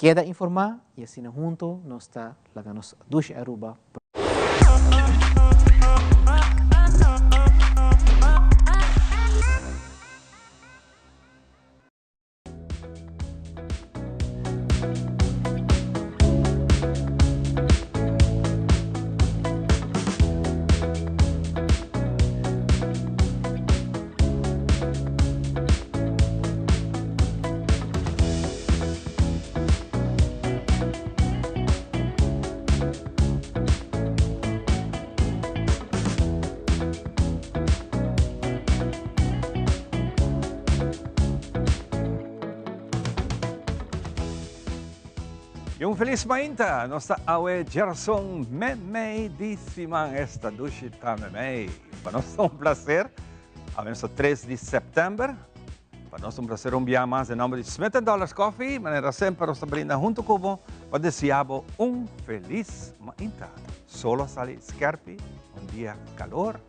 Keda informá y asina hunto nos ta laga nos dushi Aruba. Y un feliz mainta, nos ta awe Gerson Memey di siman esta dushi ta Memey. Pa nos ta un placer. Awe nos ta 3 di september. Pa nos ta un placer un bia mas den nomber di Smith and Dollars Coffee. Manera semper nos ta brinda hunto cu bo pa desea bo un feliz mainta. Solo a sali skerpi, un dia calor,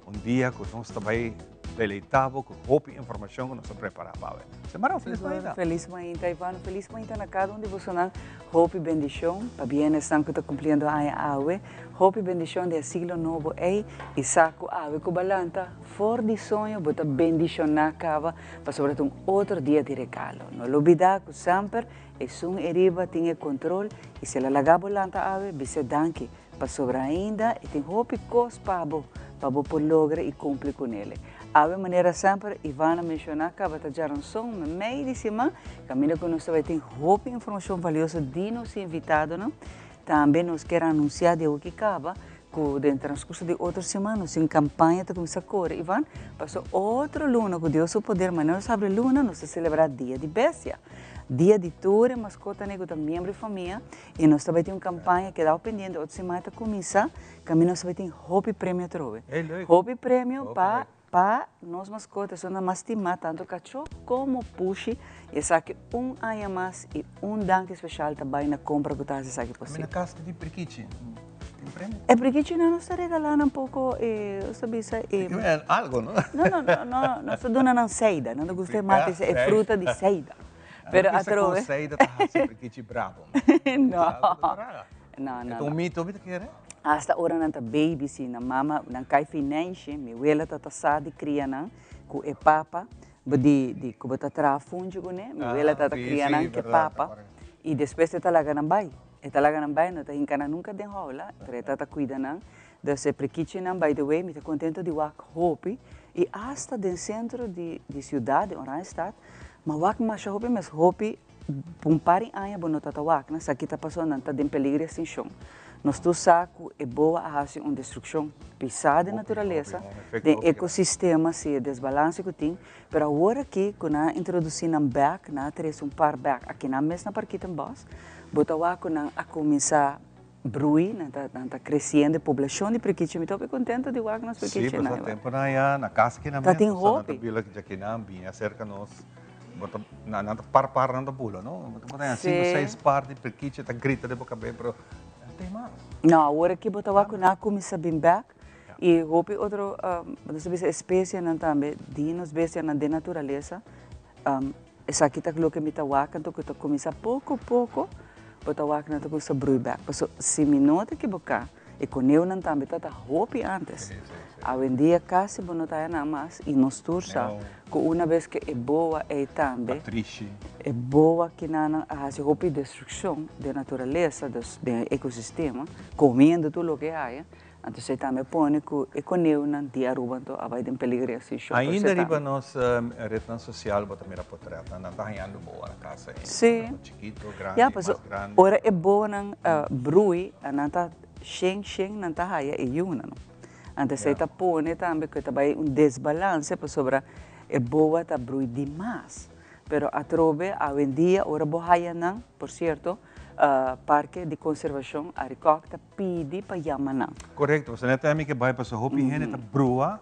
un dia cu nos ta bay deleita bo cu hopi informacion cu nos a prepara pa awe. Semara un feliz mainta. Feliz mainta Ivano, feliz mainta na cada un di bosonan. Hopi bendicion pa bien esnan cu ta cumpliendo aña awe. Hopi bendicion di e siglo nobo ey y sa cu awe cu balanta for di soño bo ta bendiciona caba pasobra ta un otro dia di regalo. No lubida cu semper esun e riba tin e control y si el a laga bo lanta awe bis'e danki pasobra ainda e tin hopi cos pa bo pa bo por logra y cumpli cunele. Awe manera semper Ivana menciona caba ta djaranson memey di siman caminda cu nos ta bay tin hopi informacion valioso di nos invitadonan. Tambe nos kier anuncia di awo ki caba cu den transcurso di otro siman nos tin campaña ta cuminsa core Ivan, paso otro luna cu Dios su poder manera nos habri luna nos ta celebra dia di bestia, dia di tur e mascotanan cu ta miembro di famia y nos ta bay tin un campaña kedao pendiente otro siman ta cuminsa caminda nos ta bay tin hopi premio atrobe, hopi premio pa. Pa nos maskota esnan mas stimá tantu kachó komo pushi i esaki un aña mas i un danki speshal ta bai na kompra ku ta hasi esaki posibel. Na kas di prikichi tin premio? E prikichinan nos ta regalá nan poko e nos ta bisa e. Algo no? No no no no nos ta duna nan seida nan ta gusta e mata e fruta di seida pero atrobe. Seida ta hasi prikichi bravo. No no no. E ta un mito mi ta kere? Hasta ora nan ta baby si nan mama nan kai finanshe mi wela ta ta sa di kria nan ku e papa di di ku bo ta traha funchi kuné mi wela ta ta kria nan ku e papa i despues e ta laga nan bai e ta laga nan bai no ta hinka nan nunka den houla pero e ta ta kuida nan dus e prikichinan by the way mi ta kontento di wak hopi i hasta den sentro di di siudat di Oranjestad mi a wak masha hopi mes hopi Un par di aña bo no ta ta wak nan sa ki ta pasó, nan ta den peligro di extinshon. Nos tur sa ku e boa a hasi un destrukshon pisá den naturalesa, den ekosistema, si e desbalanse ku tin, pero awor aki ku nan a introdusí nan bèk, nan a trese un par bèk aki nan mes na Parkietenbos, bo ta wak ku nan a kuminsá brui, nan ta nan ta kresiendo e poblashon di prikichi. Mi ta hopi kontento di wak nos Sí, prikichinan. pasobra temponan ya na kas aki nan Ta mes, tin pasobra nan ta hopi. bila djakinan bini aserka nos. Bo ta, nan, nan ta par par nan ta bula, no? Bo ta por haña sinku, Sí. seis par di prikichi ta grita den bo kabes, pero no tin mas. No, awor aki bo ta wak ku nan a kuminsá bin bèk i hopi otro, nos ta bisa espesienan tambe di nos bestianan den naturalesa. Esaki ta loke mi ta wak anto ku ta kuminsá poko poko bo ta wak nan ta kuminsá brui bèk. Pasobra si mi no ta ekiboká e koneunan tambe ta ta hopi ántes. Awendia kasi bo no ta haña nan mas i nos tur sa ku una bes ke e boa ei tambe e boa kinanan a hasi hopi destrukshon den naturalesa, dus den e ekosistema, komiendo tur loke e haya. Anto esei tambe pone ku e koneunan di Aruba anto a bai den peligro di extinshon. Ainda riba nos retnan sosial bo ta mira potretnan, nan ta hañando boa na kasa ainda. Sí. Chikito, grandi, mas grandi. Ora e boanan brui, nan ta shen shen nan ta haya e yunan. Anto esei ta pone tambe ku ta bai un desbalanse pasobra e boa ta brui dimas. Pero atrobe awendia ora bo haya nan, por sierto, Parke di Konservashon Arikok ta pidi pa yama nan. Korekto, pasobra net ami ke bai pasobra hopi hende ta brua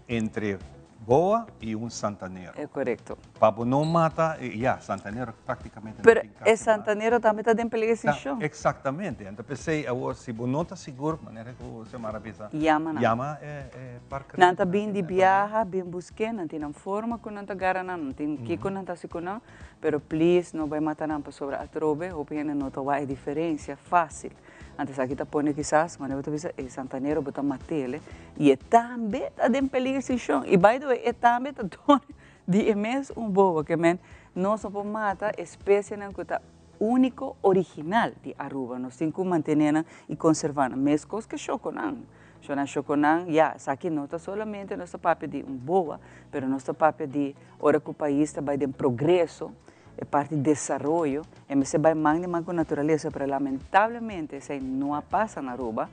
entre boa y un santanero. E corecto. Pa bo no mata, ya, santanero practicamente no Pero tin casi e santanero tambe ta den peligro Ta, extincion. exactamente. Anto p'esey awor si bo no ta sigur, manera cu Xiomara a bisa, Yama nan. yama e park Nan ta bin di biaha, bin busk'é, nan tin nan forma cu nan ta gara nan, nan tin kico nan ta haci cu nan, pero please no bay mata nan pasobra atrobe hopi hende no ta wak e diferencia facil. Anto esaki ta pone kisas, manera bo ta bisa, e santanero bo ta mat'el y e tambe ta den peligro extincion. Y by the way, e tambe ta dor di e mes un bobo, ke men nos no por mata especienan cu ta unico, original di Aruba. Nos tin cu mantene nan y conserva nan, mescos ke shoconan. Shonan shoconan, ya, esaki no ta solamente nos ta papia di un boa, pero nos ta papia di ora cu pais ta bay den progreso, E parti desaroyo e mester bai man di man ku naturalesa, pero lamentablemente esei no a pasa na Aruba,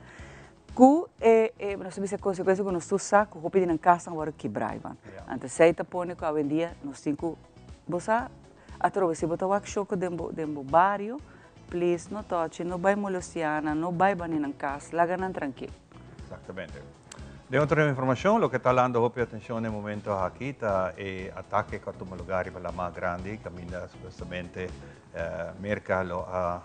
ku e e nos ta bisa e konsekuensia ku nos tur sa ku hopi di nan kasnan a wòrdu kibrá Ivan. Anto esei ta pone ku awendia nos tin ku bo sa atrobe si bo ta wak shoko den bo den bo bario please no tòchi, no bai molestiá nan, no bai bani nan kas, laga nan trankil. Exactamente. Den otro informacion, loke ta lando hopi atencion na e momento aki ta e atake cu a tuma lugar riba Lama Grandi, caminda supuestamente Merca lo a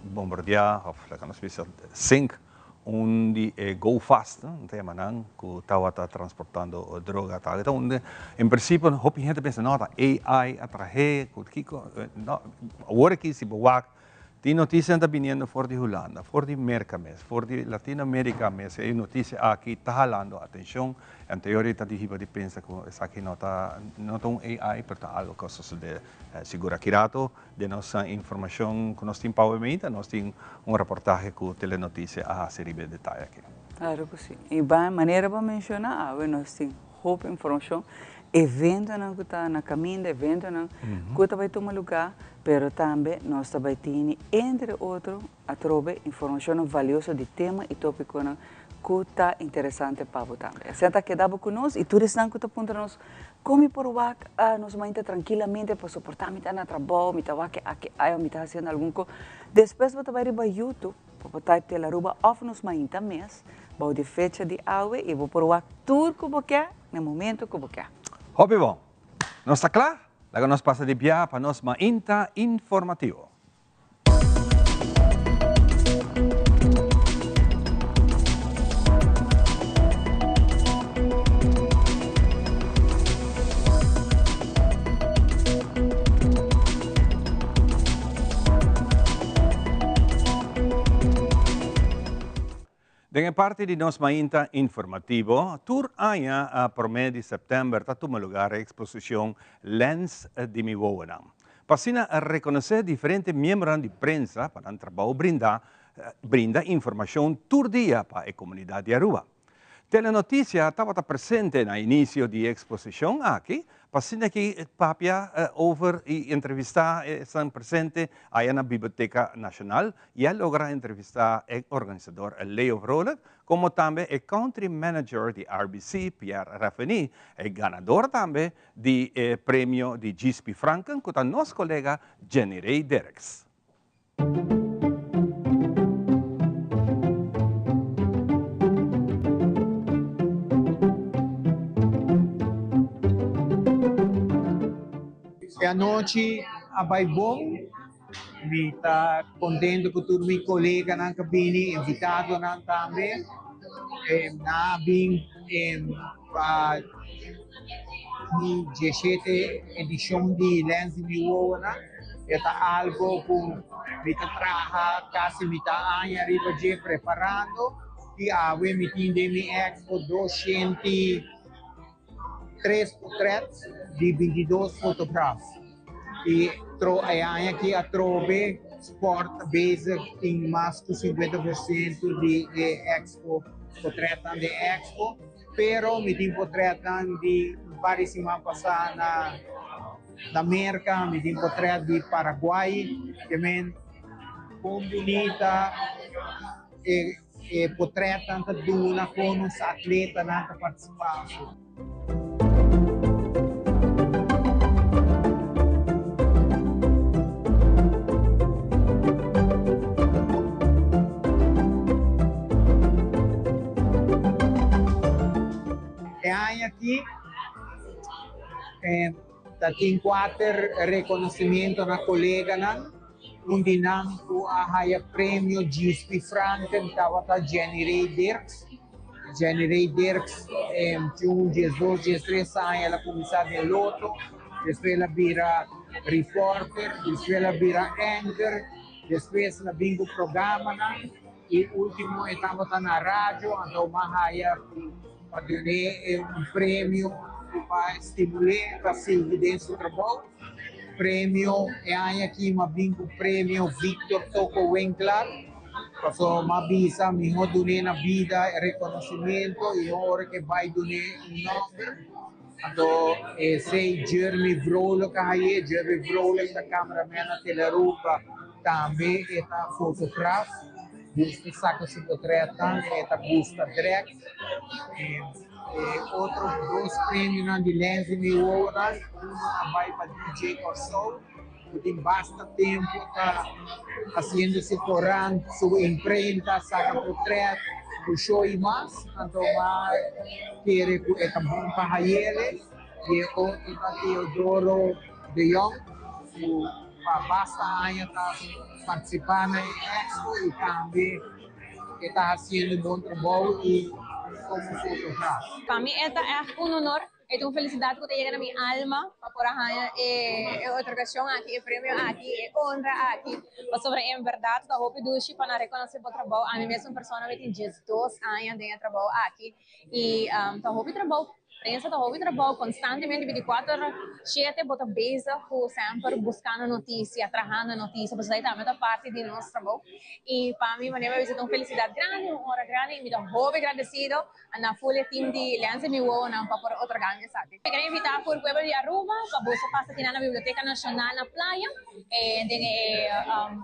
bombardea, of laga nos bisa sink, un di e Go Fast, nan ta yama nan, cu tawata transportando droga. Ta unda en principio hopi hende ta pensa, no, ta AI a trahe, cu kico, no, awor aki si bo wak Tin noticianan ta biniendo for di Hulanda, for di Merca mes, for di Latinoamerica mes, e noticia aki ta halando atencion. Anterior ta di hiba di pensa cu esaki no ta no ta un AI pero ta algo cu a sosode sigur. Aki rato den nos informacion cu nos tin pa awe meinta nos tin un reportahe cu Telenoticia a haci riba e detaye aki. Claro cu si. Y bay manera bo a menciona awe nos tin hopi informacion, eventonan cu ta na caminda, eventonan cu ta bay tuma lugar, pero tambe nos ta bay tini, entre otro, atrobe informacionnan valioso di tema y topiconan cu ta interesante pa bo tambe. Asina ta keda bo cu nos y tur esnan cu ta puntra nos con mi por wak nos mainta trankilamente pa soporta mi ta na trabao, mi ta wak aki aya, mi ta haciendo algun cos. Despues bo ta bay riba YouTube. Bo por type Telaruba of nos mainta mes bou di fecha di awe y bo por wak tur cu bo ke na momento cu bo ke. Hopi bon! Nos ta kla? Laga nos pasa di bia pa nos mainta informativo. Den e parti di nos mainta informativo, tur aña a prome di sèptèmber ta tuma lugar e eksposishon Lens di mi wowonan. Pa asina rekonosé diferente miembronan di prensa pa nan trabou brinda brinda informashon tur dia pa e komunidat di Aruba. Telenoticia tabata presente na inicio di e exposicion aki pa asina ki papia over y entrevista esnan presente aya na Biblioteca Nacional y a logra entrevista e organisador Leo Vrolijk como tambe e country manager di RBC Pierre Raffeny, e ganador tambe di e premio di Gispi Franken cu ta nos colega Jenny Ray Derks. E anochi a bai bon, mi ta contento cu tur mi coleganan cu a bini, invitadonan tambe. Nan a bin pa mi diesshete edicion di Lens di mi Wowonan. E ta algo cu mi ta traha casi mitad aña riba dje preparando y awe mi tin den mi expo 203 portret di 22 fotograf. Y tro e aña aki atrobe sport ta bezig tin mas cu 50% di e expo portretnan den expo pero mi tin portretnan di un par di siman pasa na Na Merka mi tin potret di Paraguay, ke men kon bunita e e potretnan ta duna kon nos atletanan ta partisipá. E aña aki. Ta tin kuater reconocimiento na coleganan. Un di nan cu a haya premio Gispi Franken tabata Jenny Ray Dirks. Jenny Ray Dirks tin un diesdos, diestres aña el a cuminsa den loto, despues el a bira reporter, despues el a bira anchor, despues el a bin cu programanan y ultimo e tabata na radio, anto m'a haya cu pa dun'e un premio cu pa stimul'e pa sigui den su trabou. Premio e aña aki m'a bin cu premio Victor Toko Winklaar pasobra m'a bisa miho dun'e na bida e reconocimento y ora ke bay dun'e un nomber anto esey Jeremy Vrolijk a haye. Jeremy Vrolijk ta cameraman na Telearuba tambe e ta fotograaf gusta saca su potretnan e ta gusta drek. E otro dos premionan di Lens di mi wowonan, uno a bai pa DJ Kòrsou, ku tin basta tempu ta hasiendo su korant, su imprenta, saka potrèt, ku show i mas. Anto m'a kere ku e ta bon pa hayele. I e otro ta Teodoro de Jong, ku pa basta aña ta partisipá na e expo i tambe E ta hasiendo un bon trabou y como fotograaf. Pa mi e ta ègt un honor, e ta un felisidat ku ta yega na mi alma pa por a haña e otorgashon aki, e premio aki, e honra aki, pasobra en bèrdat ta hopi dushi pa nan rekonosé bo trabou. Ami mes un persona mi tin diesdos aña den e trabou aki i ta hopi trabou. Prensa ta hopi trabou constantemente binticuater shete bo ta bezig cu semper buscando noticia, trahando noticia, pasobra esai tambe ta parti di nos trabou y pa mi manera mi a bisa ta un felicidad grandi, un honra grandi y mi ta hopi agradecido na full e team di Lens di mi wowonan pa por otorga mi esaki. Mi quier invita full pueblo di Aruba pa boso pasa kinan na Biblioteca Nacional na Playa den e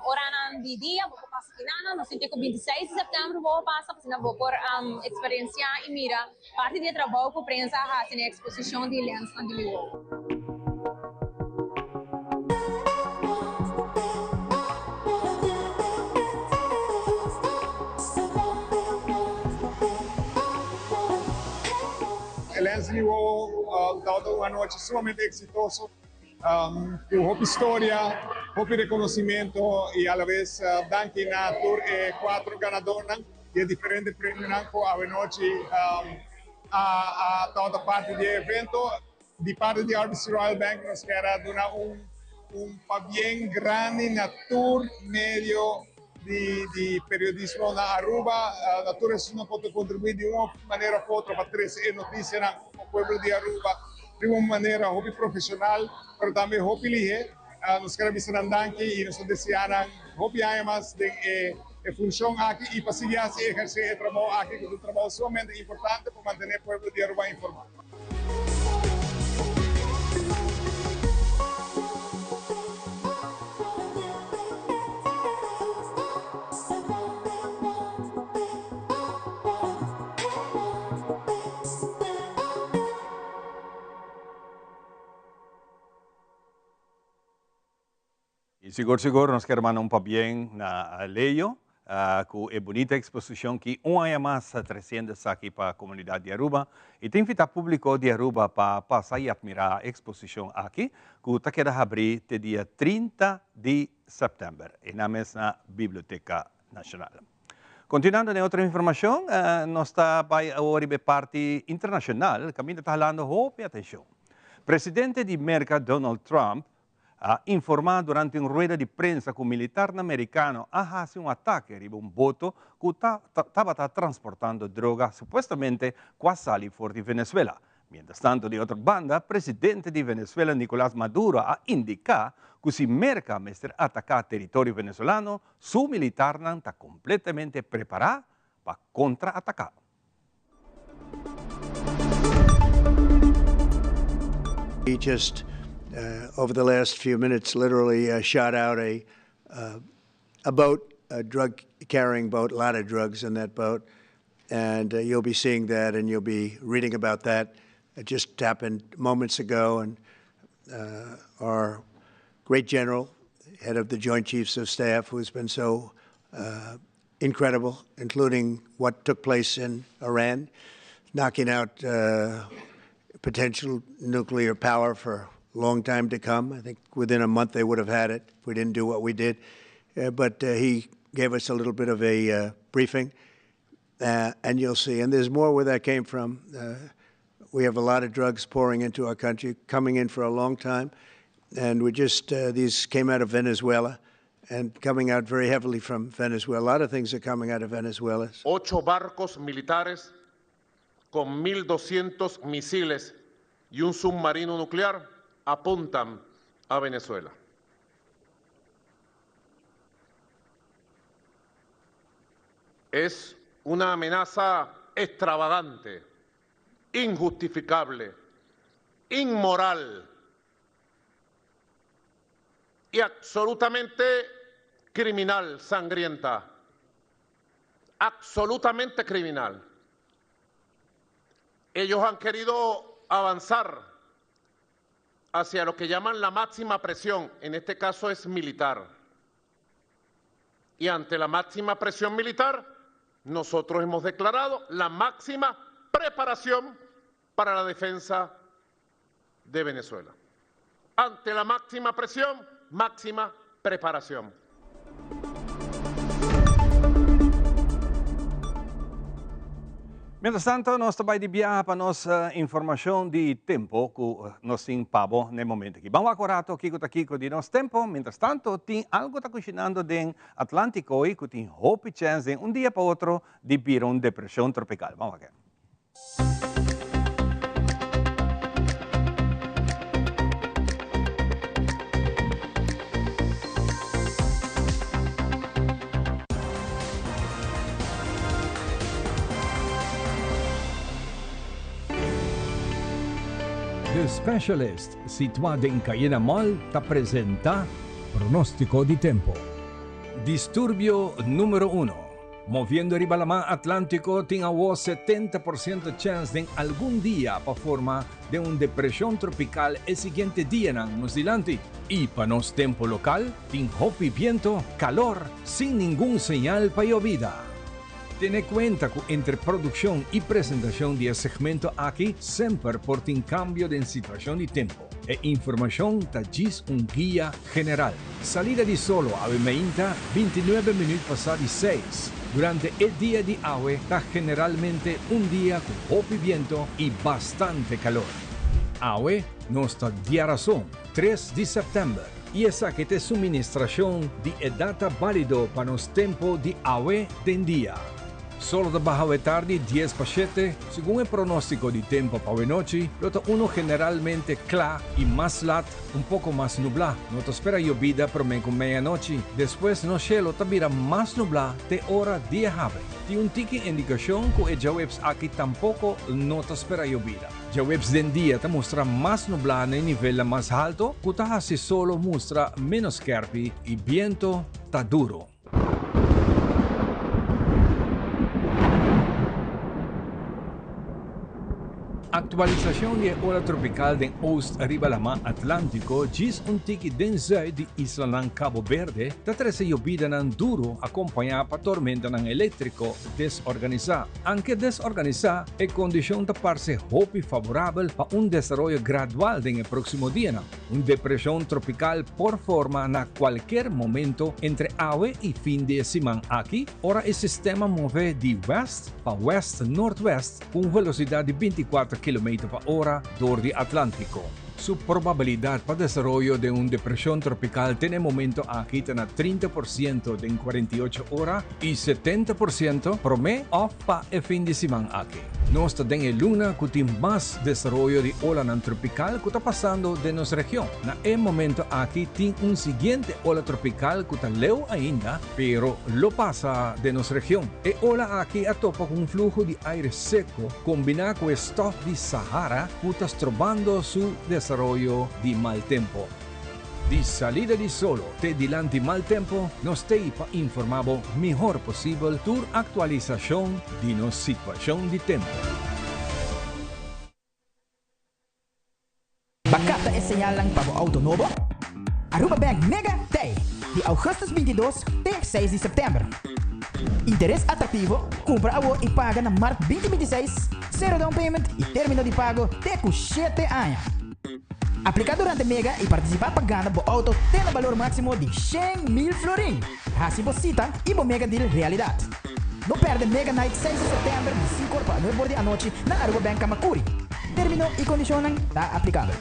oranan di dia bo por pasa kinan, nos sinti cu bintiseis di september bo por pasa pa asina bo por experiencia y mira Parti di e trabou ku prensa a hasi na e eksposishon di lensnan di Miwowo. E lens di Miwowo tabata un anochi sumamente eksitoso, ku hopi storia, hopi rekonosimento i alabes danki na tur e kuatro ganadornan. Di e diferente premionan ku awenochi a tabata parti di e evento. Di parti di RBC Royal Bank nos kier a duna un un pabien grandi na tur medio di di periodismo na Aruba, na tur esunnan ku ta kontribuí di un manera òf otro pa trese e notisianan pa pueblo di Aruba riba un manera hopi profeshonal pero tambe hopi lihé. Nos kier a bisa nan danki i nos ta deseá nan hopi aña mas den e e funshon aki i pa sigui hasi ehersé e trabou aki ku ta un trabou sumamente importante pa mantené pueblo di Aruba informá. Y sigur sigur nos kier manda un pabien na Leo cu e bunita exposicion ki un aña mas ta treciendo esaki pa comunidad di Aruba y ta invita publico di Aruba pa pasa y admira e exposicion aki cu ta keda habri te dia 30 di september y na mes na Biblioteca Nacional. Continuando den otro informacion, nos ta bay awor riba e parti internacional caminda ta halando hopi atencion. Presidente di Merca Donald Trump a informá durante un rueda di prensa ku militarnan merikano a hasi un atake riba un boto ku ta tabata transportando droga supuestamente ku a sali for di Venezuela. Mientras tanto di otro banda presidente di Venezuela Nicolas Maduro a indiká ku si Merka mester ataká teritorio venezolano su militarnan ta kompletamente prepará pa kontra ataká. We just uh, over the last few minutes literally uh, shot out a uh, a boat, a drug carrying boat, a lot of drugs in that boat. And uh, you'll be seeing that and you'll be reading about that. It just happened moments ago. And uh, our great general, head of the Joint Chiefs of Staff, who's been so uh, incredible, including what took place in Iran, knocking out uh, potential nuclear power for a long time to come. I think within a month they would have had it if we didn't do what we did. Uh, but uh, he gave us a little bit of a uh, briefing, uh, and you'll see. And there's more where that came from. Uh, we have a lot of drugs pouring into our country, coming in for a long time. And we just, uh, these came out of Venezuela and coming out very heavily from Venezuela. A lot of things are coming out of Venezuela. Ocho barcos militares con 1.200 misiles y un submarino nuclear apuntan a Venezuela. Es una amenaza extravagante, injustificable, inmoral y absolutamente criminal, sangrienta. Absolutamente criminal. Ellos han querido avanzar hacia lo que llaman la máxima presión, en este caso es militar. Y ante la máxima presión militar, nosotros hemos declarado la máxima preparación para la defensa de Venezuela. Ante la máxima presión, máxima preparación. Mientras tanto, nos ta bay di biaha pa nos informacion di tempo cu nos tin pa bo na e momento aki. Ban wak un rato kico ta kico di nos tempo. Mientras tanto, tin algo ta cushinando den Atlantico hoy cu tin hopi chens den un dia pa otro di bira un depresion tropical. Ban wak. The Specialist, situá den Cayena Mall, ta presentá Pronóstiko di Tempo. Disturbio número uno. Moviendo riba laman Atlántiko tin awor setenta por siento chèns den algun dia pa forma den un depreshon tropikal e siguiente dianan nos dilanti. I pa nos tempu lokal tin hopi biento, kalor, sin ningun señal pa yobida. Tene kuenta ku entre produkshon i presentashon di e segmento aki semper por tin kambio den situashon di tempu. E informashon ta djis un guia general. Salida di solo awe meinta bintinuebe minüt pasá di seis. Durante e dia di awe ta generalmente un dia ku hopi biento i bastante kalor. Awe nos ta diarason, tres di sèptèmber, i esaki ta e suministrashon di e data bálido pa nos tempu di awe den dia. Solo ta baha awe tardi dies pa shete, segun e pronóstiko di tempu pa awe nochi, lo ta unu generalmente kla i mas lat un poko mas nublá. No ta spera yobida promé ku meianochi. Despues nos shelo ta bira mas nublá te ora dia habri. Tin un tiki indikashon ku e djaweps aki tampoko no ta spera yobida. Djaweps den dia ta mustra mas nublá na e nivelnan mas halto ku ta hasi solo mustra ménos skèrpi i biento ta duru. Aktualisashon di e ola tropikal den oost riba laman Atlántiko djis un tiki den zùit di islanan Kabo Berde ta trese yobidanan duru akompañá pa tormentanan eléktriko desorganisá. Anke desorganisá, e kondishon ta parse hopi favorabel pa un desaroyo gradual den e próksimo dianan. Un depresion tropical por forma na cualkier momento entre awe y fin di e siman aki, ora e sistema move di west pa west-noordwest cu un velocidad di binticuater kilometer pa ora door di Atlantico. Su probabilidad pa desaroyo den un depresion tropical te na e momento aki ta na 30% den 48 ora y 70% prome of pa e fin di siman aki. Nos ta den e luna ku tin mas desaroyo di olanan tropikal ku ta pasando den nos region. Na e momento aki tin un siguiente ola tropikal ku ta leu ainda, pero lo pasa den nos region. E ola aki a topa ku un fluho di aire seko kombiná ku e stòf di Sahara ku ta strobando su desaroyo di mal tempo. Di salida di solo te dilanti mal tempo, nos t'ei pa informá bo mihor posibel tur aktualisashon di nos situashon di tempo. Ba kapta e señalnan pa bo auto nobo? Aruba Bank Mega t'ei di augustus 22 te 6 di september. Interes atractivo, cumpra awor y paga na mart 2026. Sero down payment y termino di pago te cu shete aña. Aplica durante Mega y participa pa gana bo auto te na balor maximo di 100,000 florin. Haci bo cita y bo Mega Deal realidad. No perde Mega Night 6 di september di 5 or pa 9 or di anochi na Aruba Bank Camacuri. Termino y condicionnan ta aplicabel.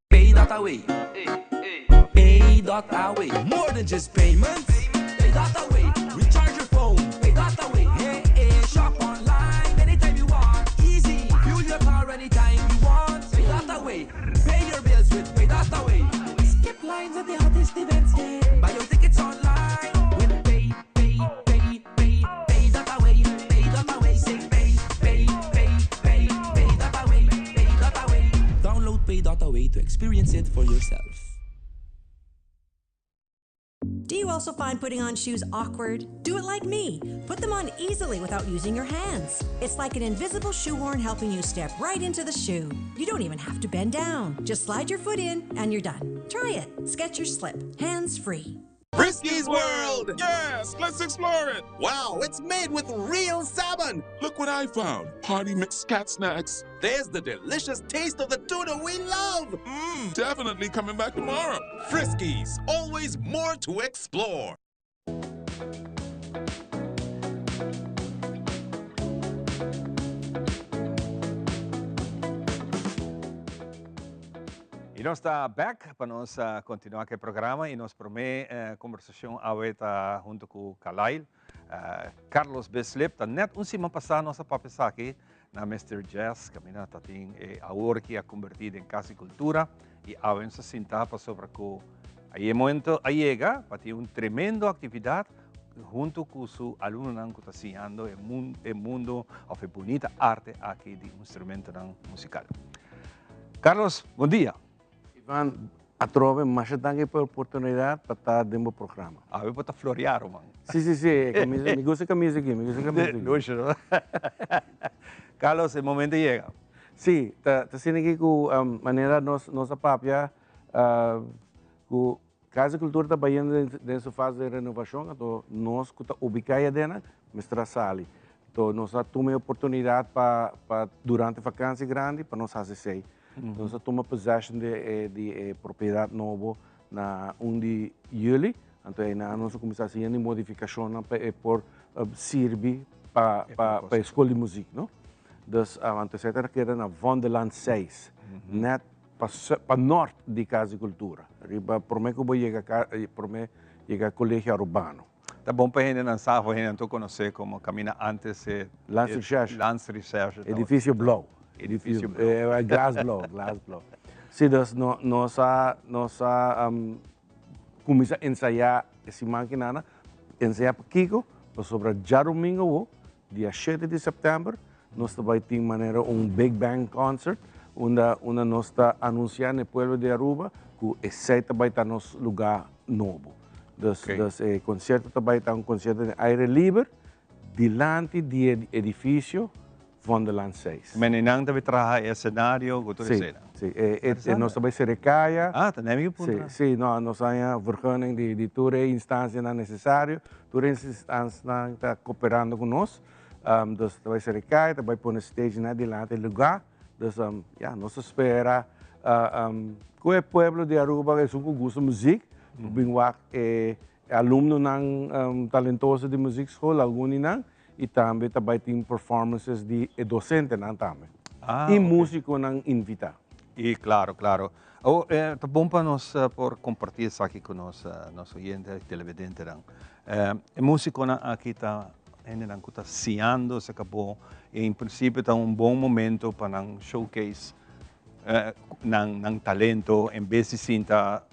Pay dot away. Pay dot away. More than just payments. Pay dot away. Recharge your phone. Pay dot away. Hey, hey. Shop online anytime you want. Easy. Fuel your car anytime you want. Pay dot away. Pay your bills with Pay dot away. Skip lines at the hottest events. Yeah. Buy your tickets online with Pay, Pay, Pay, Pay, Pay dot away. Pay dot away. Say pay, pay, pay, pay, pay dot away. Pay dot away. Download Pay dot away to experience it for yourself. Do you also find putting on shoes awkward? Do it like me. Put them on easily without using your hands. It's like an invisible shoehorn helping you step right into the shoe. You don't even have to bend down. Just slide your foot in and you're done. Try it. Skechers Slip. Hands free. Friskies World! Yes, let's explore it! Wow, it's made with real salmon! Look what I found! Party mix cat snacks. There's the delicious taste of the tuna we love! Mmm, definitely coming back tomorrow. Friskies, always more to explore. Y nos ta back pa nos continua cu e programa y nos prome conversacion awe ta hunto cu Kalail. Carlos Bislip ta net un siman pasa nos a papia esaki na Mister Jazz caminda ta tin e awor ki a converti den Casa di Cultura y awe nos a sinta pasobra cu e momento a yega pa tin un tremendo actividad hunto cu su alumnonan cu ta siñando e mundo of e bunita arte aki di instrumentonan musical. Carlos, bon dia. Ivan, atrobe masha danki pa e oportunidad pa ta den bo programa. Awe bo ta florea, ruman. Si, si, si, e camisa, mi gusta e camisa aki, mi gusta e camisa aki. Lushi, no? Carlos, e momento a yega. Si, ta asina aki cu manera nos nos a papia cu Casa di Cultura ta bayendo den su fase di renovacion, anto nos cu ta ubica ahí adena mester a sali. Anto nos a tuma e oportunidad pa pa durante vakantie grandi pa nos haci esey. Nos a tuma possession di e di e propiedad nobo na un di juli, anto eynan nos a cuminsa haci hende modificacionnan pa e por sirbi pa pa pa e school di muziek, no. Dus anto esey ta keda na Vondellaan seis, net Pa nort di Cas di Cultura, riba prome cu bo yega prome yega Colegio Arubano. Ta bon pa hendenan sa of hendenan tur conoce como camina antes e Landsrecherche. Landsrecherche. Edificio blauw. Edificio blauw. Glas blauw, glas blauw. Si, dus nos a nos a cuminsa ensaya e siman kinana, ensaya pakico? Pasobra djadomingo awo Dia shete di sèptèmber nos ta bai tin manera un Big Bang Concert unda unda nos ta anunsiá na e pueblo di Aruba ku esei ta bai ta nos lugá nobo. Dus dus e konsierto ta bai ta un konsierto den aire liber dilanti di e edifisio Vondellaan seis. Menenan ta bai traha e esenario ku tur eseinan? Si, si. E nos ta bai sere kaya. Ah, ta nèmi ku puntra. Si, si. No, nos haña vergunning di di tur e instansianan nesesario. Tur e instansianan ta koperando ku nos. Dus ta bai sere kaya, ta bai pone stage na dilanti e lugá. Dus, ya, nos ta spera ku e pueblo di Aruba, esun ku gusta muzik, por bin wak e alumnonan talentoso di muziekschool, algun di nan. Y tambe ta bay tin performances di e docentenan tambe. Y musiconan invita. Y claro, claro. Awor, ta bon pa nos por comparti esaki cu nos nos oyente y televidentenan. E musiconan aki ta hendenan cu ta siñando, se acabó. Y en principio ta un bon momento pa nan showcase. Nan nan talento en bes di sinta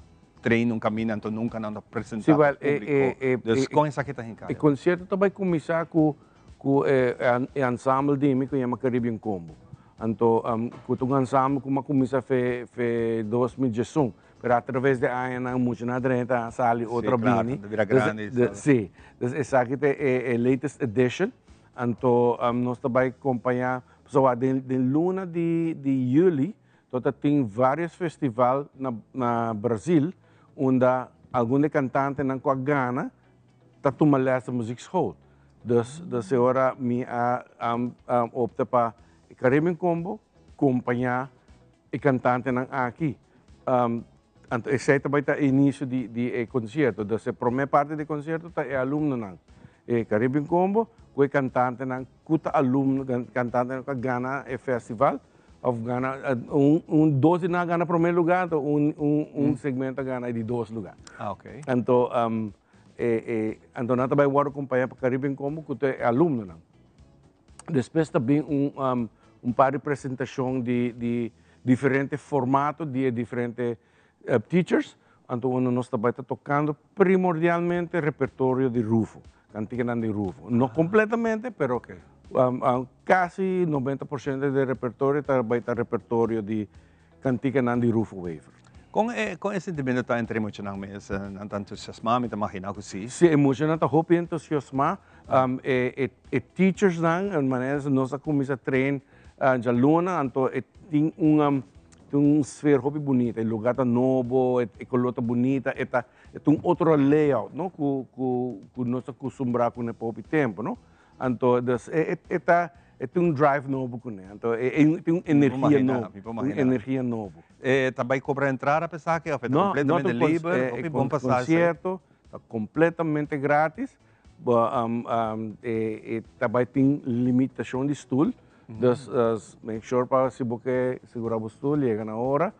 train un caminda anto nunca nan ta presenta Sí, pa wel, e, publico. e, e, Dus e, con esaki ta hinca? E concierto ta bay cuminsa cu cu e, e ensemble di mi cu yama Caribbean Combo. Anto um, cu ta un ensemble cu m'a cuminsa fe fe 2011, pero a traves di añanan muchanan drenta sali otro Sí, claro, bini. ta bira Dus, grandi, de, sali. sí, dus esaki ta e, e latest edition. Anto um, nos ta bay compaña, pasobra den, den luna di, di juli to ta tin varios festival na, na Brazil, unda algun di e cantantenan cu a gana ta tuma les na muziekschool. Dus, dus e ora mi a um, um, opta pa e Caribbean Combo compaña e cantantenan aki. Um, anto esey ta bay ta e inicio di, di e concierto. Dus e prome parti di e concierto ta e alumnonan. E Caribbean Combo cu e cantantenan cu ta alumno, cantantenan cu a gana e festival of gana un, un dos di nan a gana prome lugar, anto un, un, un segmento a gana e di dos lugar. Ah, ok. Anto, um, e, e, anto nan ta bay wordo acompaña pa Caribbean Combo cu ta e alumnonan. Despues ta bin un, um, un par di presentacion di, di diferente formato di e diferente uh, teachers. Anto unda nos ta bay ta tocando primordialmente repertorio di Rufo, canticanan di Rufo. No completamente, pero um, um, casi 90% di repertorio ta bay ta repertorio di canticanan di Rufo Wever. Con e, con e sentimento ta entre muchanan mes? Nan ta entusiasma? Mi ta imagina cu si. Si, e muchanan ta hopi entusiasma. Um, e, e, e teachers nan, en manera nos a cuminsa train uh, djaluna, anto e tin un, um, tin un sfeer hopi bunita. E lugar ta nobo, e, e color ta bunita, e ta, e ta un otro layout, no? Cu, cu, cu nos ta acostumbra cu ne pa hopi tempo, no? Anto, dus, e, e, e ta, e tin un drive nobo cu ne. Anto, e, e tin un energia imagina, nobo, mi por un imagina. energia nobo. E ta bay cobra entrada pa esaki of e ta No, completamente no ta un liber? e, Hopi e bon pa sa esey. concierto ta completamente gratis. Bo, um, um, e, e ta bay tin limitacion di stoel. Dus, uh, make sure pa si bo ke segura bo stoel, yega na ora.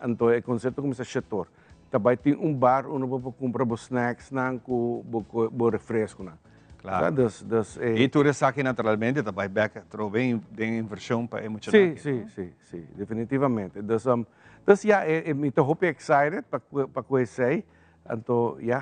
Anto e concierto cuminsa shetor. Ta bay tin un bar unda bo por cumpra bo snacks nan cu bo, bo refresco nan. Claro. Dus, dus, e Y tur esaki naturalmente ta bay bek atrobe den inversion pa e muchanan Sí, sí, sí, sí, definitivamente. Dus, um, dus ja, e, e, mi ta hopi excited pa, pa cu esey. Anto, ja.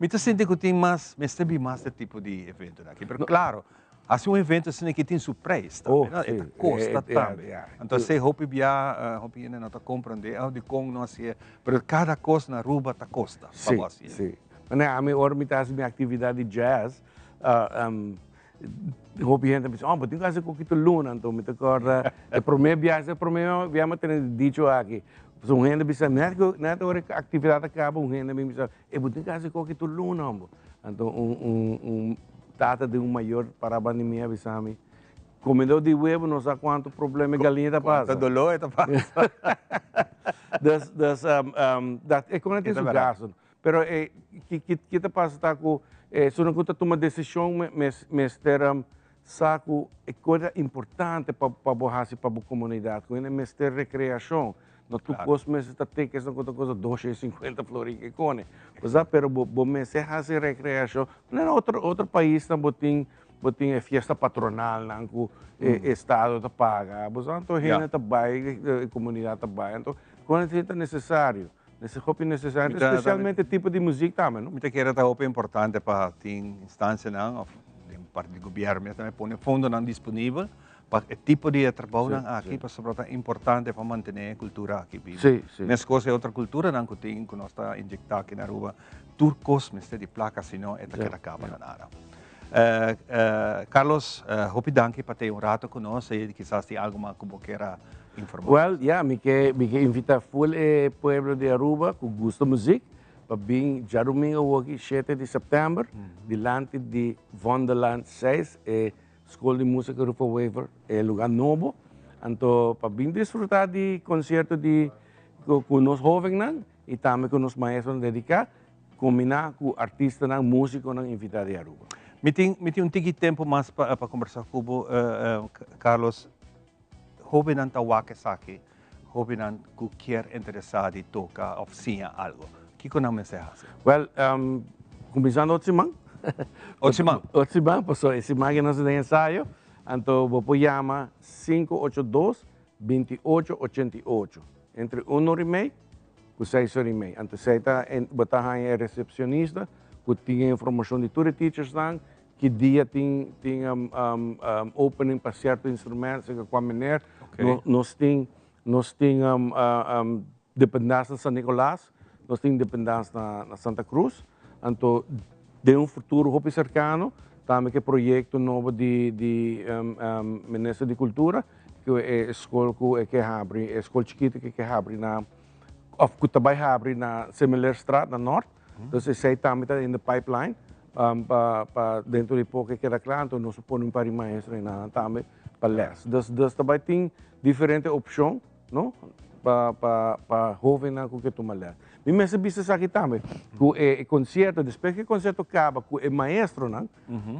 Mi ta sinti cu tin mas, mester bin mas de tipo di eventonan aki. Pero claro, haci un evento asina aki tin su prijs tambe, Oh, no? E ta sí. costa E, e, tambe. ja, ja. Anto esey hopi bia, hopi hende no ta comprende, oh, dicon no haci'e. Pero cada cos na Aruba ta costa pa Sí, bo haci'e. sí. Manera ami ora mi ta haci mi actividad di jazz, uh, um, hopi hende ta bisa, oh, bo tin cu haci coquito luna. Anto mi ta corda e prome biaha, e prome biaha mi a tene dicho aki. Pasobra un hende bisa, net cu, net ora e actividad a caba, un hende mi bisa, e bo tin cu haci coquito luna, hombo. Anto un, un, un tata di un mayor para banda di mi a bisa mi, Comedor di huevo no sa cuanto problema e galiña ta pasa. Cuanto dolor e ta pasa. Dus, dus, um, um, dat e con tin su gasto. Pero e, ki, ki, ki ta pasa ta cu e esunnan cu ta tuma decision me, mes, mester um, sa cu e cosa importante pa, pa bo haci pa bo comunidad, cu hende mester recreacion. No tur cos mester ta tickets, no tur cos ta 250 florin ke cone. Bo sa, pero bo, bo mester haci recreacion. Na otro, otro paisnan bo tin Bo tin e fiesta patronalnan ku e estado ta paga. Bo sa anto hende ta bai, e komunidat ta bai. Anto kon esei ta nesesario. Nese hopi nesesario, spesialmente tipo di muzik tambe, no? Mi ta kere ta hopi importante pa tin instansianan òf den parti di gobièrnu mes tambe pone fondonan disponibel pa e tipo di e trabounan aki pasobra ta importante pa mantené e kultura aki bibu. Meskos e otro kulturanan ku tin ku nos ta inyekta aki na Aruba, tur kos mester di plaka sino e ta keda kaba na nada. Carlos, hopi danki pa tei un rato ku nos i kisas tin algu mas ku bo kier a informa. Well, ya, mi ke mi ke invita full e pueblo di Aruba ku gusta muzik pa bin djadumingu awoki shete di sèptèmber dilanti di Vondellaan seis, e skol di musika Rufo Wever, e luga nobo. Anto pa bin disfruta di konsierto di ku nos hovennan i tambe ku nos maestronan dediká. Kombiná ku artistanan, músikonan invitá di Aruba. Mi tin mi tin un tiki tempu mas pa pa kombersá ku bo, Carlos. Hóbennan ta wak esaki, hóbennan ku kier interesá di toka òf siña algu. Kiko nan mester hasi? Wèl, kuminsando otro siman. Otro siman? Otro siman, pasobra e siman ke nos ta den ensayo. Anto bo por yama 582. 28 88. Entre un or i mei ku seis or i mei. Anto esei ta bo ta haña e resepsionista ku tin e informashon di tur e teachersnan, ki dia tin tin opening pa sierto instrument, seka kua mener. Nos tin nos tin dependans na San Nicolas, nos tin dependans na Santa Cruz. Anto den un futuro hopi serkano tambe ku e proyekto nobo di di Minister di Kultura ku e skol ku e ke habri, e skol chikitu ku e ke habri na òf ku ta bai habri na Semileerstraat na Nort. Entonces esei tambe ta in the pipeline pa pa dentro di poko e keda kla anto nos a pone un par di maestro einan tambe pa lès. Dus dus ta bai tin diferente opshon. No? Pa, pa, pa hovennan ku ke tuma lès. Mi mester bisa esaki tambe, ku e konsierto, despues ku e konsierto kaba ku e maestronan,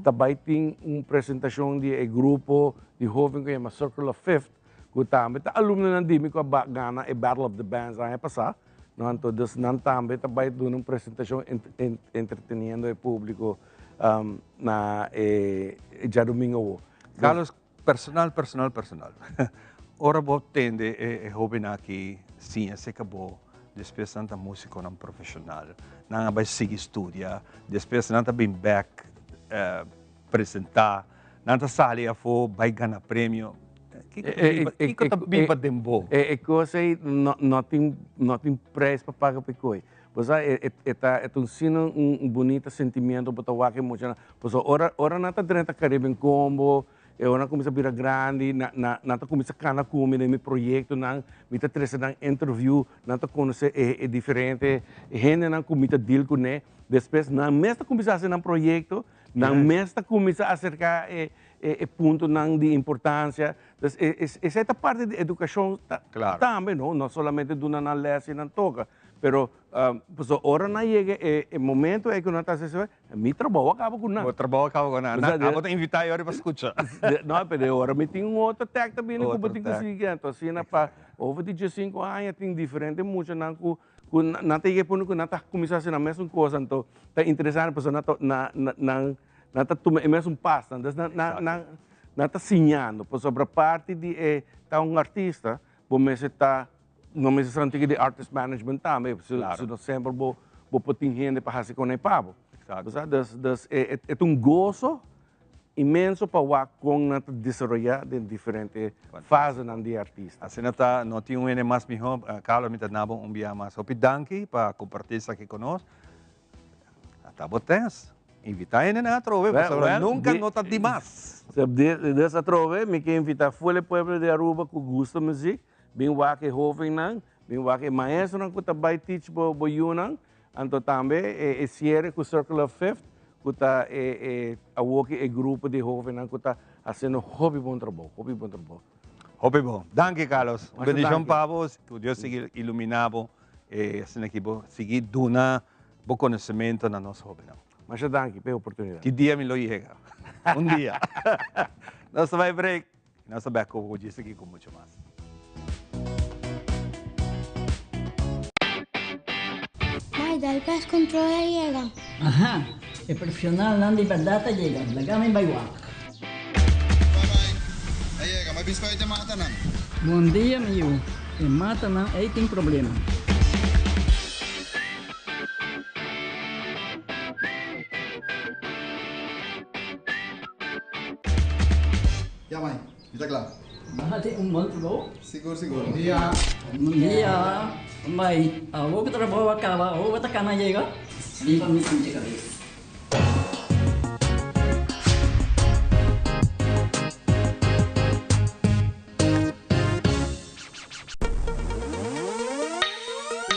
ta bai tin un presentashon di e grupo di hoven ku yama Circle of Fifth, ku tambe ta alumnonan di mi ku a gana e Battle of the Bands aña pasá. No, anto dus nan tambe ta bai duna un presentashon entreteniendo e públiko na e djadumingu awo. Carlos, Personal, personal, personal. Ora bo tende e hobennan aki siña acerca bo, despues nan ta musiconan profesional, nan a bay sigui studia, despues nan ta bin bek presenta, nan ta sali afo bay gana premio. Kico ta biba den bo? E cos ey no tin no tin prijs pa paga pa e coy. Bo sa e ta e ta un sina un bunita sentimiento bo ta wak e muchanan. Pasobra ora ora nan ta drenta Caribbean Combo, e ora nan kuminsá bira grandi, na na nan ta kuminsá kana ku mi den mi proyektonan, mi ta trese nan interview, nan ta konosé e e diferente hendenan ku mi ta deal kuné. Despues nan mes ta kuminsá hasi nan proyekto, nan mes ta kuminsá aserká e e puntonan di importansia. Entonces e esei ta parti di edukashon tambe, no? No solamente duna nan lès i nan toka. Pero pasobra ora nan yega e momento ei ku nan ta hasi esei, Mi trabou a kaba ku nan. Bo trabou a kaba ku nan. Osea, Abo ta invitá yori pa skucha. No, pero e ora mi tin un otro tèk ta bini ku bo Otro tin ku tèk. sigui. Anto asina pa over di diesinko aña tin diferente muchanan ku ku nan ta yega e punto ku nan ta kuminsá hasi nan mesun kos. Anto ta interesante pasobra nan ta nan nan nan ta tuma e mesun pasnan. Entonces nan nan nan nan ta siñando pasobra parti di e ta un artista bo mester ta No mester sa un tiki di artist management tambe, si no semper bo bo por tin hende pa hasi con e pa bo. Exacto. Bo sa, dus dus e e ta un goso inmenso pa wak con nan ta desaroya den diferente fasenan di artista. Asina ta, no tin un hende mas miho, Carlos mi ta na bo un bia mas hopi danki pa comparti esaki con nos. Ata bo tens. Invita hendenan atrobe, pasobra nunca no ta dimas. Des atrobe mi ke invita full e pueblo di Aruba cu gusta muziek. Bin wak e hovennan, bin wak e maestronan ku ta bai teach bo bo yunan, anto tambe e e siere ku Circle of Fifth ku ta e e awoki e grupo di hovennan ku ta hasiendo hopi bon trabou, hopi bon trabou. Hopi bon. Danki Carlos. Masha Bendicion danki. pa bo, ku Dios sigui ilumina bo e asina ki bo sigui duna bo konosementu na nos hobennan. Masha danki pa e oportunidat. Ki dia mi lo yega? Un dia. Nos ta bai break. Nos ta bek ku djis aki ku mucho mas. Mai, dal pest control a yega. Aha, e profesionalnan di berdad a yega, laga mi bai wak. Bye bye, a yega, mi a bisa e matanan. Bon dia mi yu, e matanan ei tin problema. Ya mai, mi ta kla. Nan tin un bon trabou. Sigur sigur. Bon dia. Bon dia. Mai, awor ku trabou a kaba, awor bo ta kana yega? Riba mi sinti kabes.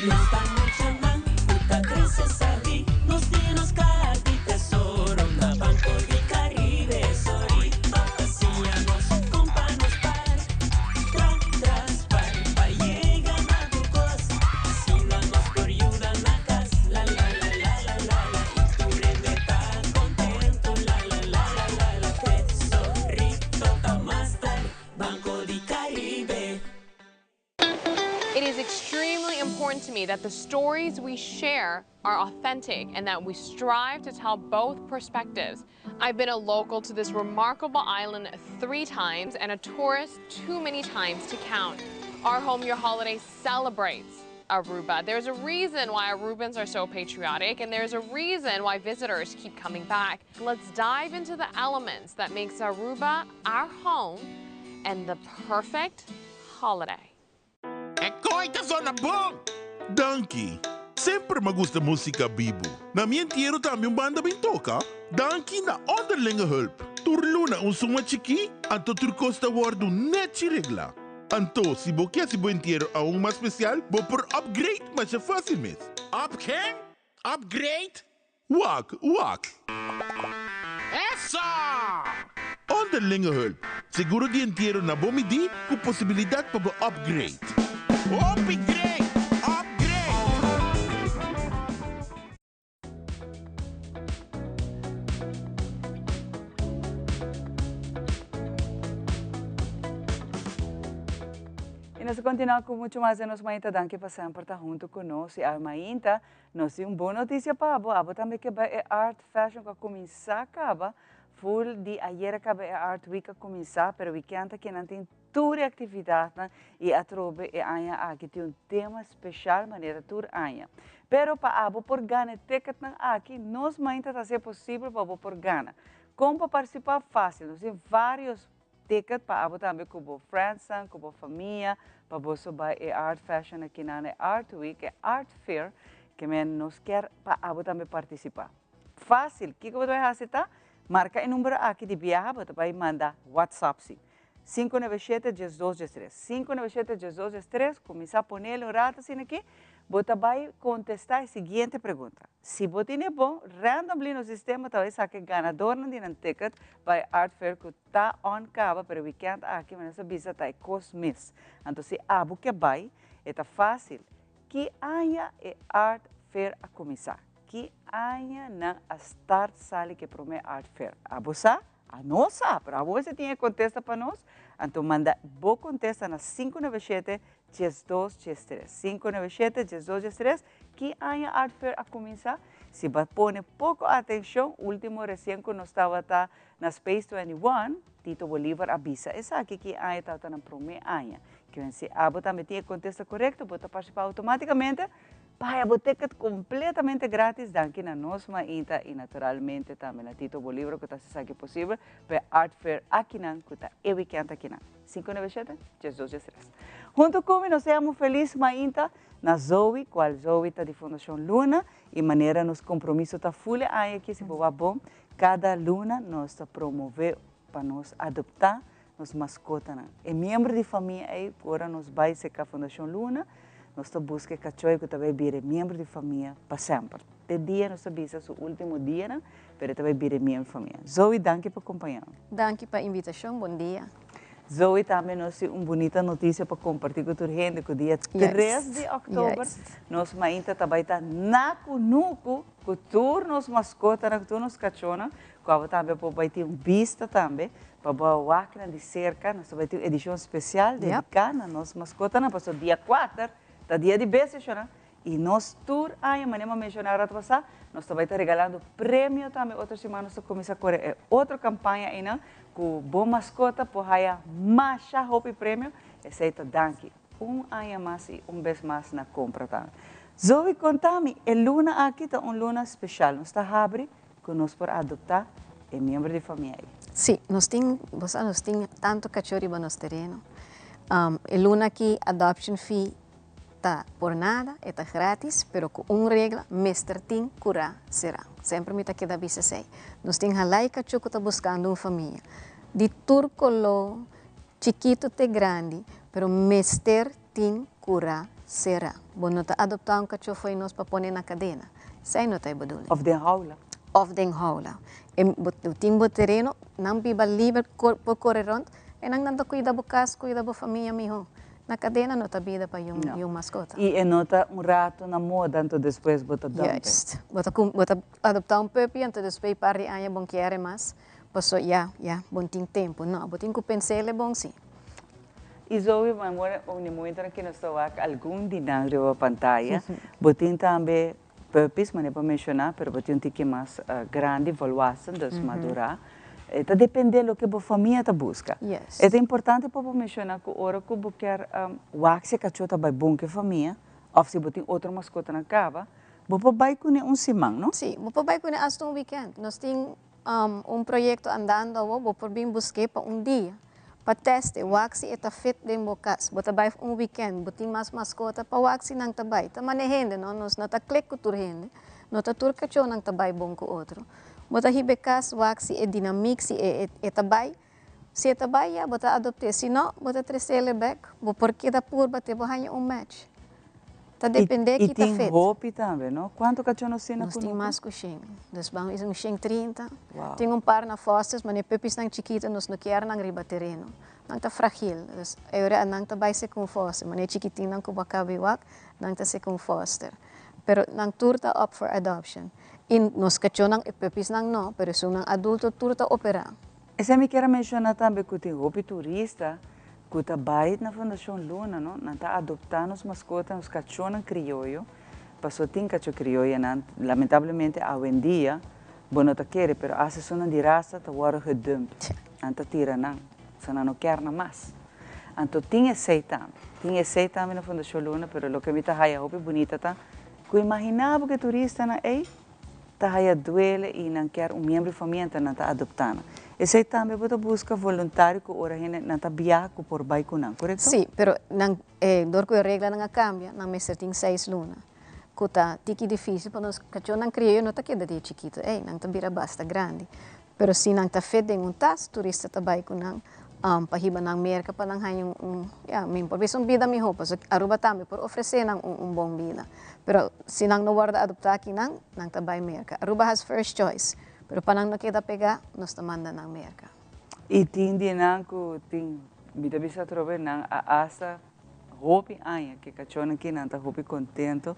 Nos ta muchanan ku ta krese sabí, nos tin nos kaha di tesoro na Banco di Caribe. Sorry pa siña nos kon pa nos par, tra tras par pa yega na tur kos. Asina nos por yuda na kas, la la la la la la la. to me that the stories we share are authentic and that we strive to tell both perspectives. I've been a local to this remarkable island three times and a tourist too many times to count. Our Home Your Holiday celebrates Aruba. There's a reason why Arubans are so patriotic and there's a reason why visitors keep coming back. Let's dive into the elements that makes Aruba our home and the perfect holiday. E koi ta zona bon! Danki! Semper m'a gusta músika bibu. Na mi entiero tambe un banda bin toka. Danki na Onderlinge Hulp. Tur luna un suma chikí, anto tur kos ta wòrdu nèchi reglá. Anto, si bo ke hasi bo entiero aun mas spesial, bo por upgrade masha fásil mes. Up ken? Upgrade? Wak, wak! Eso! Onderlinge hulp, seguro di entiero na bo midí ku posibilidat pa bo upgrade. Hopi great! Upgrade! Y nos ta continua cu mucho mas den nos mainta. Danki pa semper ta hunto cu nos. Y awe mainta Nos tin un bon notisia pa bo, abo tambe ke bai e Art Fashion ku a kuminsá kaba, full di ayera kaba e Art Week a kuminsá, pero wikènt aki nan tin tur e aktividatnan i atrobe e aña aki tin un tema speshal manera tur aña. Pero pa abo por gana e ticketnan aki, nos mainta ta hasi e posibel pa bo por gana. Kon pa partisipá? Fásil, nos tin vários Ticket pa abo tambe cu bo friendsnan, cu bo famia, pa boso bai e Art Fashion aki nan e Art Week, e Art Fair, ke men nos kier pa abo tambe participa. Facil, kico bo ta bai haci ta, marca e numero aki di biaha, bo ta bai manda WhatsApp si. 597 12 13, 597 12 13, cuminsa ponele un rato asina aki, bo ta bai contesta e siguiente pregunta. Si bo tene bon, randomly nos sistema ta bai saca e ganadornan di nan ticket pa e Art Fair cu ta on caba, pero weekend aki mi nos a bisa ta e cos mes. Anto si abo ke bai, e ta facil. Ki aña e Art Fair a cuminsa? Ki aña nan a start sali cu e prome Art Fair? Abo sa? A nos sa, pero abo mester tin e contesta pa nos. Anto manda bo contesta na 597 12 13. 597 12 13. Ki aña Art Fair a cuminsa? Si bo a pone poco atencion, ultimo recien cu nos tabata na Space 21, Tito Bolivar a bisa esaki ki aña tabata nan prome aña. Kiwen si abo tambe tin e contesta corecto, bo ta participa automaticamente pa haya bo ticket completamente gratis danki na nos Mainta y naturalmente tambe na Tito Bolivar cu ta haci esaki posibel pa e Art Fair akinan cu ta e weekend akinan. 597 1213. Hunto cu mi nos ta yama un feliz Mainta na Zoe, cual Zoe ta di Fundacion Luna y manera nos compromiso ta ful e aña aki si bo wak bon, cada luna nos ta promove pa nos adopta nos mascotanan. E miembro di famia ey ora nos bay seca Fundacion Luna, nos ta busca e cachoy cu ta bay bira e miembro di famia pa semper. Te dia nos ta bisa su ultimo dianan, pero e ta bay bira e miembro di famia. Zoe, danki pa compaña. Danki pa invitacion, bon dia. Zoe tambe nos tin un bunita noticia pa comparti cu tur hende cu dia tres di october nos mainta ta bay ta na cunucu cu tur nos mascotanan, cu tur nos cachonan cu abo tambe por bay tin un bista tambe pa bo a wak nan di cerca. Nos ta bay tin un edicion special dedica na nos mascotanan pasobra dia cuater ta dia di bestia shona Y nos tur aña, manera mi a menciona rato pasa, nos ta bay ta regalando premio tambe. Otro siman nos ta cuminsa core e otro campaña eynan cu bo mascota por haya masha hopi premio. Esey ta danki un aña mas y un bes mas na compra tambe. Zoe, conta mi, e luna aki ta un luna special. Nos ta habri cu nos por adopta e miembro di famia ey. Sí, nos tin, bo sa nos tin tanto cacho riba nos tereno. E luna aki adoption fee Ta por nada, e ta gratis, pero ku un regla, mester tin kurá será. Semper mi ta keda bisa esei. Nos tin halai kachó ku ta buskando un famia, di tur koló, chikitu te grandi, pero mester tin kurá será. Bo no ta adoptá un kachó fo'i nos pa pone na kadena. Esei no ta e bedoeling. Òf den houla. Òf den houla. E bo tin bo tereno, nan biba liber, por kore rònt, e nan nan ta kuida bo kas, kuida bo famia mihó. Na kadena no ta bida pa yun maskota. I e no ta un rato na moda anto despues bo ta dump e. Juist. Bo ta bo ta adopta un puppy anto despues par di aña bon kier e mas paso ya ya bon tin tempo. No, bo tin ku pens'el e bon si. I Zoe, ma amor, un di momentonan ku nos ta wak algun di nan riba pantaya, bo tin tambe puppies, manera bo a menshoná, pero bo tin un tiki mas grandi, volwassen, dus madurá. E ta dependé loke bo famia ta buska. E ta importante pa bo menshoná ku ora ku bo kier wak si e kachó ta bai bon ku e famia, òf si bo tin otro maskotanan kaba, bo por bai kuné un siman, no? Sí, bo por bai kuné asta un wikènt. Nos tin un proyekto andando awor, bo por bin busk'é pa un dia, pa tèst'e, wak si e ta fit den bo kas. Bo ta bai un wikènt, bo tin mas maskota pa wak si nan ta bai. Ta manera hende, no? Nos no ta klik ku tur hende, no ta tur kachónan ta bai bon ku otro. Bo ta hiba e kas, wak si e dinamik, si e e ta bai. Si e ta bai, ya, bo ta adopt'é. Si no, bo ta tres'é bèk. Bo por keda purba te bo haña un match. Ta dependé I ki ta tin fit. hopi tambe, no? Kuantu kachó nos tin na Nos tin kunuku? mas ku shen. Dus ban bisa un shen 30. Wow. Tin un par na fosters, ma ne puppysnan chikitu nos no kier nan riba tereno. Nan ta fragil. Dus e ora nan ta bai segun foster. Ma ne chikitinnan ku bo a kaba i wak, nan ta segun foster. Pero nan tur ta up for adoption. I nos kachónan, e puppysnan no, pero esunnan adulto tur ta operá. Esei mi kier a menciona tambe cu tin hopi turista cu ta bay na Fundacion Luna, no? Nan ta adopta nos mascota, nos cachonan crioyo, paso tin cacho crioyo nan, lamentablemente awendia bo no ta kere, pero hasta esunnan di rasa ta wordo gedumpt, nan ta tira nan, pasobra nan no kier nan mas. Anto tin esei tambe, tin esei tambe na Fundacion Luna, pero loke mi ta haya hopi bunita ta cu imagina bo cu e turistanan ey ta haya duele y nan kier un miembro di famia enton nan ta adopta nan. Esey tambe bo ta busca voluntario cu ora hende nan ta biaha cu por bay cu nan, corecto? Sí, pero nan dor cu e reglanan a cambia, nan mester tin seis luna, cu ta tiki dificil pa nos cachornan crioyo no ta keda di e chikito ey, nan ta bira basta grandi. Pero si nan ta fit den un tas, turista ta bai cu nan pa hiba nan merca pa nan haña un, ya, mi por bisa un bida miho, pasobra Aruba tambe por ofrece nan un bon bida. Pero si nan no wordo adopta aki nan, nan ta bai merca. Aruba has first choice, pero pa nan no keda pega, nos ta manda nan merca. Y tin di nan cu tin, mi ta bisa atrobe, nan a hasta Hopi aña ke kachónan ki nan ta hopi kontento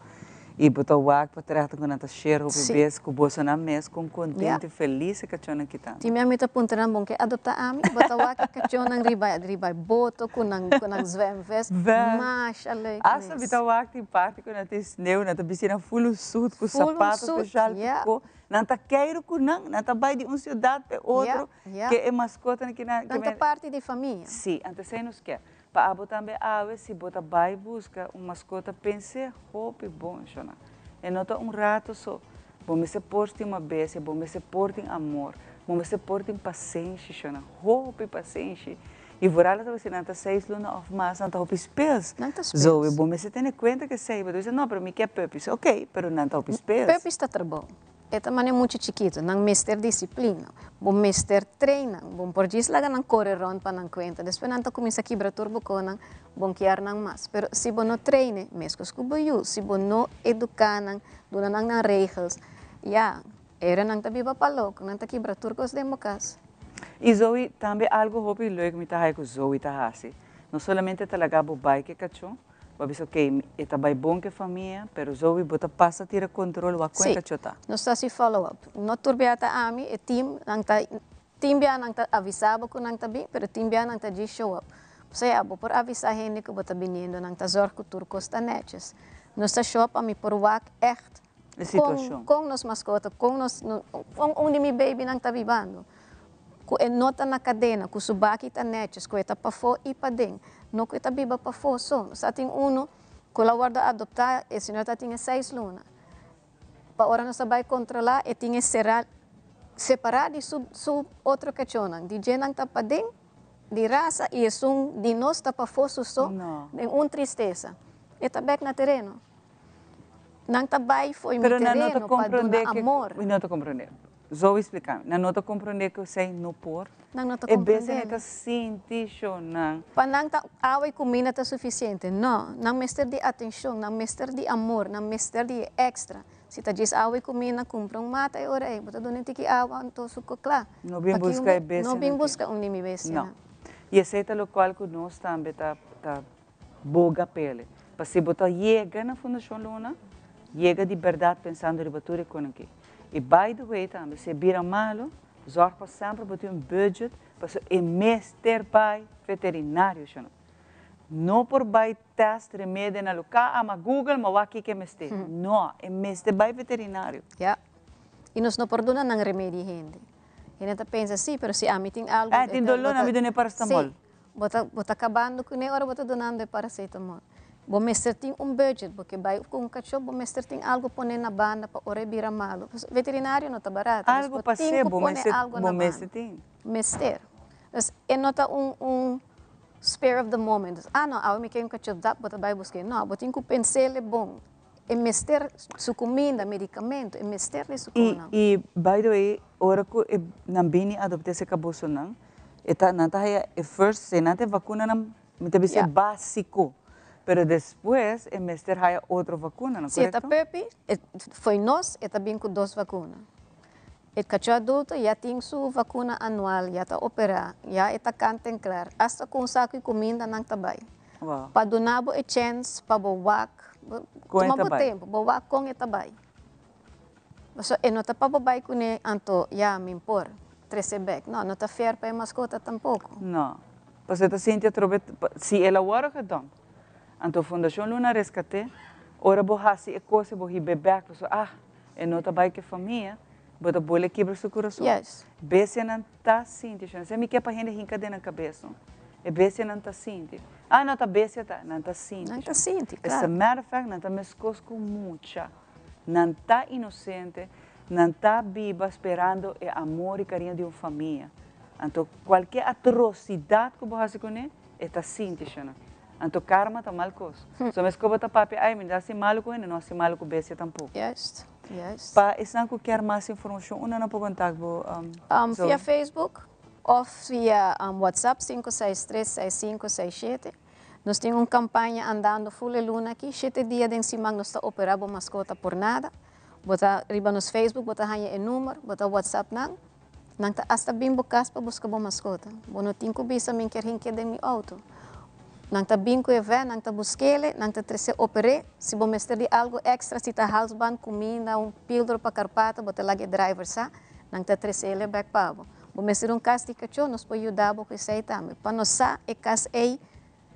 i bo ta wak pa trata ku nan ta share hopi bes ku bosonan mes kon kontento i felis e kachónan ki ta. Tin mi ta puntra nan bon ke adopta ami? Bo ta wak e kachónan riba riba e boto ku nan ku nan zwemvest masha leuk mes. Asta mi ta wak tin parti ku nan tin sneu nan ta bisti nan fulu sut ku sapato speshal ku nan ta keiru ku nan nan ta bai di un siudat pa e otro ke e maskotanan ki nan. Nan ta parti di famia. Si, anto esei nos ke. Pa abo tambe awe si bo ta bai buska un maskota pens'é hopi bon shona. E no ta un rato so. Bo mester por stima bestia, bo mester por tin amor, bo mester por tin pasenshi shona, hopi pasenshi. I vooral tabata si nan ta seis luna òf mas nan ta hopi speels. Nan ta speels. Zoe bo mester tene kuenta ku esei, bo ta bisa no pero mi ke puppies, ok, pero nan ta hopi speels. Puppies ta trabou. E ta manera mucha chikitu, nan mester disiplina, bo mester train nan, bo por djis laga nan kore rond pa nan kuenta, despues nan ta kuminsa kibra tur bo konan, bo kier nan mas. Pero si bo no train e, meskos ku bo yu, si bo no eduká nan, duna nan nan regels, ya, era nan ta biba pa loko, nan ta kibra tur kos den bo kas. I Zoe, tambe algu hopi leuk mi ta haya ku Zoe ta hasi, no solamente ta laga bo bai ku e kachó, Bo a bisa ok, e ta bai bon ku e famia, pero Zoe bo ta pasa tira control wak ku e kachó ta. Sí, nos ta hasi follow up. No tur bia ta ami, e team nan ta, tin bia nan ta avisa bo ku nan ta bin, pero tin bia nan ta djis show up. Osea, bo por avisa hende ku bo ta biniendo, nan ta zorg ku tur kos ta netjes. Nos ta show up pa mi por wak ègt E situashon. kon nos maskota, kon nos, kon un di mi babynan ta bibando. Ku e no ta na kadena, ku su baki ta nètjes, ku e ta pafó i paden, no ku e ta biba pafó so. Nos a tin unu ku lo a wòrdu adoptá, e señor ta tin e seis luna. Pa ora nos a bai kontrolá, e tin e será separá di su su otro kachónan. Di dje nan ta paden, di rasa, i esun di nos ta pafó su so, den un tristesa. E ta bèk na tereno. Nan ta bai fo'i mi Pero nan no ta tereno pa duna komprondé ke, amor. mi no ta komprondé. Zoe spliká mi, nan no ta komprondé ku esei no por. Nan no ta E bes komprondé. ta sinti sho nan. Pa nan ta awa i kuminda ta sufisiente. No, nan mester di atenshon, nan mester di amor, nan mester di e èkstra. Si ta djis awa i kuminda, kumpra un mata e ora ei. Bo ta duna un tiki awa, anto su ko kla. No bin Paki un buska e be, no bestianan bin aki. buska un di mi No. bestianan. I esei ta lokual ku nos tambe ta ta boga p'ele. Pa si bo ta yega na Fundashon Luna, yega di bèrdat pensando riba tur e konan aki. I by the way tambe, si e bira malu, zòrg pa semper bo tin un budget pasobra e mester bai veterinario, shona. No por bai test remedi na luka ama Google ma wak kiko e mester. No, e mester bai veterinario. Ya. I nos no por duna nan remedi hende. Hende ta pensa, si, pero si ami tin algu. Eh, tin doló, ami duna e paracetamol. Si. Bo ta, bo ta kabando kuné ora bo ta dunando e paracetamol. Bo mester tin un budget, bo ke bai ku un kachó, bo mester tin algu pone na banda pa ora e bira malu. Pasobra veterinario no ta barato, dus Algu bo pa tin se, ku bo pone mester, algu bo na mester banda. tin. Mester. Dus e no ta un, un spare of the moment. Dus, ah no, awe mi ke un kachó, dap bo ta bai busk'é. No, bo tin ku pens'é bon. E mester su kuminda, medikamento, e mester di su I, konan. i by the way, ora ku e nan bini adopt'é serka bosonan, e ta, nan ta haya e first, si nan ta e vakunanan, mi ta bisa e básiko, pero despues e mester haya otro vakunanan, Si e ta korekto? puppy, e fo'i nos e ta bin ku dos vakuna. E kachó adulto ya tin su vakuna anual, ya ta operá, ya e ta kant en klar. Asta ku un saku di kuminda nan ta bai. Wow. Pa duna bo e chèns pa bo wak, bo Kon e tuma ta bo bai? tempu, bo wak kon e ta bai. Pasobra e no ta pa bo bai kuné anto ya mi por trese bèk. No, no ta fair pa e maskota tampoko. No. Pasobra e ta sinti atrobe, si el a wòrdu gedump, anto Fundashon Luna reskat'é, ora bo hasi e kos e bo hib'é bèk, pasobra ah, E no ta bai ku e famia, bo ta bole kibra su kurason. Yes. Bestianan ta sinti shon. Esei mi ke pa hende hinka den nan kabes no. E bestianan ta sinti. Ah no ta bestia ta, nan ta sinti Nan ta shon. sinti, As a klaro. matter of fact nan ta meskos ku mucha. Nan ta inosente, nan ta biba sperando e amor i kariño di un famia. Anto kualke atrosidat ku bo hasi kuné, e ta sinti shon. Anto karma ta mal kos. So mes ku bo ta papia, ay mi no ta hasi malu ku hende, no hasi malu ku bestia tampoko. Juist, juist. Pa esnan ku kier mas informashon, unda nan por kontak bo, Zoe? Via Facebook of via WhatsApp 563 6567. Nos tin un kampaña andando ful e luna aki, shete dia den siman nos ta opera bo maskota por nada. Bo ta riba nos Facebook bo ta haña e numer, bo ta WhatsApp nan. Nan ta asta bin bo kas pa buska bo maskota. Bo no tin ku bisa min kier hink'é den mi outo. Nan ta bin ku e vè, nan ta busk'ele, nan ta tres'é oper'é. Si bo mester di algu èkstra, si ta halsband, kuminda, un píldora pa karpata, bo ta laga e driver sa, nan ta tres'ele bèk pa bo. Bo mester un kas di kachó, nos por yuda bo ku esei tambe. Pa nos sa e kas ei,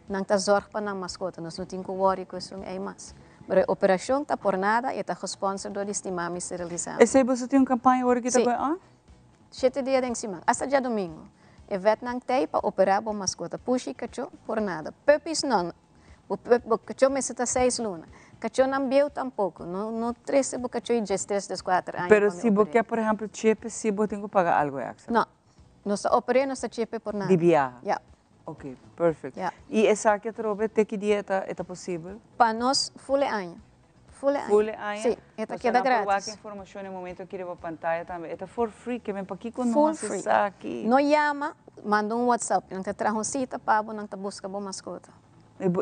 nan ta zòrg pa nan maskota. Nos no tin ku wòri ku esun ei mas. Pero e operashon ta por nada i e ta gesponsor dor di Stimami Sterilisatie. Esei boso tin un kampaña ora ki ta Sí. bai on? Shete dia den siman, asta djadumingu. E vètnan t'ei pa operá bo maskota. Pushi kachó por nada. Puppies no. Bo bo kachó mester ta seis luna. Kachónan bieu tampoko. No no trese bo kachó i djestres, deskuater aña Pero pa mi si bo oper'é. ke por ehèmpel chepe si bo tin ku paga algu èkstra? No. Nos ta oper'é, nos ta chepe por nada. Di biaha? Ya. Ok, perfect. Ya. I esaki atrobe te ki dia e ta posibel? Pa nos ful e aña. Ful e aña. Ful e aña? Sí, e ta keda Boso nan por wak gratis. informacion e momento aki riba pantaya tambe. E ta for free, ke men pakiko no Full hasi free. esaki? No yama, manda un WhatsApp. Nan ta traha un cita pa bo, nan ta busca bo mascota.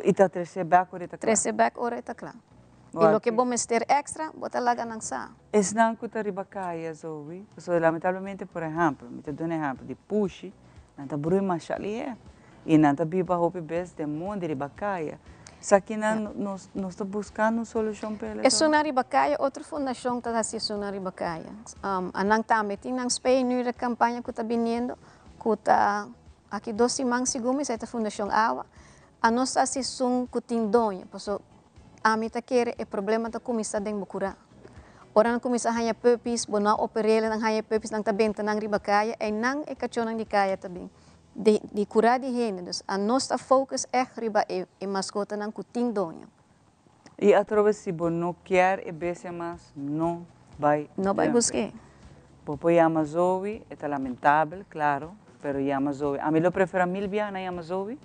I ta trece bek ora e ta cla? Trece bek ora e ta cla. I loke bo mester extra, bo ta laga nan sa. Esnan ku ta riba kaya, Zoe, pasobra lamentablemente, por ehèmpel, mi ta duna ehèmpel di pushi, nan ta brui masha lihé i nan ta biba hopi bes den mondi riba kaya. Esakinan nos nos ta buskando un solushon pa el. Esunnan riba kaya, otro fundashon ta hasi esunnan riba kaya. Anan tambe tin nan spei nu di kampaña ku ta biniendo, ku ta aki dos siman segun mi sa e ta Fundashon Awa. Anos ta hasi esun ku tin doño, pasobra Ami ta kere e problema ta kuminsá den bo kurá. Ora nan kuminsá haña puppies, bo no a oper'é, nan haña e puppies, nan ta benta nan riba kaya, einan e kachónan di kaya ta bin. Di di kurá di hende. Dus anos ta focus ègt riba e e maskotanan ku tin doño. I atrobe si bo no kier e bestia mas, no bai No bai dump'e. busk'é. Bo por yama Zoe, e ta lamentabel, klaro, pero yama Zoe. Ami lo preferá mil biaha nan yama Zoe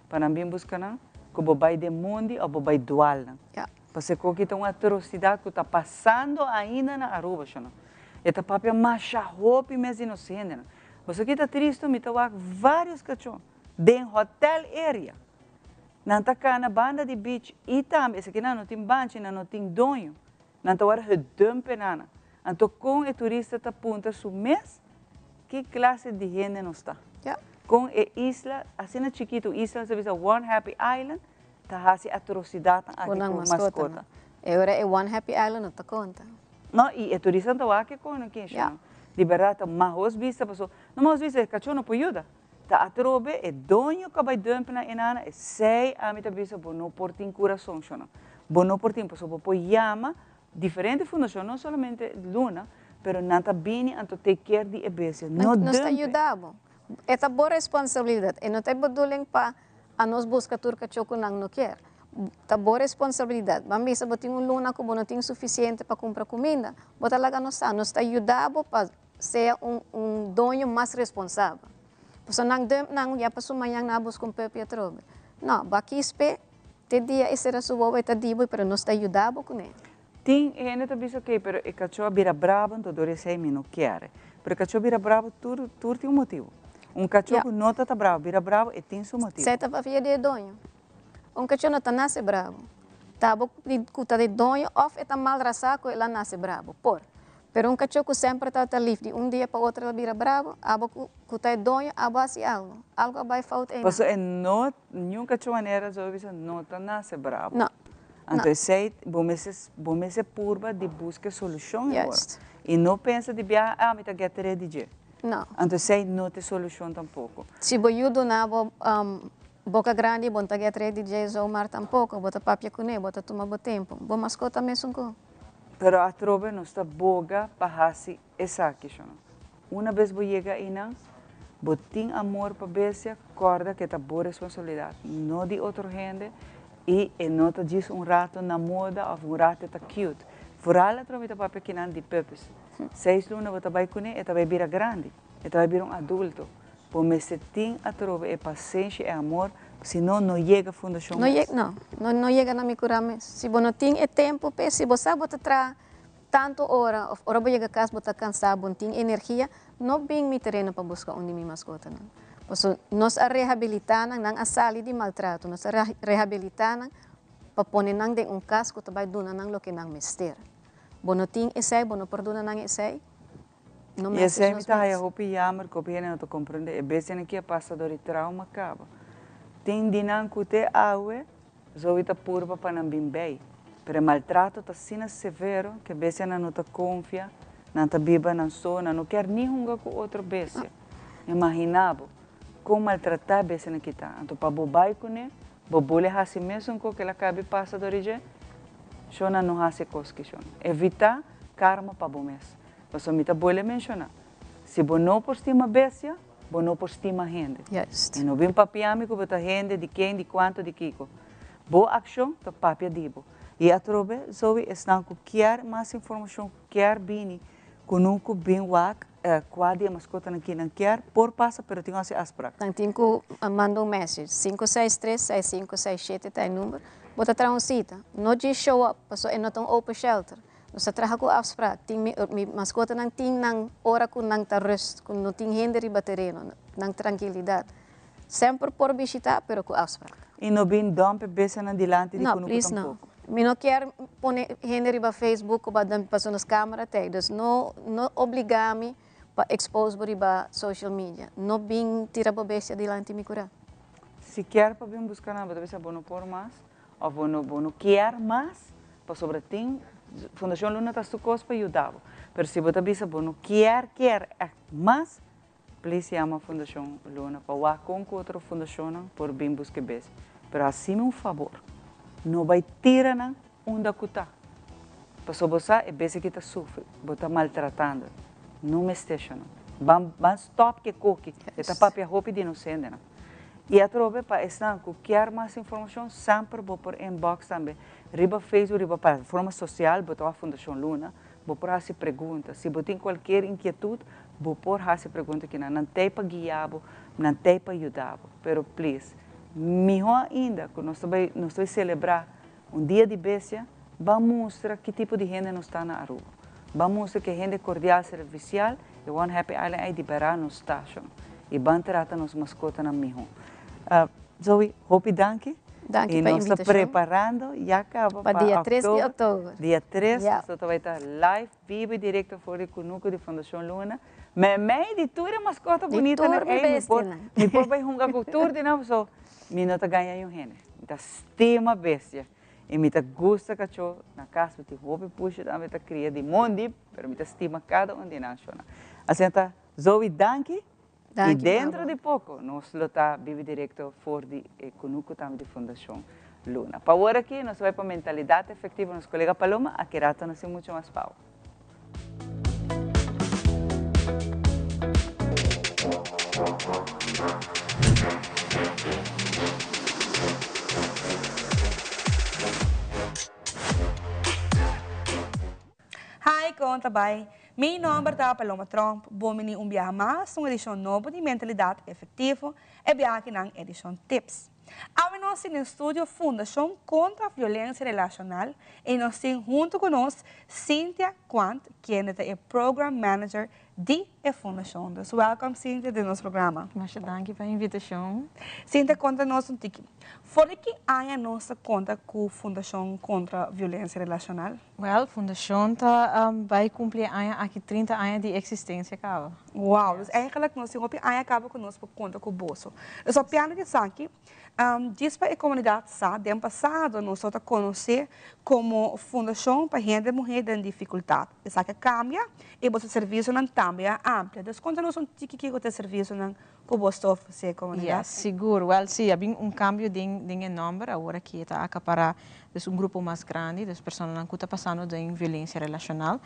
Pa nan bin buska nan, ku bo bai den mundi òf bo bai dual nan. Pasobra ku aki ta un atrosidat ku ta pasando ainda na Aruba, shonnan. E ta papia masha hopi mes di nos hendenan. Pasobra ki ta tristu, mi ta wak vários kachó den hotel area. Nan ta kana banda di beach i tambe esaki nan no tin banchi, nan no tin doño. Nan ta wòrdu gedump e nana. Anto kon e turista ta puntra su mes ki klase di hende nos ta? Kon e isla asina chikitu, isla nos ta bisa One Happy Island, ta hasi atrosidatnan aki Ku nan ku maskota. maskota? E ora e One Happy Island no ta konta. No, i e turistanan ta wak e kon aki, sho. Di bèrdat ta mahos bista paso, no mahos bista, e kachó no por yuda. Ta atrobe e doño ku a bai dump nan enana, esei ami ta bisa bo no por tin kurason shona. Bo no por tin, pasobra bo por yama diferente fundashon, no solamente Luna, pero nan ta bini anto take care di e bestia. No Nos ta dump e. yuda bo. E ta bo responsabilidat. E no ta e bedoeling pa anos buska tur kachó ku nan no kier. Ta bo responsabilidat. Ban bisa bo tin un luna ku bo no tin sufisiente pa kumpra kuminda, bo ta laga nos sa. Nos ta yuda bo pa sea un un doño mas responsabel. Pasobra nan dump nan ya pa su mañan nan a buska un puppy atrobe. No, bo a kis p'e, te dia e sera su wowo e ta di bo pero nos ta yuda bo kuné. Tin hende ta bisa ok pero e kachó a bira brabo anto dor esei mi no kier. Pero e kachó bira brabo tur tur tin un motibu. Un kachó ku no ta ta brabo bira brabo e tin su motibu. Esei ta pafia di e doño. Un kachó no ta nase brabo. Ta bo ku ta di doño òf e ta mal rasá ku el a nase brabo. Por. Pero un kachó ku semper tabata lif di un dia pa otro el a bira brabo, abo ku ku ta e doño abo a hasi algu. Algu a bai fout einan. Pasobra e no, niun kachó manera zo bisa no ta nase brabo. No. Anto esei bo mester bo mester purba di buska e solushon e ora. I no pensa di biaha, ah mi ta get ready dje. No. Anto esei no ta e solushon tampoko. Si bo yu duna bo boka grandi bo no ta get ready dje zomaar tampoko. Bo ta papia kuné, bo ta tuma bo tempu. Bo maskota mesun ku. Pero atrobe nos ta boga pa hasi esaki, shona. Una bes bo yega einan, bo tin amor pa bestia, kòrda ku e ta bo responsabilidat, no di otro hende, i e no ta djis un rato na moda òf un rato e ta cute. Vooral atrobe mi ta papia kinan di puppies. Seis luna bo ta bai kuné, e ta bai bira grandi, e ta bai bira un adulto. Bo mester tin atrobe e pasenshi, e amor, si no, no yega fundashon No mes. no, no, no yega na mi kura mes. Si bo no tin e tempu p'e, si bo sa bo ta traha tantu ora òf ora bo yega kas bo ta kansá, bo no tin energia, no bin mi tereno pa buska un di mi maskotanan. Pasobra nos a rehabilitá nan, nan a sali di maltrato, nos a rehabilitá nan pa pone nan den un kas ku ta bai duna nan loke nan mester. Bo no tin esei, bo no por duna nan esei, No I mester esei mi nos ta haya mes. hopi yamer ku hopi hende no ta komprende. E bestianan ki a pasa dor di trauma kaba. Tin di nan ku te awe zoe ta purba pa nan bin bei. Pero e maltrato ta asina severo ku e bestianan no ta konfia, nan ta biba nan so, nan no kier ni hunga ku otro bestia. Imaginá bo kon maltratá e bestianan ki ta. Anto pa bo bai kuné, bo bole hasi mesun ku kel a kabi pasa dor di dje? Shona no hasi e kos ki shona. Evitá karma pa bo mes. Pasobra mi ta bolbe menshoná, si bo no por stima bestia, bo no por stima hende. Juist. I no bin papia mi ku bo ta hende di ken, di kuantu, di kiko. Bo akshon ta papia di bo. I atrobe, Zoe, esnan ku kier mas informashon, ku kier bini ku no ku bin wak kua di e maskotanan ki nan kier, por pasa, pero tin ku hasi afsprak. Nan tin ku manda un message. Sinku seis tres, seis sinku seis shete ta e number. Bo ta traha un sita. No djis show up, pasobra e no ta un open shelter. Nos ta traha ku afsprak. Tin mi mi maskotanan tin nan ora ku nan ta rust, ku no tin hende riba tereno, nan trankilidat. Semper por bishita, pero ku afsprak. I no bin dump e bestianan dilanti di No, kunuku please no. tampoco. Mi no kier pone hende riba Facebook ku ba dump pasobra nos kamera ta ei. Dus no no obliga mi pa expose bo riba social media. No bin tira bo bestia dilanti mi kura. Si kier pa bin buska nan, bo ta bisa bo no por mas of bo no bo no kier mas, Pasobra tin Fundacion Luna ta su cos pa yuda bo. Pero si bo ta bisa bo no kier kier echt mas, please yama Fundacion Luna pa wak con cu otro fundacionnan por bin busca e bes. Pero hacimi un fabor, no bay tira nan unda cu ta. Pasobra bo sa e bes aki ta sufri, bo ta maltratando. No mester sha nan. Ban ban stop cu e koki, e ta papia hopi di nos hendenan. I atrobe pa esnan ku kier mas informashon semper bo por inbox tambe riba Facebook riba plataforma sosial bo ta wak Fundashon Luna bo por hasi pregunta si bo tin kualkier inkietut bo por hasi pregunta kinan nan tei pa guia bo nan tei pa yuda bo pero please miho ainda ku nos ta bai nos ta bai selebrá un dia di bestia ban mustra ki tipo di hende nos ta na Aruba ban mustra ke hende kordial servisial e One Happy Island ei di bera nos ta shon i ban trata nos maskotanan miho. Zoe hopi danki Danki i pa nos ta invitashon. preparando ya kaba Pa pa dia tres di oktober oktober. dia tres Ya. nos ta bai ta live bibo i direkto for di kunuku di Fundashon Luna meimei di tur e maskota Di bunitanan tur mi ei mi por bestianan. mi por bai hunga ku tur di nan paso mi no ta gaña niun hende mi ta stima bestia i mi ta gusta kachó na kas mi tin hopi pushi tambe ta kria di mondi pero mi ta stima kada un di nan shona asina ta Zoe danki. I dentro di poko nos lo ta bibi direkto for di e kunuku tambe di Fundashon Luna. Pa awor aki nos bai pa Mentalidat Efektivo, nos kolega Paloma aki rato nos tin mucho mas pau. Hi, kon ta bai? Mi nomber ta Paloma Tromp. Bon bini un biaha mas un edishon nobo di Mentalidat Efektivo, e biaha akinan edishon Tips. Awe nos tin den studio Fundashon Kontra Violensia Relashonal i nos tin huntu ku nos Cynthia Quant kende ta e Program Manager di e fundashon. Dus welkom Cynthia den nos programa. Masha danki pa e invitashon. Cynthia konta nos un tiki, for di ki aña nos ta konta ku Fundashon Kontra Violensia Relashonal? Wel, Fundashon ta bai kumpli e aña aki 30 aña di eksistensia kaba. Wow, dus eigenlijk nos tin hopi aña kaba ku nos por konta ku boso. Dus papiando di esaki, djis pa e komunidat sa, den pasado nos tabata konosé komo Fundashon pa Hende Muhé den Difikultat. Esaki a kambia i boso servisionan tambe a amplia. Dus konta nos un tiki kiko ta e servisionan ku boso ta ofresé e komunidat. Yes, sigur. Wèl, sí, a bin un kambio den den e nòmber. Awor aki e ta akapará dus un grupo mas grandi, dus personanan ku ta pasando den violensia relashonal.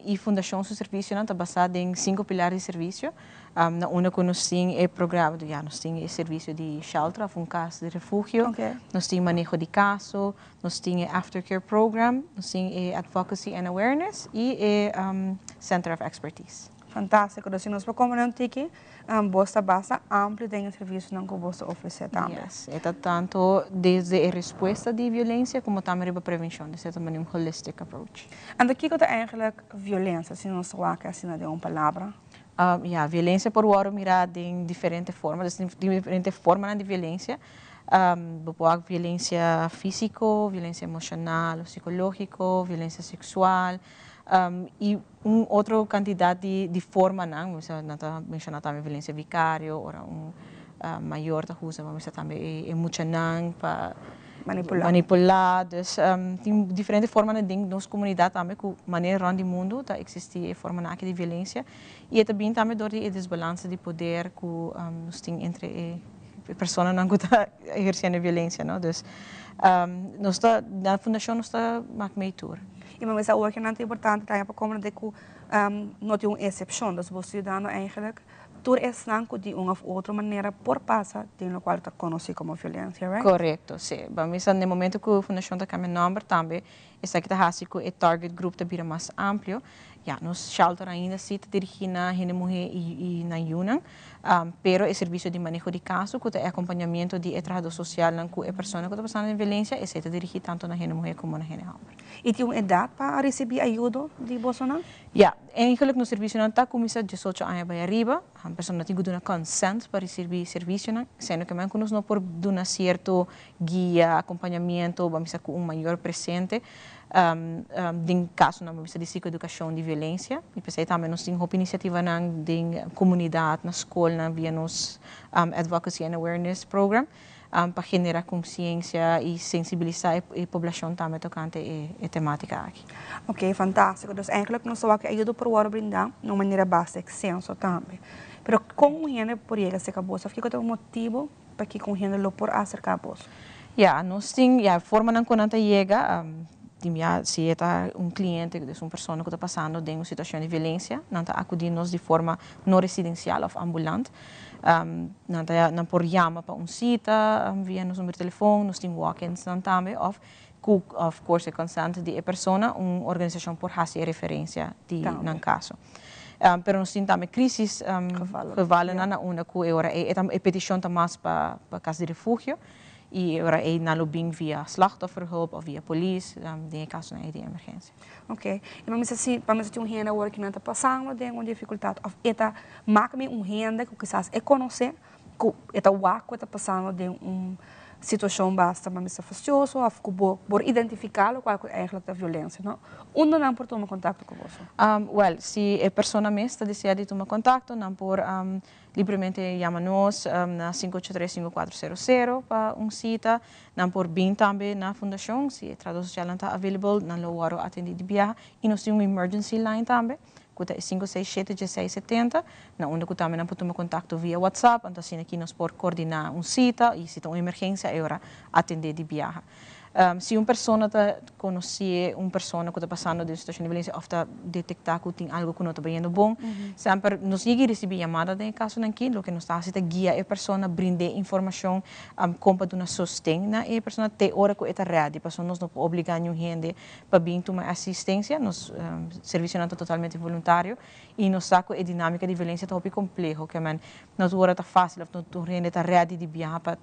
I Fundashon su servisionan ta basá den sinku pilar di servisio, na unda ku nos tin e programa, ya, nos tin e servisio di shelter òf un kas di refugio, nos tin maneho di kaso, Nos tin e Aftercare Program, nos tin e Advocacy and Awareness y e Center of Expertise. Fantástico. Dus si nos por comprende un tiki, bos ta basta amplio den e servicionan cu bos ta ofrece tambe. Yes, e ta tanto desde e respuesta di violencia como tambe riba prevencion. Dus e ta mane un holistic approach. Anto kico ta eigenlijk violencia, si nos wak asina den un palabra? Ya, violencia por worde mira den diferente forma, dus tin diferente formanan di violencia. Bo por wak violencia fisico, violencia emocional o psicologico, violencia sexual y un otro cantidad di formanan, nan ta menciona tambe violencia vicario, ora un mayor ta usa, bo mester tambe e muchanan pa manipula. Dus tin diferente formanan den nos comunidad tambe cu manera rond di mundo ta existi e formanan aki di violencia y e ta bin tambe door di e desbalansa di poder cu nos tin entre e personanan cu ta eherciendo e violencia, no. Dus nos ta, na fundacion nos ta mak mei tur. Y mi mester awor kinan ta importante tambe pa comprende cu no tin un excepcion, dus bo ciudadano eigenlijk tur esnan cu di un of otro manera por pasa den locual ta conoci como violencia, right? Corecto, si. Bo mester na e momento cu fundacion ta cambia nomber tambe Esaki ta hasi ku e target group ta bira mas amplio. Ya, nos shelter ainda si ta dirigí na hende muhé i na yunan, pero e servisio di maneho di kaso ku ta e akompañamiento di e trahadó sosialnan ku e persona ku ta pasando den violensia, esei ta dirigí tantu na hende muhé komo na hende hòmber. I tin un edat pa risibí ayudo di bosonan? Ya, eigenlik nos servisionan ta kuminsá diesocho aña bai ariba. Persona tin ku duna consent pa risibí servisionan, siendo ke men ku nos no por duna sierto guia, acompañamiento, bo a bisa cu un mayor presente, den casonan bo a bisa di psicoeducacion di violencia. Y p'esey tambe nos tin hopi iniciativanan den comunidad, na scolnan via nos Advocacy and Awareness Program pa genera conciencia y sensibilisa e poblacion tambe tocante e tematica aki. Ok, fantastico. Dus eigenlijk nos ta wak e ayuda por worde brinda na un manera basta extenso tambe. Pero con un hende por yega cerca boso? Of kico ta un motibo Pakiko un hende lo por aserká boso? Ya, nos tin, ya, formanan ku nan ta yega, tin bia si e ta un kliente, dus un persona ku ta pasando den un situashon di violensia, nan ta akudí nos di forma no residensial òf ambulant. Nan ta, nan por yama pa un sita via nos numero di telefon, nos tin walk-insnan tambe òf ku of course e consent di e persona, un organisashon por hasi e referensia di nan kaso. Pero nos tin tambe crisis gevallennan na unda ku e ora ei e petishon ta mas pa kas di refugio i e ora ei nan lo bin via slachtofferhulp of via polis den e kasonan ei di emergensia. Ok. I pa mi sa si pa mi sa tin un hende awor ku nan ta pasando den un difikultat of e ta mak mi un hende ku kisas e konosé ku e ta wak ku e ta pasando den un situashon basta pa mester fastioso òf ku bo por identifiká lokual ku eigentlik ta violensia, no? Unda nan por tuma kontakto ku boso? Wèl, si e persona mes ta deseá di tuma kontakto, nan por libremente yama nos na 583 5400 pa un sita. Nan por bin tambe na fundashon, si e trahadó sosialnan ta available, nan lo wòrdu atendí di biaha. I nos tin un emergency line tambe. ku ta e sinku seis shete dieseis setenta, na unda ku tambe nan por tuma kontakto via WhatsApp, anto asina aki nos por kordiná un sita i si ta un emergensia e ora atendé di biaha. Si un persona ta konosé un persona ku ta pasando den un situashon di violensia òf ta detektá ku tin algu ku no ta bayendo bon, semper nos yega i risibí yamada den e kasonan aki, loke nos ta hasi ta guia e persona, brind'é informashon kon pa duna sosten na e persona te ora ku e ta rèdi, pasobra nos no por obligá niun hende pa bin tuma e asistensia, nos servisionan ta totalmente voluntario i nos sa ku e dinámika di violensia ta hopi kompleho, ke men no tur ora ta fásil òf no tur hende ta rèdi di biaha pa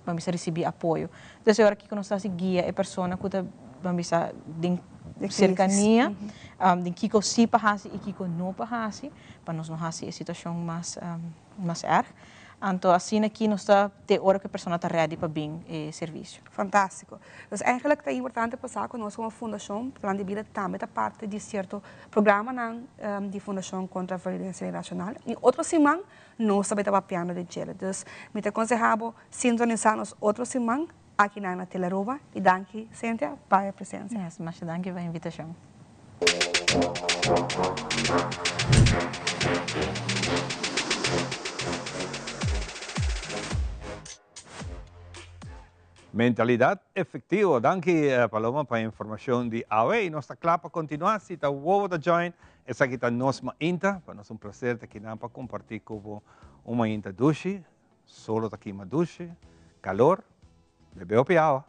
ban bisa risibí apoyo. Entonces e ora kiko nos ta hasi guia e persona ku ta ban bisa den serkania den kiko si pa hasi i kiko no pa hasi pa nos no hasi e situashon mas mas erg. Anto asina aki nos ta te ora ku e persona ta ready pa bin e servisio. Fantástiko. Dus eigenlijk ta importante pa sa ku nos komo fundashon Plan di Bida tambe ta parti di sierto programanan di Fundashon Kontra Violensia Relacional i otro siman Nos ta bay ta papiando di djele. Dus mi ta conseha bo sintonisa nos otro siman aki nan na Telearuba y danki Cynthia pa e presencia. Yes, masha danki pa e invitacion. Mentalidad efectivo. Danki Paloma pa e informacion di awe y nos ta cla pa continua. Si ta wowo ta join, esaki ta nos mainta. Pa nos un placer ta kinan pa comparti cu bo un mainta dushi. Solo ta kima dushi, calor, bebe hopi awa,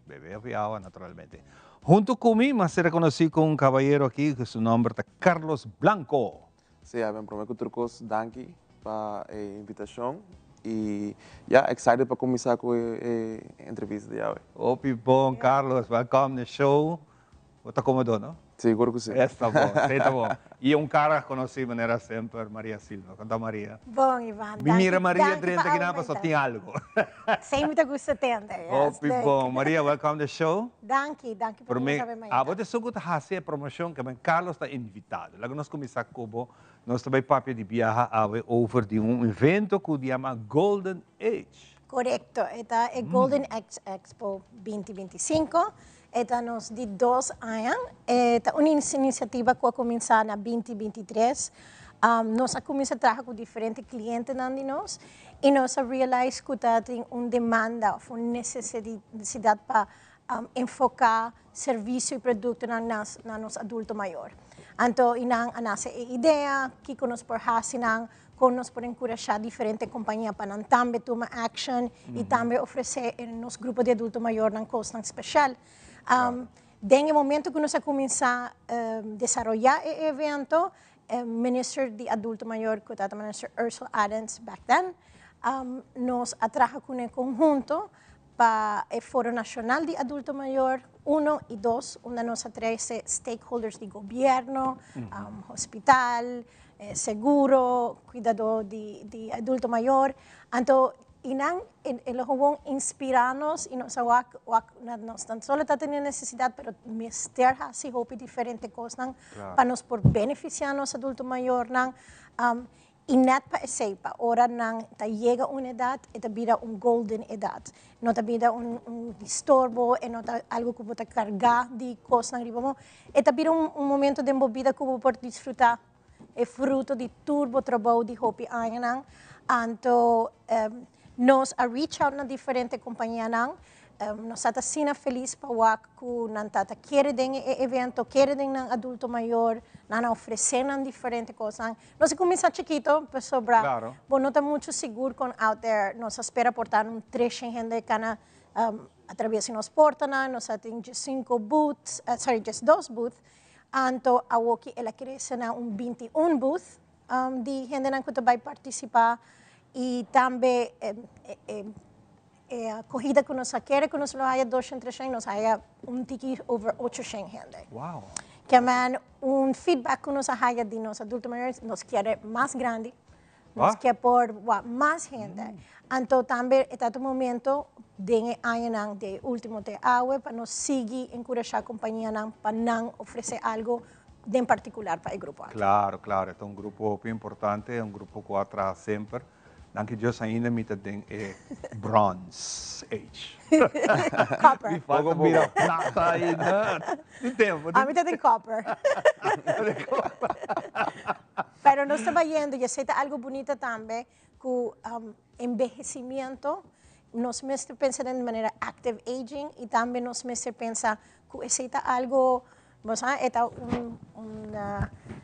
bebe hopi awa naturalmente. Hunto cu mi, mas ser conoci cu un cabayero aki cu su nomber ta Carlos Blanco. Sí, Ivan, prome ku tur kos danki pa e invitashon i ya, excited pa kuminsá ku e entrevista di awe. Hopi bon, Carlos, welcome na e show. Bo ta komodo, no? Sigur ku si. Esta bon, esei ta bon. I un kara konosí manera semper, Maria Silva. Kon ta Maria? Bon, Ivan. Mi mira Maria drenta aki nan pasobra tin algu. Esei mi ta gusta tende, yes. Hopi bon. Maria, welcome na e show. Danki, danki pa bini sabe mañana. Abo ta esun ku ta hasi e promoshon ke men Carlos ta invitado. Laga nos kuminsá ku bo. Nos ta bai papia di biaha awe over di un evento ku yama Golden Age. Korekto, e ta e Golden Age Expo binti binti sinku. E ta nos di dos aña. E ta un inisiativa ku a kuminsá na binti binti tres. Nos a kuminsá traha ku diferente klientenan di nos i nos a realize ku ta tin un demanda òf un nesesidat pa enfoká servisio i produktonan na nos adulto mayor. Anto i nan a nase e idea kiko nos por hasi nan, kon nos por enkurashá diferente kompania pa nan tambe tuma action i tambe ofresé nos grupo di adulto mayornan kosnan speshal. Den e momento ku nos a kuminsá desaroyá e evento, Minister di Adulto Mayor ku tabata Minister Ursula Arends back then, nos a traha kuné konhunto pa e Foro Nashonal di Adulto Mayor uno i dos, unda nos a trese stakeholders di gobierno, hospital, seguro, kuidadó di adulto mayor. Anto i nan e lo gewoon inspirá nos i nos a wak wak na nos tan solo ta tene nesesidat pero mester hasi hopi diferente kosnan pa nos por benefisiá nos adulto mayornan. I nèt pa esei, pa ora nan ta yega un edat, e ta bira un golden edat. No ta bira un un distorbo, e no ta algu ku bo ta kargá di kosnan riba bo. E ta bira un un momento den bo bida ku bo por disfrutá e fruto di tur bo trabou di hopi añanan. Anto nos a reach out na diferente kompanianan. Nos ta asina felis pa wak ku nan ta ta kere den e evento, kere den nan adulto mayor, nan a ofresé nan diferente kosnan. Nos a kuminsá chikito pasobra bo no ta muchu sigur kon out there. Nos a spera por ta un treshen hende kana atraves di nos portanan. Nos a tin diesinko booths, sorry, diesdos booth. Anto awoki el a krese na un bintiun booth di hendenan ku ta bai partisipá i tambe e E acogida cu nos a kere cu nos lo haya doshen, treshen, nos haya un tiki over ochoshen hende. Wow. Ke men un feedback cu nos a haya di nos adulto mayores, nos kier mas grandi, nos kier por wak mas hende. Anto tambe e ta un momento den e añanan di e ultimo te awe pa nos sigui encurasha companianan pa nan ofrece algo den particular pa e grupo aki. Claro, claro, e ta un grupo hopi importante, un grupo cu a traha semper. Danki Dios ainda mi ta den e bronze age. Copper. Mi falta bira plata ainda. Tin tempo. Ami ta den copper. Pero nos ta bayendo y esey ta algo bunita tambe cu envejecimiento nos mester pensa den manera active aging y tambe nos mester pensa cu esey ta algo Bo sa, e ta un un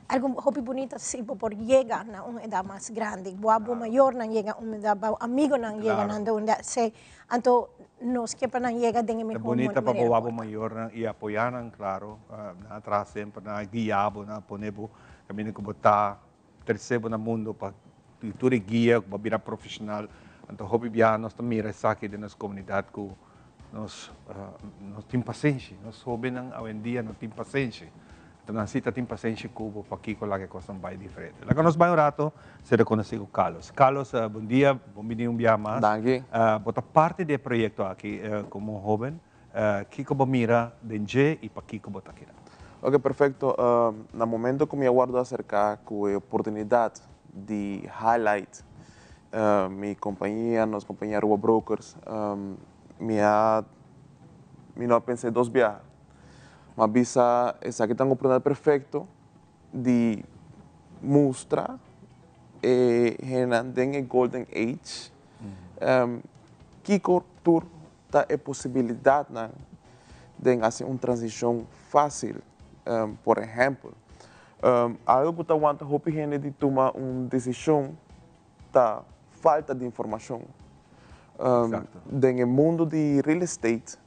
algo hopi bunita si bo por yega na un edat mas grandi. Bo a bo mayornan yega un edat, bo amigonan yega nan un edat. Si, anto nos ke pa nan yega den e Ta mihó bunita pa manera bo wak bo por ta. mayornan i apoyá nan, klaro. Nan a traha semper, nan a guia bo, nan a pone bo kaminda ku bo ta, trese bo na mundo pa tur e guia ku bo a bira profeshonal. Anto hopi biaha nos ta mira esaki den nos komunidat ku Nos no tin pasenshi, nos hobennan awendia no tin pasenshi. Anto nan si ta tin pasenshi ku bo, pakiko laga e kosnan bai diferente? Laga nos bai un rato sera konosí ku Carlos. Carlos, bon dia, bon bini un bia mas. Danki. Bo ta parti di e proyekto aki komo hoben. Kiko bo mira den dje i pakiko bo ta keda? Oke, perfekto. Na momento ku mi a wòrdu aserká ku e oportunidat di highlight Mi compañia, nos compañia Aruba Brokers, mi a, mi no a pens'é dos biaha. Mi a bisa esaki ta un oportunidad perfecto di mustra e hendenan den e golden age kiko tur ta e posibilidadnan den hasi un transicion facil. Por ehempel, algo cu ta wanta hopi hende di tuma un decision ta falta di informacion. Den e mundo di real estate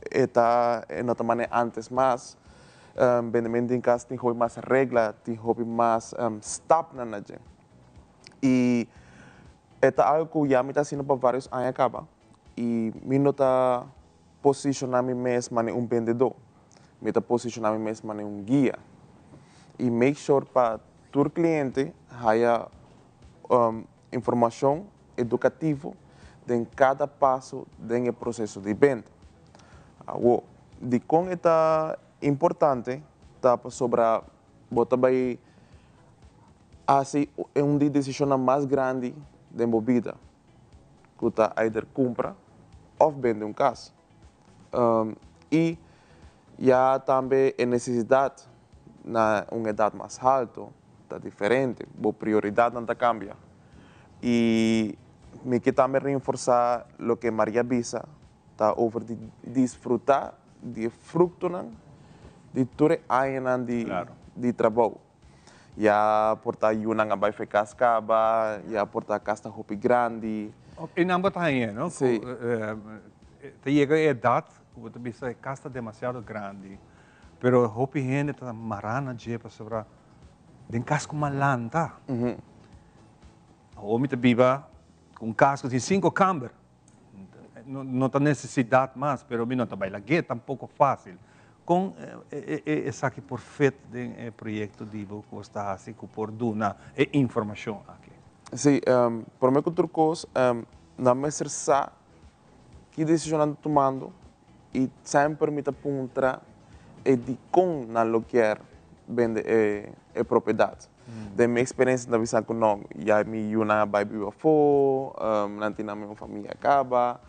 e ta e no ta manera antes mas, bendemento di cas tin hopi mas regla, tin hopi mas stapnan na dje. Y e ta algo cu ya mi ta haciendo pa varios aña caba y mi no ta posiciona mi mes manera un bendedor, mi ta posiciona mi mes manera un guia y make sure pa tur cliente haya informacion educativo den cada paso den e proceso di benta. Awo, dicon e ta importante ta pasobra bo ta bay haci un di decisionnan mas grandi den bo bida. ku ta eider kumpra òf bende un kas. I ya tambe e nesesidat na un edat mas haltu ta diferente, bo prioridatnan ta kambia. I mi ke tambe rinforsá loke Maria bisa ta over di disfrutá di e fruktonan di tur e añanan di trabou. Ya por ta yunan a bai fe kas kaba, ya por ta kas ta hopi grandi. E nan bo ta hañ'é, no? Sí. Ta yega e edat ku bo ta bisa e kas ta demasiado grandi, pero hopi hende ta mará na dje pasobra den kas ku malanta. Awor mi ta biba ku un kas ku tin sinku kamber. No ta nesesidat mas, pero mi no ta bai lag'é tampoko fásil. Kon esaki por fit den e proyekto di bo ku bo sta hasi ku por duna e informashon aki? Sí, promé ku tur kos nan mester sa ki desishon nan ta tumando i semper mi ta puntra e dikon nan lo kier bende e propiedat. Den mi experiencia ta bisa cu no, ya mi yunan a bay biba afo, nan tin nan mismo famia caba,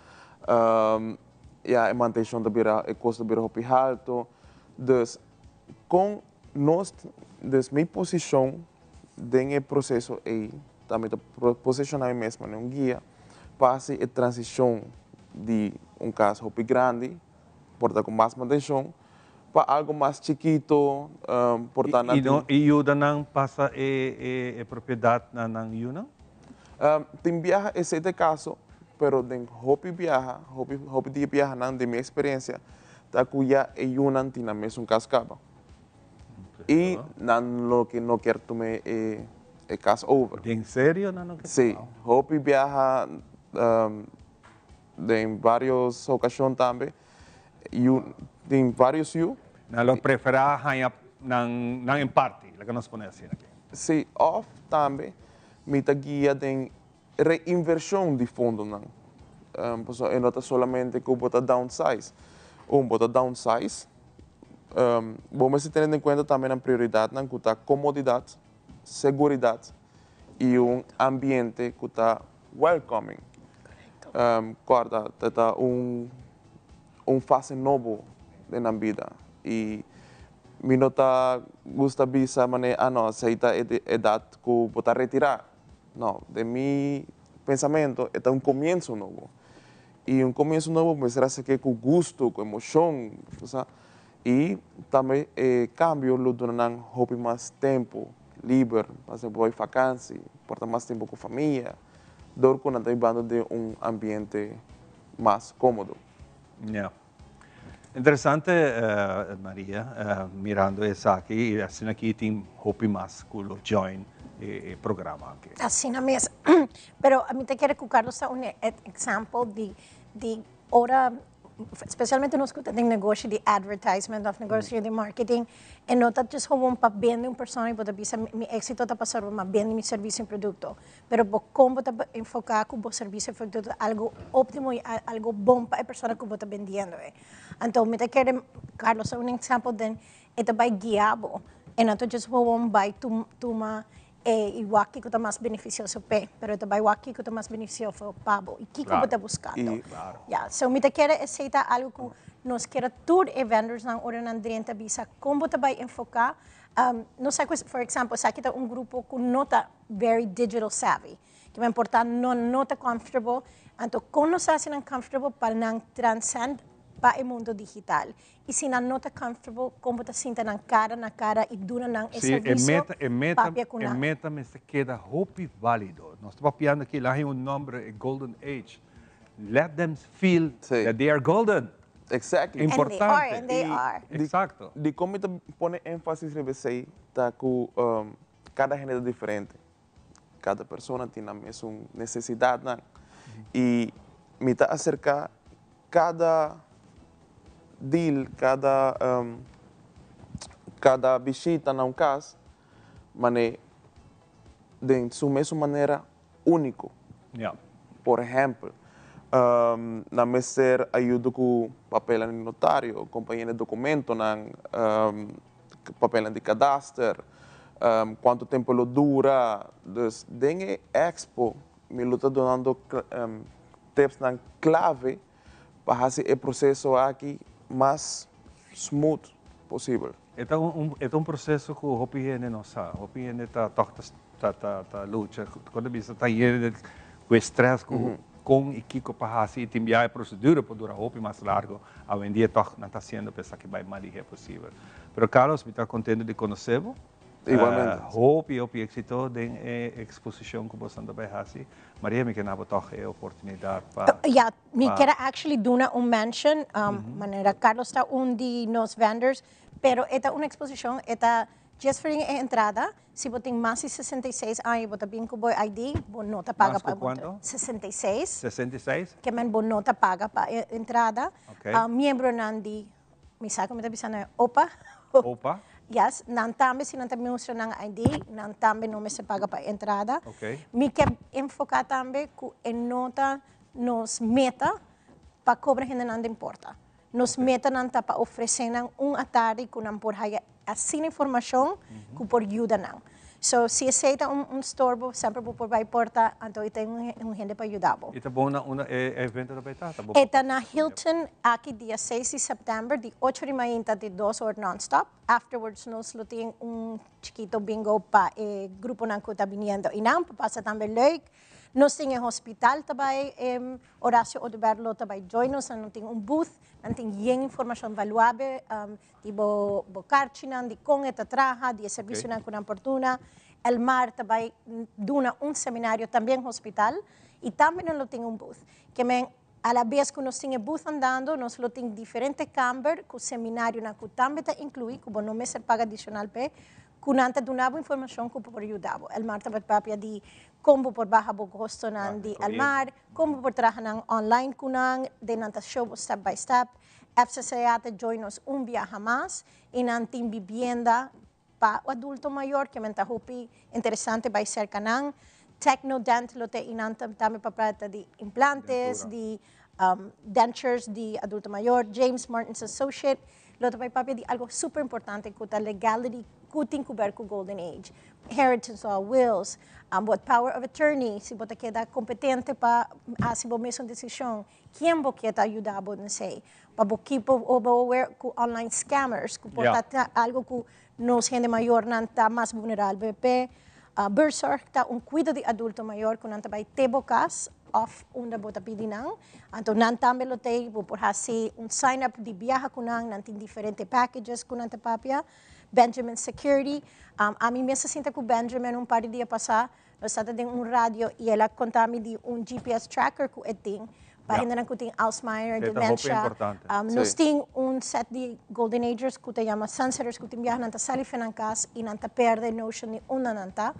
ya e mantencion ta bira, e costo ta bira hopi halto. Dus con nos, dus mi posicion den e proceso ey ta mi ta posiciona mi mes manera un guia pa haci e transicion di un cas hopi grandi por ta cu mas mantencion pa algo mas chikito por ta nan tin. I yuda nan pasa e propiedat na nan yunan? Tin biaha esei ta e kaso, pero den hopi biaha, hopi hopi di e biahanan den mi eksperensia ta ku ya e yunan tin nan mesun kas kaba. I nan loke no kier tuma e kas over. Den serio nan no kier? Si, hopi biaha den varios okashon tambe Yu tin varios yu. Nan lo preferá haña nan nan en parti, laga nos pone asina aki. Sí, òf tambe mi ta guia den reinvershon di fondonan. Pasobra e no ta solamente ku bo ta downsize. Un, bo ta downsize, bo mester tene den kuenta tambe nan prioridatnan ku ta komodidat, seguridat. I un ambiente ku ta welcoming. Kòrda ta ta un un fase nobo den nan bida i mi no ta gusta bisa manera ah no esei ta e edat ku bo ta retirá. No, den mi pensamentu e ta un komienso nobo i un komienso nobo mester a seke ku gusto, ku emoshon, bo sa. I tambe e kambio lo duna nan hopi mas tempu liber pa haci bo vakansi, por ta mas tempu ku famia, dor ku nan ta bibando den un ambiente mas komodo. Ya. Interesante Maria, mirando esaki y asina aki tin hopi mas cu lo join e programa aki. Asina mes. Pero mi ta kere cu Carlos ta un example di di ora Specialmente nos cu ta den negoshi di advertisement of negoshi di marketing, e no ta just gewoon pa bende un persona y bo ta bisa mi exito ta pasobra bo a bende mi servicio y producto. Pero bo con bo ta enfoca cu bo servicio y producto ta algo optimo y algo bon pa e persona cu bo ta bendiendo e. Anto mi ta kere Carlos ta un example den e ta bay guia bo e no ta just gewoon bay tuma E i wak kiko ta mas benefisioso p'e, pero e ta bai wak kiko ta mas benefisioso pa bo i kiko bo ta buskando. Ya, so mi ta kere esei ta algu ku nos kere tur e vendorsnan ora nan drenta bisa kon bo ta bai enfoká. No sa ku, for example, esaki ta un grupo ku no ta very digital savvy, ke men por ta no no ta comfortable, anto kon nos hasi nan comfortable pa nan transcend pa e mundo digital. I si nan no ta comfortable, kon bo ta sinta nan kara na kara i duna nan e Sí, e servisio, meta, e meta, papia ku e nan. meta mester keda hopi válido. Nos ta papiando aki, laha un nomber, e golden age. Let them feel that they are golden. Exactly. And they are, Importante. and they are. Exacto. Dikon mi ta pone énfasis riba esei ta ku kada hende ta diferente. Kada persona tin nan mesun nesesidatnan. I mi ta aserká Kada deal, kada kada bishita na un kas mane den su mesun manera úniko. Por ehèmpel, nan mester ayuda ku papelnan di notario, kompañia di dokumentonan, papelnan di kadaster, kuantu tempu lo dura. Dus den e expo mi lo ta dunando Tipsnan clave pa haci e proceso aki mas smooth posibel. E ta un e ta un proceso cu hopi hende no sa. Hopi hende ta toch ta ta ta lucha. Con ta bisa ta yende cu e stress cu con y kico pa haci y tin bia e procedura por dura hopi mas largo. Awendia toch nan ta haciendo pa esaki bay mas lihe posibel. Pero Carlos mi ta contento di conoce bo. Igualmente. Hopi hopi exito den e exposicion cu boso ta bay haci. Maria mi ke na bo tòg e oportunidat pa. Ya, mi kier a actually duna un mention, manera Carlos ta un di nos vendors, pero e ta un exposicion, e ta just for e entrada, si bo tin mas di 66 aña y bo ta bin cu bo ID, bo no ta paga Mas pa cu cuanto? 66. 66? Ke men bo no ta paga pa e entrada. Ok. Miembronan di Mi sa ku mi ta bisa nan opa. Opa? Yes, nan tambe si nan ta mustra nan ID, nan tambe no mester paga pa entrada. Ok. Mi ke enfoká tambe ku e no ta nos meta pa kobra hendenan den porta. Nos metanan ta pa ofresé nan un atardi ku nan por haya asina informashon ku por yuda nan. So, si esei ta un storbo, semper bo por bai porta, anto i tin un hende pa yuda bo. I ta bon na unda e evento ta bai ta? Ta bo E ta na Hilton aki dia seis di sèptèmber, di ocho di mainta te dos or nònstòp. Afterwards nos lo tin un chikito bingo pa e gruponan ku ta biniendo einan pa pasa tambe leuk. Nos tin e hospital ta bai, Horacio Oduber lo ta bai join nos, nan lo tin un booth, nan tin yen informashon valuabel. Di bo bo karchinan, di kon e ta traha, di e servisionan ku nan por duna. Elmar ta bai duna un seminario tambe hospital i tambe nan lo tin un booth. Ke men a la bes ku nos tin e booth andando nos lo tin diferente kamber ku seminarionan ku tambe ta inkluí ku bo no mester paga adishonal p'e, ku nan ta duna bo informashon ku por yuda bo. Elmar ta bai papia di kon bo por baha bo kostonan di Elmar, kon bo por traha nan online ku nan, den nan ta show bo step by step. FCCA ta join nos un biaha mas y nan tin bibienda pa adulto mayor ke men ta hopi interesante bay cerca nan. Technodent lo ta y nan ta tambe pa plata di implantes, di dentures di adulto mayor. James Martins Associate lo ta bay papia di algo super importante cu ta legality cu tin cu ber cu Golden Age. Inheritance law, wills, bo power of attorney, si bo ta keda competente pa haci bo mes decision, ken bo kier ta yuda bo esey. Pa bo keep aware cu online scammers, cu por ta algo cu nos hende mayor nan ta mas vulnerabel p'e. Buurtzorg ta un cuido di adulto mayor cu nan ta bay te bo cas of unda bo ta pidi nan. Anto nan tambe lo tey, bo por haci un sign up di biaha cu nan, nan tin diferente packages cu nan ta papia. Benjamin Security, ami mes a sinta cu Benjamin un par di dia pasa, nos tabata den un radio y el a conta mi di un GPS tracker cu e tin, pa hendenan cu tin Alzheimer, Esey ta hopi dementia. Importante. Nos tin un set di golden agers cu ta yama sunsetters cu tin biaha nan ta sali fe nan cas y nan ta perde notion di unda nan ta.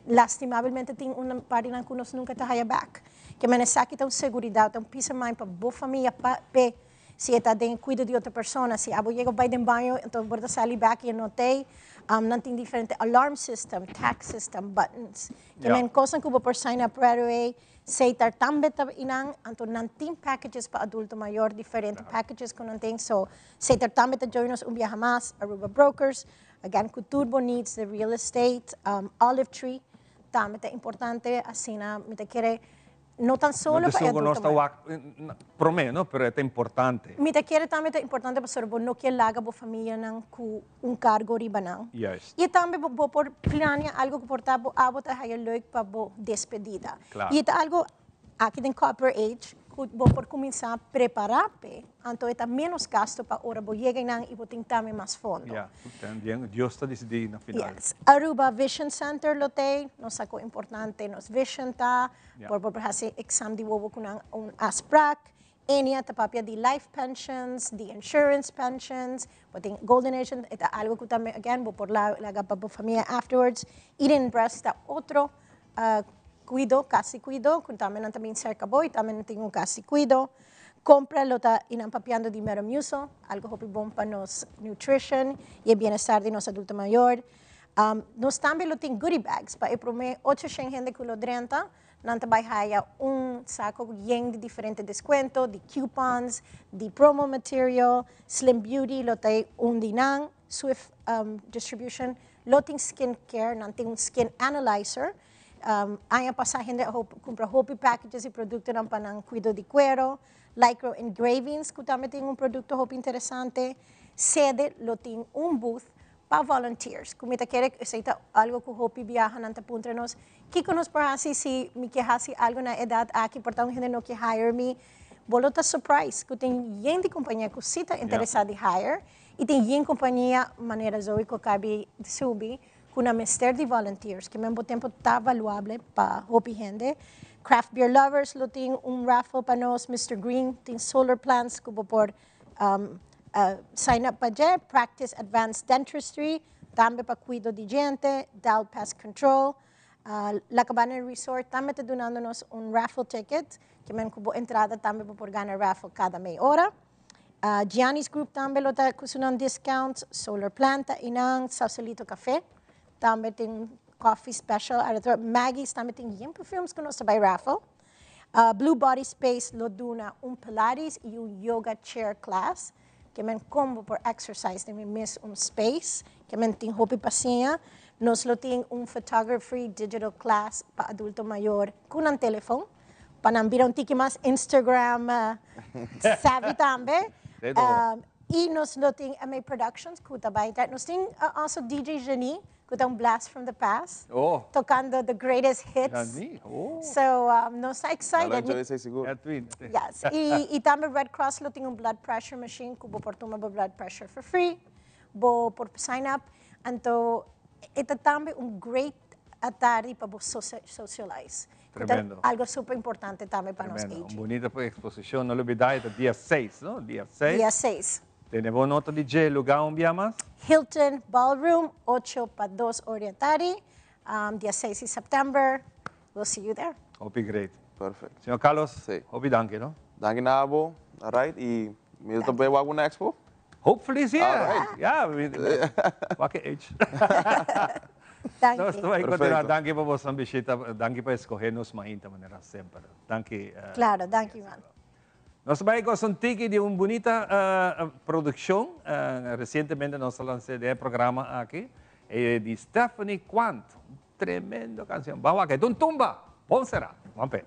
Lastimablemente tin un par di nan cu nos nunca ta haya back. Ke men esaki ta un seguridad, ta un peace of mind pa bo famia, pa p'e si e ta den cuido di otro persona, si abo yega bay den baño, enton bo ta sali back y e no t'ey. Nan tin diferente alarm system, tax system, buttons. Ke men cosnan cu bo por sign up right away. Setar tambe ta inan, anto nan tin packages pa adulto mayor, diferente packages cu nan tin. So, Setar tambe ta join us un biaha mas, Aruba Brokers, again, cu tur bo needs de real estate, Olive Tree tambe ta importante, asina mi ta kere no tan solo No pa e te nos adulto ta mayor. Wak prome, no? Pero e ta importante. Mi ta kere tambe ta importante pasobra bo no kier laga bo famianan cu un cargo riba nan. Y tambe bo por planea algo cu por ta bo abo ta haya leuk pa bo despedida. Y ta algo aki den Copper Age cu bo por cuminsa prepara p'e, anto e ta menos gasto pa ora bo yega einan y bo tin tambe mas fondo. Ya, también Dios ta dicidi na final. Yes. Aruba Vision Center lo t'ey, nos sa cu importante nos vision ta, por bo por haci exam di wowo cu nan un afspraak. Enia ta papia di life pensions, di insurance pensions, bo tin golden age, e ta algo cu tambe again bo por laga pa bo famia afterwards. Eden Breast ta otro cuido, casi cuido, cu tambe nan ta bin cerca bo y tambe nan tin un casi cuido. Compra lo ta y nan papiando di Metamucil, algo hopi bon pa nos nutrition y e bienestar di nos adulto mayor. Nos tambe lo tin goodie bags pa e prome 800 hende cu lo drenta. Nan ta bay haya un saco yen di diferente descuento, di coupons, di promo material. Slim Beauty lo ta un di nan. Swift Distribution lo tin skin care, nan tin un skin analyzer. Aña pasa hende a cumpra hopi packages y productonan pa nan cuido di cuero. Lycra Engravings, cu tambe tin un producto hopi interesante. Sede lo tin un booth pa volunteers. Cu mi ta kere, esey ta algo cu hopi biaha nan ta puntra nos, kico nos por haci si mi kier haci algo na edad aki, por ta un hende no kier hire mi? Bo lo ta surprise cu tin yen di compania cu si ta interesa di hire y tin yen compania manera Zoe cu a cabi di subi cu nan mester di volunteers, ke men bo tempo ta valuable pa hopi hende. Craft Beer Lovers lo tin un raffle pa nos, Mister Green tin solar plants cu bo por sign up pa dje, Practice Advanced Dentistry, tambe pa cuido di djente, Dal Pest Control, La Cabana Resort tambe ta dunando nos un raffle ticket, ke men cu bo entrada tambe bo por gana raffle cada mei ora. Gianni's Group tambe lo ta cu su nan discounts, Solar Plant ta einan, Sausalito Café tambe tin coffee special, Maggie's tambe tin yen perfumes cu nos ta bay raffle. Blue Body Space lo duna un Pilates y un yoga chair class, ke men con bo por exercise den mi mes un space, ke men tin hopi paciña. Nos lo tin un photography digital class pa adulto mayor cu nan telefon, pa nan bira un tiki mas Instagram savvy tambe. Y nos lo tin MA Productions cu ta bay ta. Nos tin also DJ Janie, cu ta un blast from the past, tocando the greatest hits. Janie, oh. So, nos ta excited. Nan lo enjoy esey sigur. Ja, twin. Yes. Y tambe Red Cross lo tin un blood pressure machine cu bo por tuma bo blood pressure for free. Bo por sign up. Anto, e ta tambe un great atardi pa bo socialize. Cu ta Tremendo. algo super importante tambe pa nos Tremendo. Un aging. bunita exposicion. No lubida, e ta dia 6, no? Dia 6. Dia 6. Tene bo nota di dje lugar un bia mas? Hilton Ballroom, 8 pa 2 or di atardi, dia 6 di september. We'll see you there. Hopi great. Perfect. Señor Carlos, Sí. hopi danki, no? Danki na abo, alright, y mi ta bay wak una expo? Hopefully sí. Alright. Ja, wak e age. Danki. Nos ta bay continua. Perfecto. Danki pa boso bishita, danki pa escoge nos mainta manera semper. Danki. Claro, danki Ivan. Nos ta bay goza un tiki di un bunita produccion. Recientemente nos a lansa den e programa aki, e di Stephanie Quant. Tremendo canción. Ban wak, e un tumba. Bon será. Ban pe.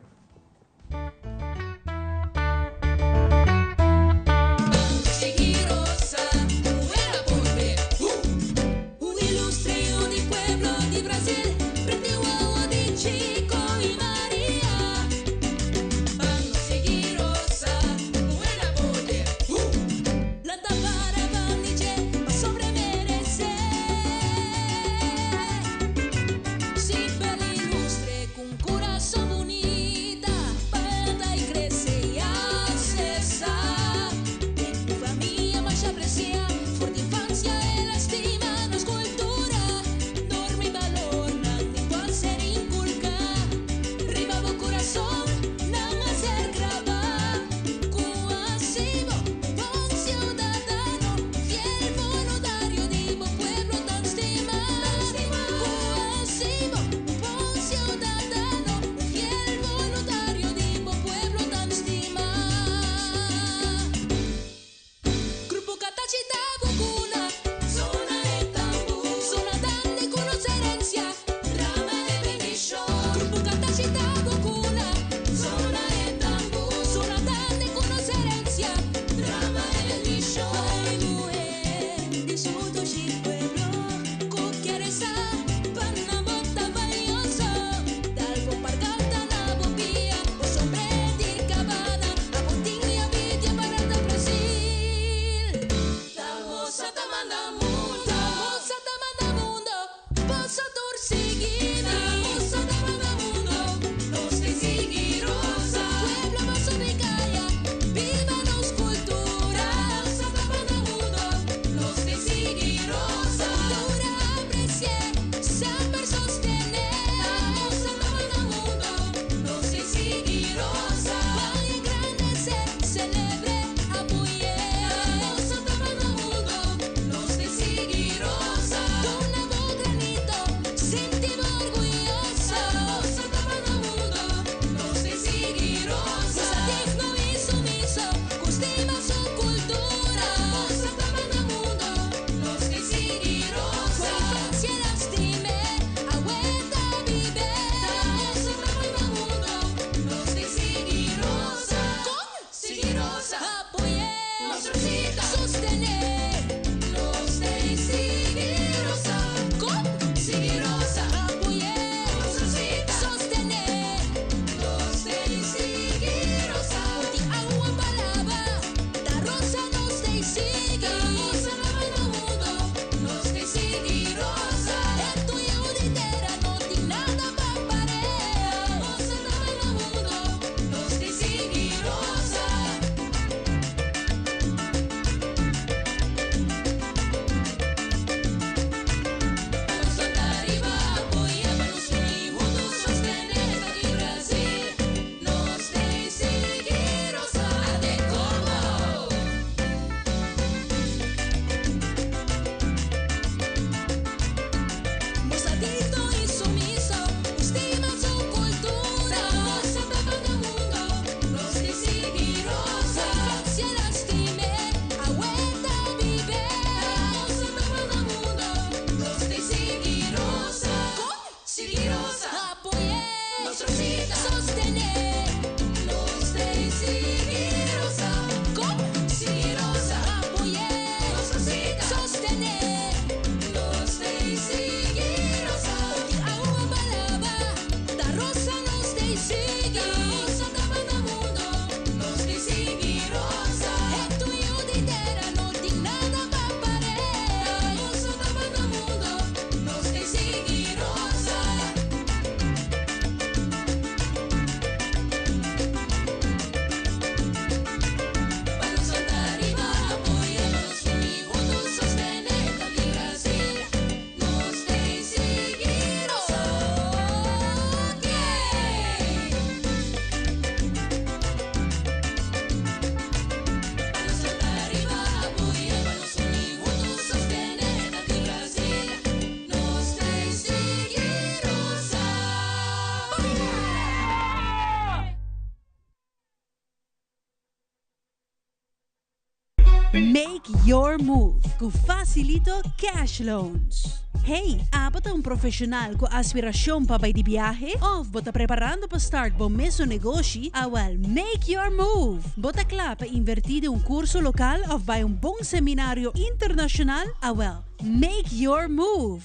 Make your move ku Facilito Cash Loans. Hey, abo ta un profesional ku aspirashon pa bai di biahe? Of bo ta preparando pa start bo mesun negoshi? Awel, make your move! Bo ta kla pa invertí den un kurso lokal of bai un bon seminario internashonal? Awel, make your move!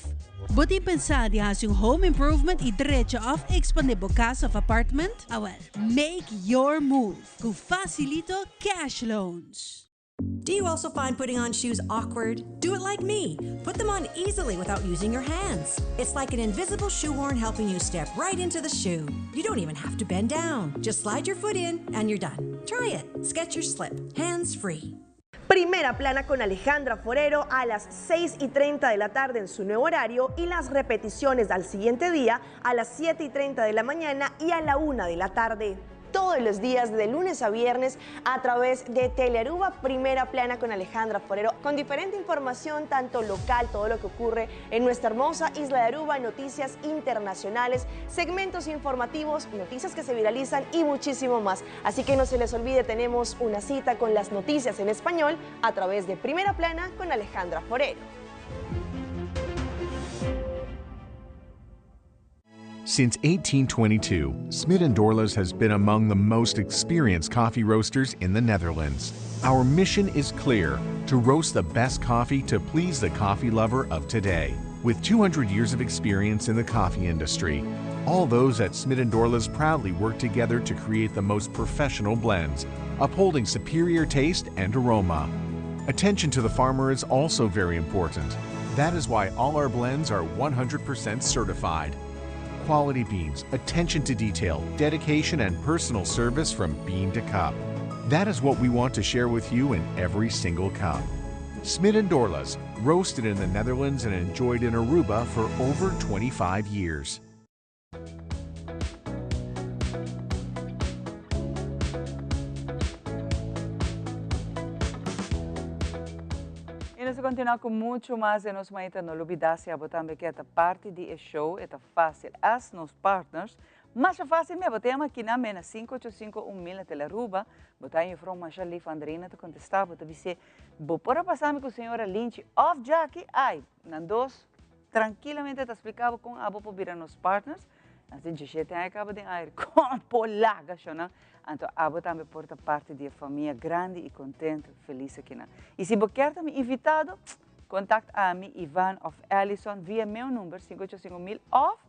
Bo tin pensá di hasi un home improvement i drecha of ekspandé bo kas of apartment? Awel, make your move ku Facilito Cash Loans. Do you also find putting on shoes awkward? Do it like me. Put them on easily without using your hands. It's like an invisible shoehorn helping you step right into the shoe. You don't even have to bend down. Just slide your foot in and you're done. Try it. Skechers Slip. Hands free. Primera plana con Alejandra Forero a las 6 y 30 de la tarde en su nuevo horario y las repeticiones al siguiente día a las 7 y 30 de la mañana y a la 1 de la tarde. Todos los días de lunes a viernes a través de Telearuba Primera Plana con Alejandra Forero, con diferente información, tanto local, todo lo que ocurre en nuestra hermosa isla de Aruba, noticias internacionales, segmentos informativos, noticias que se viralizan y muchísimo más. Así que no se les olvide, tenemos una cita con las noticias en español a través de Primera Plana con Alejandra Forero. Since 1822, Smit & Dorlas has been among the most experienced coffee roasters in the Netherlands. Our mission is clear, to roast the best coffee to please the coffee lover of today. With 200 years of experience in the coffee industry, all those at Smit & Dorlas proudly work together to create the most professional blends, upholding superior taste and aroma. Attention to the farmer is also very important. That is why all our blends are 100% certified. Quality beans, attention to detail, dedication, and personal service from bean to cup. That is what we want to share with you in every single cup. Smit & Dorlas, roasted in the Netherlands and enjoyed in Aruba for over 25 years. Y nos ta continua cu mucho mas den nos mainta. No lubida si abo tambe kier ta parti di e show, e ta facil. As nos partners, masha facil mi abo ta yama aki na mena 585 1000 na Telearuba. Bo ta juffrouw masha lief Andreina ta contesta, bo ta bis'e, bo por a pasa mi cu señora Linchi of Jackie? Ay, nan dos trankilamente ta splica bo con abo por bira nos partners. Nan tin djeshete aña caba den aire con por laga shonan. Anto abo tambe por ta parti di e famia grandi y contento, feliz akinan. Y si bo kier ta mi invitado, contact ami, Ivan of Allison via meu number 585 mil of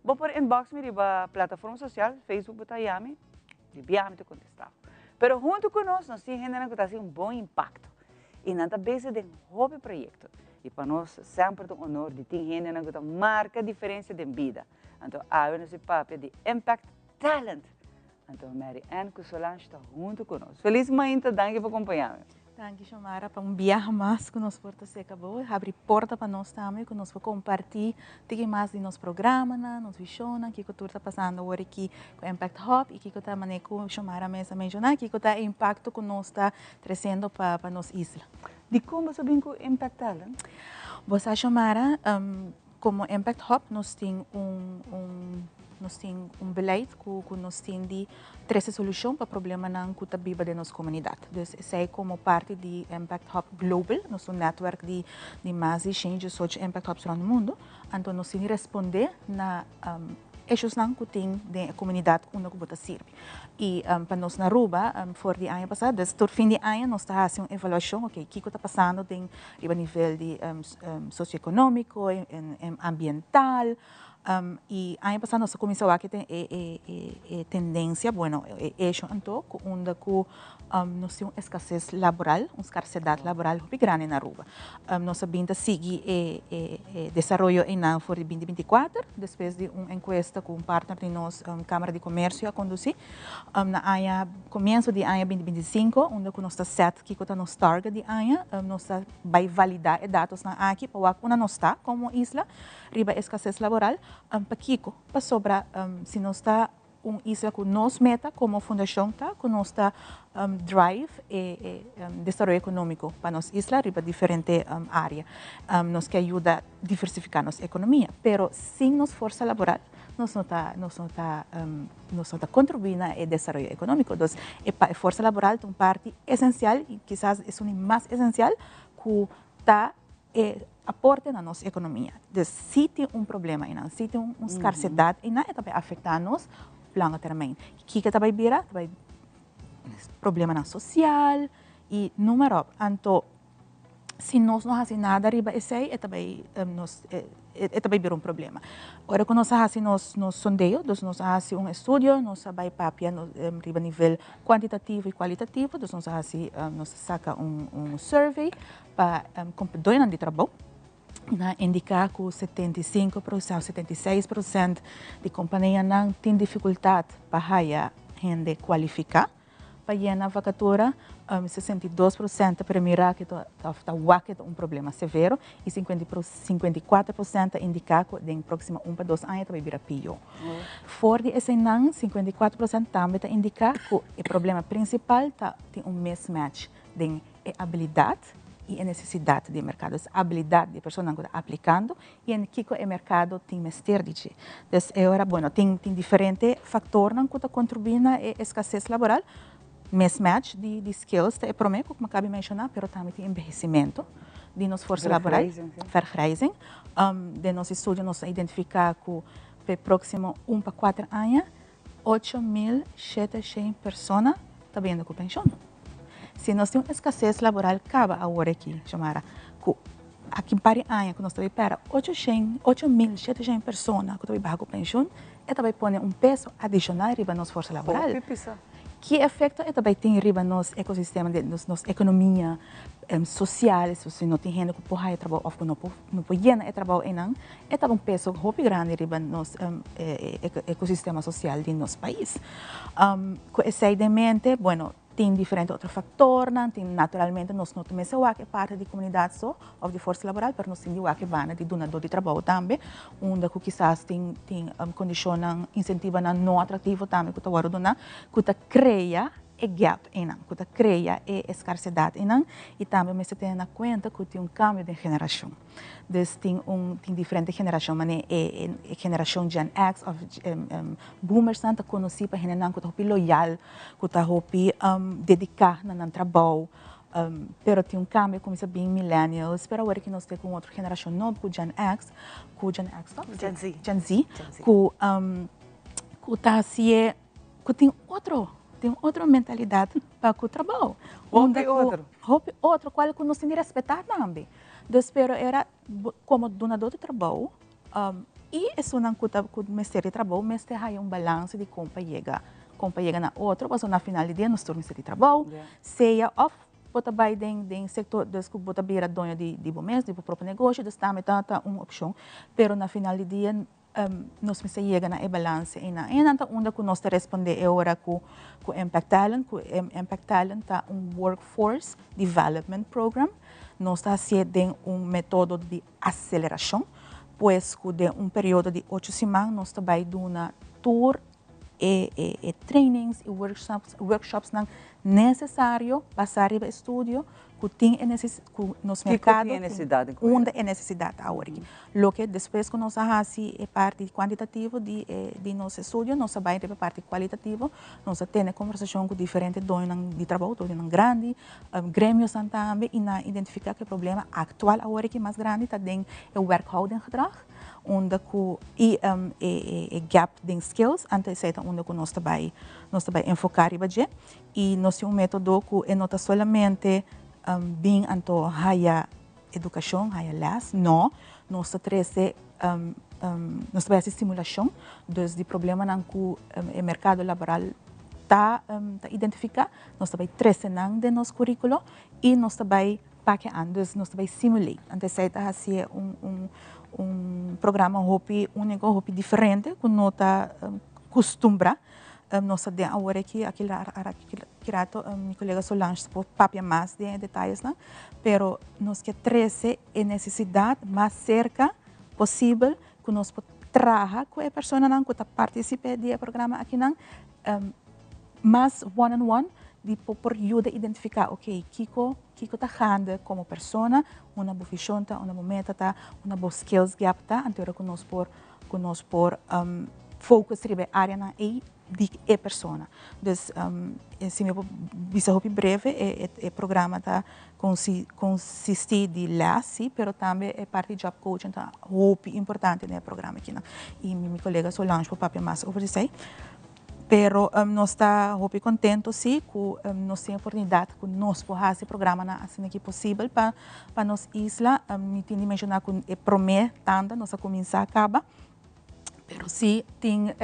bo por inbox mi riba plataforma social, Facebook bo ta yami, di bia mi ta contesta. Pero hunto cu nos, nos tin hendenan cu ta haci un bon impacto y nan ta bezig den hopi proyecto. Y pa nos semper ta un honor di tin hendenan cu ta marca diferencia den bida. Anto awe nos di papia di Impact Talent. Anto Mary Ann cu Solange ta hunto cu nos. Feliz mainta, danki pa acompaña mi. Danki Xiomara pa un biaha mas cu nos por ta seca bo. Habri porta pa nos tambe cu nos por comparti tiki mas di nos programanan, nos visionnan, kico tur ta pasando awor aki cu Impact Hub y kico ta mane cu Xiomara mes a menciona, kico ta e impacto cu nos ta treciendo pa nos isla. Dicon bo sa bin cu Impact Talent? Bo sa Xiomara, Como Impact Hub nos tin un un nos tin un beleid cu cu nos tin di trece solucion pa problemanan cu ta biba den nos comunidad. Dus esey como parti di Impact Hub Global, nos ta un netwerk di di mas di shen y diesocho Impact Hubs rond mundo, anto nos tin di responde na issuesnan cu tin den e comunidad unda cu bo ta sirbi. Y pa nos na Aruba, for di aña pasa, dus tur fin di aña nos ta haci un evaluacion, ok, kico ta pasando den riba nivel di socioeconomico, ambiental, y aña pasa nos a cuminsa wak e e tendencia, bueno, e hecho anto cu unda cu nos tin un escasez laboral, un scarcedad laboral hopi grandi na Aruba. Nos a bin ta sigui e e desaroyo einan for di binti binti kuater, despues di un encuesta cu un partner di nos, Camara di Comercio a conduci na aña, comienzo di aña binti binti sinku, unda cu nos ta set kico ta nos target di aña, nos ta bay valida e datosnan aki pa wak unda nos ta como isla riba escasez laboral. Pakico? Pasobra si nos ta un isla cu nos meta como fundacion ta cu nos ta drive e desaroyo economico pa nos isla riba diferente area. Nos ke yuda diversifica nos economia, pero sin nos forsa laboral. nos no ta nos no ta nos no ta kontribuí na e desaroyo ekonómiko. Dus e e forsa laboral ta un parti esensial i kisas esun di mas esensial ku ta e aporte na nos ekonomia. Dus si tin un problema einan, si tin un skarsedat einan e ta bai afektá nos lange termijn. Kiko ta bai bira? Ta bai problemanan sosial i noem maar op. Anto si nos no hasi nada riba esei e ta bai nos e ta bai bira un problema. Ora ku nos a hasi nos nos sondeo, dus nos a hasi un estudio, nos a bai papia riba nivel kuantitativo i kualitativo, dus nos a hasi nos a saka un un survey pa doñonan di trabou. Nan a indiká ku 75 òf 76% di kompanianan tin difikultat pa haya hende kualifiká pa yena vakatura, 62% ta premirá ku ta òf ta wak ku ta un problema severo i 54% ta indiká ku den próksimo un pa dos aña ta bai bira pió. For di eseinan, 54% tambe ta indiká ku e problema prinsipal ta tin un mismatch den e abilidat i e nesesidat di e merkado. Dus abilidat di e personanan ku ta aplikando i en kiko e merkado tin mester di dje. Dus e ora, bueno, tin tin diferente faktornan ku ta kontribuí na e eskases laboral. Mismatch di di skills ta e promé ku mi kabi menshoná, pero tambe tin enbehesimentu di nos forsa laboral, vergrijzing. Den nos estudio nos a identifiká ku pa e próksimo un pa kuater aña 8700 persona ta bayendo ku penshon. Si nos tin un eskases laboral kaba awor aki, Xiomara, ku aki un par di aña ku nos ta bai pera 8700 persona ku ta bai baha ku penshon, e ta bai pone un peso adishonal riba nos forsa laboral. Ki efekto e ta bai tin riba nos ekosistema, nos ekonomia sosial, si no tin hende ku por haya trabou òf ku no por no por yena e trabou einan, e ta un peso hopi grandi riba nos ekosistema sosial di nos pais. Ku esei den mente, bueno, tin diferente otro faktornan, tin naturalmente nos no ta mester wak e parti di komunidat so òf di forsa laboral, pero nos tin di wak e banda di dunadó di trabou tambe, unda ku kisas tin tin kondishonnan, insentivonan no atraktivo tambe ku ta wòrdu duná, ku ta krea e gap einan, ku ta krea e eskarsedat einan i tambe mester tene na kuenta ku tin un kambio den generashon. Dus tin un tin diferente generashon manera e e generashon Gen X òf boomersnan ta konosí pa hendenan ku ta hopi loyal, ku ta hopi dediká na nan trabou, pero tin un kambio kuminsá bin millennials, pero awor ku nos ta ku un otro generashon nobo ku Gen X, ku Gen X tòg? Gen Z. Gen Z, ku ku ta hasié ku tin otro, tin otro mentalidat pa ku trabou. Hopi otro. Hopi otro, kual ku nos tin di respetá tambe. Dus pero era komo dunadó di trabou i esunnan ku ta ku mester di trabou mester haya un balanse di kon pa yega kon pa yega na otro pasobra na final di dia nos tur mester di trabou sea òf bo ta bai den den sektor dus ku bo ta bira doño di di bo mes di bo propio negoshi dus tambe ta ta un opshon pero na final di dia nos mester yega na e balanse einan. Einan ta unda ku nos ta respondé e ora ku ku Impact Talent, ku Impact Talent ta un workforce development program. Nos ta hasié den un metodo di aselerashon, pues ku den un periodo di ocho siman nos ta bai duna tur e e trainings i workshops workshopsnan nesesario basá riba e studio ku tin e neses ku nos merkado tin unda e nesesidat ta awor aki. Loke despues ku nos a hasi e parti kuantitativo di e di nos estudio nos a bai riba e parti kualitativo, nos a tene kombersashon ku diferente doñonan di trabou, doñonan grandi, gremiosnan tambe i nan a identifiká ku e problema aktual awor aki mas grandi ta den e werkhoudinggedrag unda ku i e gap den skills, anto esei ta unda ku nos ta bai nos ta bai enfoká riba dje. I nos tin un método ku e no ta solamente bin anto haya edukashon, haya lès, no, nos ta trese, nos ta bai hasi stimulashon, dus di problemanan ku e merkado laboral ta ta identifiká, nos ta bai trese nan den nos kuríkulo i nos ta bai pake an, dus nos ta bai simulate. Anto esei ta hasié un un un programa hopi úniko, hopi diferente ku no ta kustumbrá. Nos ta den awor aki, aki ki rato mi kolega Solange ta por papia mas den e detayesnan, pero nos ke trese e nesesidat mas serka posibel ku nos por traha ku e personanan ku ta partisip'é di e programa akinan mas one on one di por por yuda identifiká ok kiko kiko ta gande komo persona, unda bo vishon ta, unda bo meta ta, unda bo skills gap ta, anto ku nos por ku nos por. focus riba e áreanan ei di e persona. Dus si mi por bisa hopi breve, e programa ta konsistí di lès, sí, pero tambe e parti job coaching ta hopi importante den e programa akinan. I mi kolega Solange por papia mas over esei. Pero nos ta hopi contento si cu nos tin oportunidad cu nos por haci programanan asina aki posibel pa pa nos isla. Mi tin di menciona cu e prome tanda nos a cuminsa caba, pero si tin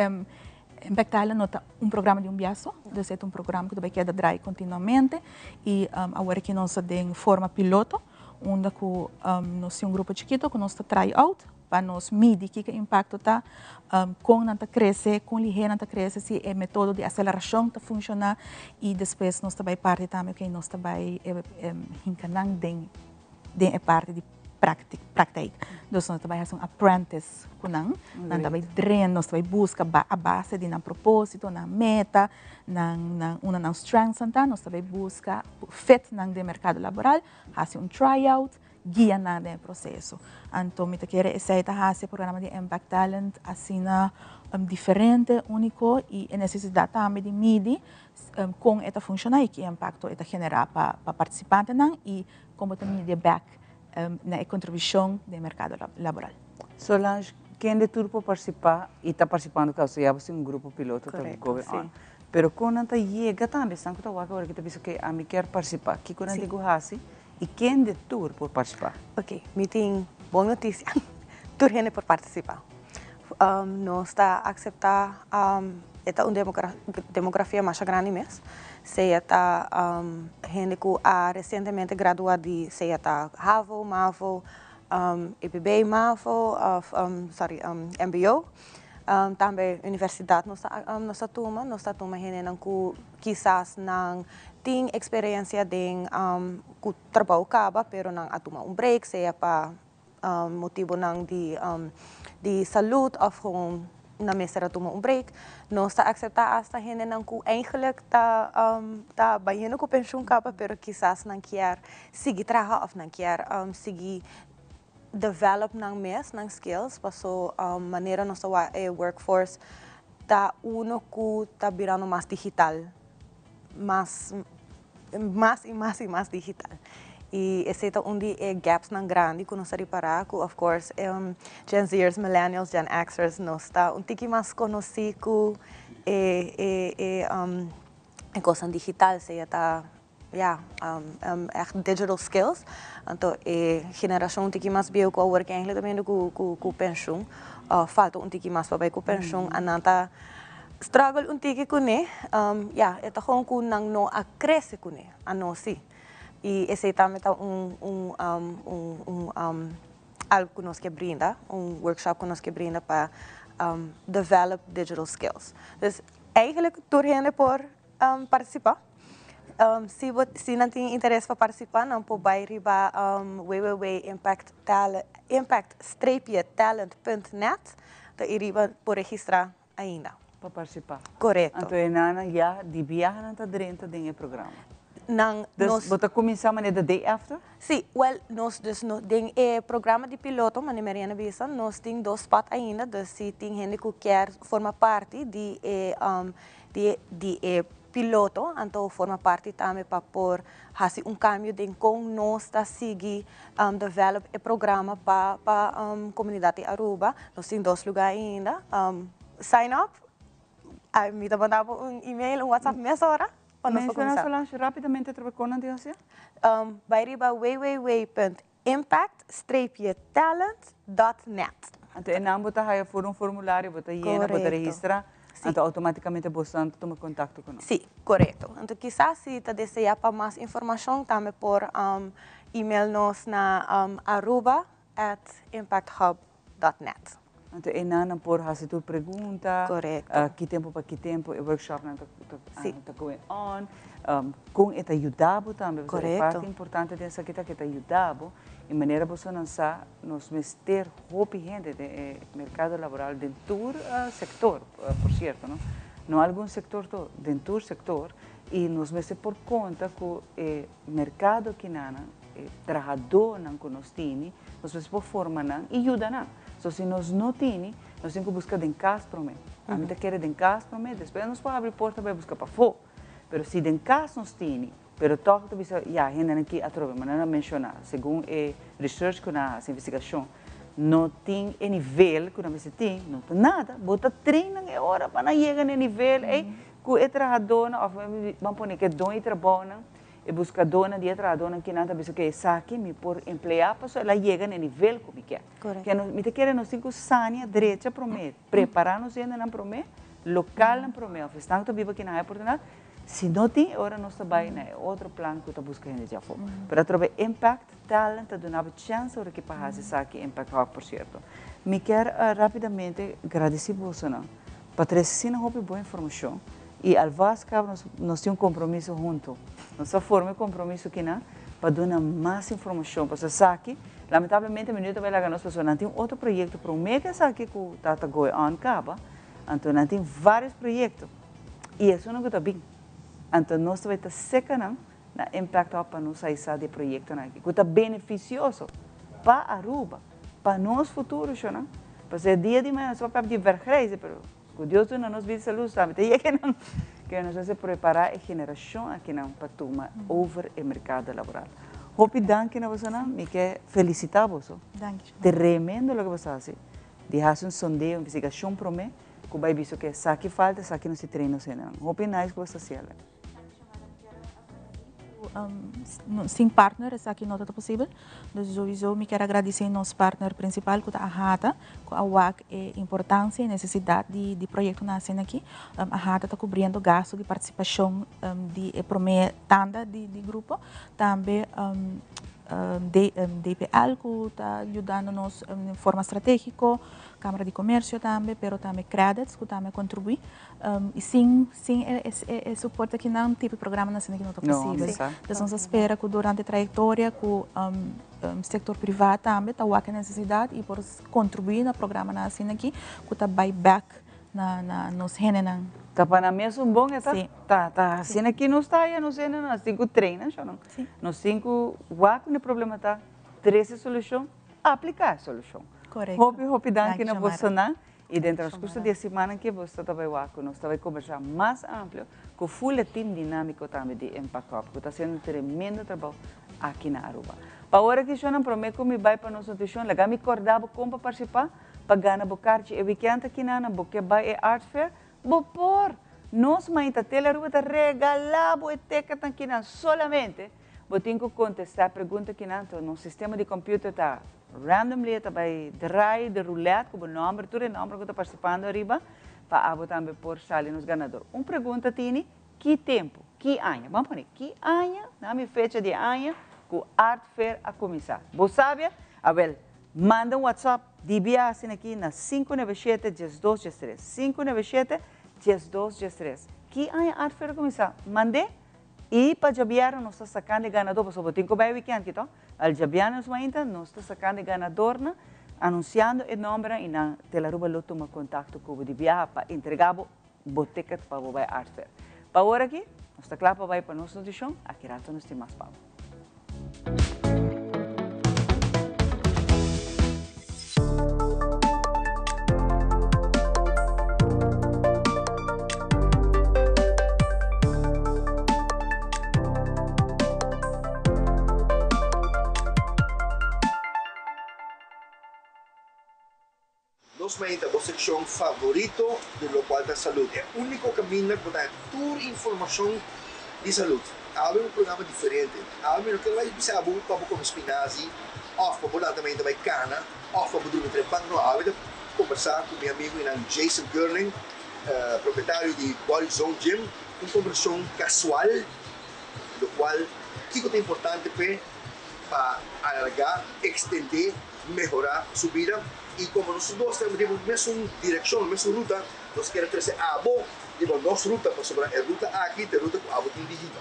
Impact Talent no ta un programa di un biaso, dus e ta un programa cu ta bay keda draai continuamente y awor aki nos ta den forma piloto unda cu nos tin un grupo chikito cu nos ta try out pa nos midi kiko e impakto ta, kon nan ta krese, kon lihé nan ta krese, si e metodo di aselerashon ta funshoná i despues nos ta bai parti tambe oke nos ta bai hinka nan den den e parti di praktijk. Dus nos ta bai hasi un apprentice ku nan, nan ta bai drenta, nos ta bai buska a base di nan propósito, nan meta, nan nan unda nan strengths ta, nos ta bai buska fit nan den merkado laboral, hasi un try out. Guia nan den e proseso. Anto mi ta kere esei ta hasi e programa di Impact Talent asina diferente, úniko i e nesesidat tambe di midi kon e ta funshoná i ki impakto e ta generá pa partisipantenan i kon bo ta midi e bèk na e kontribushon den e merkado laboral. Solange, kende tur por partisipá i ta partisipando kaba? So ya bo tin un grupo piloto ta going on. Pero kon nan ta yega tambe? Esnan ku ta wak awor aki ta bisa ke ami kier partisipá, kiko nan tin ku hasi? I kende tur por partisipá? Ok, mi tin bon notisia. Tur hende por partisipá. Nos ta akseptá, e ta un demografia masha grandi mes. Sea ta hende ku a resientemente gradua di sea ta havo, mavo, EPB, mavo òf sorry mbo. Tambe universidat nos ta nos ta tuma, nos ta tuma hendenan ku kisas nan tin eksperensia den ku trabou kaba pero nan a tuma un break sea pa motibunan di di salud òf gewoon nan mester a tuma un break. Nos ta akseptá asta hendenan ku eigentlik ta ta bayendo ku penshun kaba pero kisas nan kier sigui traha òf nan kier sigui develop nan mes, nan skills, paso manera nos ta wak e workforce ta uno ku ta birando mas digital, mas mas i mas i mas digital. I esei ta un di e gapsnan grandi ku nos ta ripará ku of course Gen Zers, Millennials, Gen Xers nos ta un tiki mas konosí ku e e e e kosnan digital, sea ta Ya, echt digital skills. Anto e generashon un tiki mas bieu ku awor ku eigenlijk ta bini ku penshun, òf falta un tiki mas pa bai ku penshun, a nan ta struggle un tiki kuné. Ya, e ta gewoon ku nan no a krese kuné, anos si. I esei tambe ta un un un algu ku nos ke brinda, un workshop ku nos ke brinda pa develop digital skills. Dus eigenlijk tur hende por partisipá. Si bo si nan tin interes pa partisipá nan por bai riba www.impact-talent.net ta i riba por registrá ainda. Pa partisipá. Korekto. Anto e nannan ya di biaha nan ta drenta den e programa. Nan Dus nos. bo ta kuminsá manera the day after? Sí, wèl nos dus no den e programa di piloto manera Mariana bisa nos tin dos spòt ainda dus si tin hende ku kier forma parti di e di di e piloto, anto forma parti tambe pa por hasi un kambio den kon nos ta sigui develop e programa pa pa komunidat di Aruba. Nos tin dos lugá ainda. Sign up, mi ta manda bo un email, un whatsapp mesora pa nos por Menshoná kuminsá. Solange rápidamente atrobe kon nan tin hasié? Bai riba www punt impact streepje talent dot net. Anto e nan bo ta haya for un formulario, bo ta yena, bo ta registra, anto automaticamente boso ta tuma contacto cu nos. Sí, corecto. Anto kisas si ta desea pa mas informacion tambe por email nos na aruba at impacthub dot net. Anto e nan nan por haci tur pregunta, ki tempo pa ki tempo e workshopnan ta going on, con e ta yuda bo tambe, pasobra e parti importante den esaki ta cu e ta yuda bo y manera boso nan sa nos mester hopi hende den e mercado laboral den tur sector, por cierto no, no algun sector to, den tur sector y nos mester por conta cu e mercado kinanan, e trahadornan cu nos tini, nos mester por forma nan y yuda nan. So si nos no tini, nos tin cu busca den cas prome. Ami ta kere den kas promé, despues nos por habri porta bai buska pafó. Pero si den kas nos tini, pero tòg ta bisa, ya, hendenan aki atrobe, manera nan a menshoná, segun e research ku nan a hasi, investigashon, no tin e nivel ku nan mester tin, no ta nada. Bo ta train nan e ora pa nan yega na e nivel ei ku e trahadónan òf ban pone ku e doño di trabounan, e buskadónan di e trahadónan kinan ta bisa, oke, esaki mi por empleá pasobra el a yega na e nivel ku mi ke. Ke nos, mi ta kere nos tin ku sania drecha promé, prepará nos hendenan promé, lokalnan promé, òf esnan ku ta biba aki nan hay oportunidat, si no tin e ora nos ta bai na e otro plan ku ta buska hende dje afó. Pero atrobe Impact Talent ta duna bo chèns ora ki pa hasi esaki, Impact Hub por sierto. Mi kier rápidamente gradisí bosonan pa trese asina hopi bon informashon i alvast kaba nos nos tin un kompromiso huntu. Nos a forma e kompromiso kinan pa duna mas informashon pasobra esaki lamentablemente mi no ta bai laga nos pasobra nan tin otro proyekto promé ku esaki ku ta ta goe on kaba anto nan tin vários proyekto i esunnan ku ta bin anto nos ta bai ta seka nan na Impact Hub pa nos haisa di e proyektonan aki ku ta benefisioso pa Aruba, pa nos futuro shonnan. Pasobra e dia di mañana nos ta papia di vergrijzen pero ku Dios duna nos bida i salud tambe ta yega nan ke nos mester prepara e generashon akinan pa tuma over e merkado laboral. Hopi danki na bosonan, mi ke felisita boso. Tremendo loke boso a hasi di hasi un sondeo, investigashon prome ku bai bisto ke esaki falta, esaki nos tin train nos hendenan. Hopi nice ku boso ta hasi alwe. Sin partner esaki no ta posibel. Dus sowieso mi kier a gradisé nos partner principal ku ta AHATA, ku a wak e importancia y necesidad di di proyectonan asina aki. AHATA ta cubriendo gasto di participacion di e prome tanda di di grupo. Tambe DPL ku ta yudando nos den forma strategico, Camara di Comercio tambe, pero tambe Credits ku tambe a contribui. Y sin sin e e soporte akinan tipo di programanan asina aki no ta posibel. Entonces nos a spera cu durante e trayectoria cu sector priva tambe ta wak e necesidad y por contribui na programanan asina aki cu ta bay bek na na nos hendenan. Ta pa nan mesun bon e ta? Ta ta asina aki nos ta haya nos hendenan, nos tin cu train nan shon. Nos tin cu wak unda e problema ta, trece solucion, aplica e solucion. Hopi hopi danki na bosonan. I den transkurso di e simannan ke boso ta bai wak ku nos ta bai kombersá mas amplio ku ful e tim dinámiko tambe di Impact Hub ku ta hasiendo un tremendo trabou aki na Aruba. Pa ora ki shonnan promé ku mi bai pa nos nutrishon laga mi kòrda bo kon pa partisipá pa gana bo karchi e wikènt aki na bo ke bai e Art Fair? Bo por! Nos Mainta Tele Aruba ta regalá bo e tèketnan kinan solamente Bo tin ku kontestá e pregunta kinan, anto nos sistema di computer ta randomly e ta bai draai de roulette ku bo nòmber, tur e nòmber ku ta partisipando ariba, pa abo tambe por sali nos ganador. Un pregunta tini, ki tempu, ki aña, ban pone ki aña, na mi fecha di e aña ku Art Fair a kuminsá. Bo sabia? Awel, manda un WhatsApp di bia asin'aki na 597 12 13, 597 12 13. Ki aña Art Fair a kuminsá? Mand'é I pa djabièrnè nos ta sakando e ganador, pasobra bo tin ku bai wikènt ki to. Al djabièrnè nos mainta nos ta sakando e ganadornan, anunsiando e nòmbernan i nan Telaruba lo tuma kontakto ku bo di biaha pa entregá bo bo ticket pa bo bai Art Fair. Pa awor aki nos ta kla pa bai pa nos notishon, aki rato nos tin mas pa bo. Nos mainta bo seccion favorito di locual ta salud. E unico caminda cu bo ta haya tur informacion di salud. Awe un programa diferente. Awe mi no kier bay bisa bo pa bo come spinazi of pa bo lanta mainta bay cana of pa bo drumi trempan. No, awe ta combersa cu mi amigo y nan Jason Gerling, propietario di Body Zone Gym. Un combersacion casual locual kico ta importante p'e pa alarga, extende, mehora su bida y como nos dos ta riba mesun direccion, mesun ruta, nos kier a trece abo riba nos ruta pasobra e ruta aki ta e ruta cu abo tin di hiba.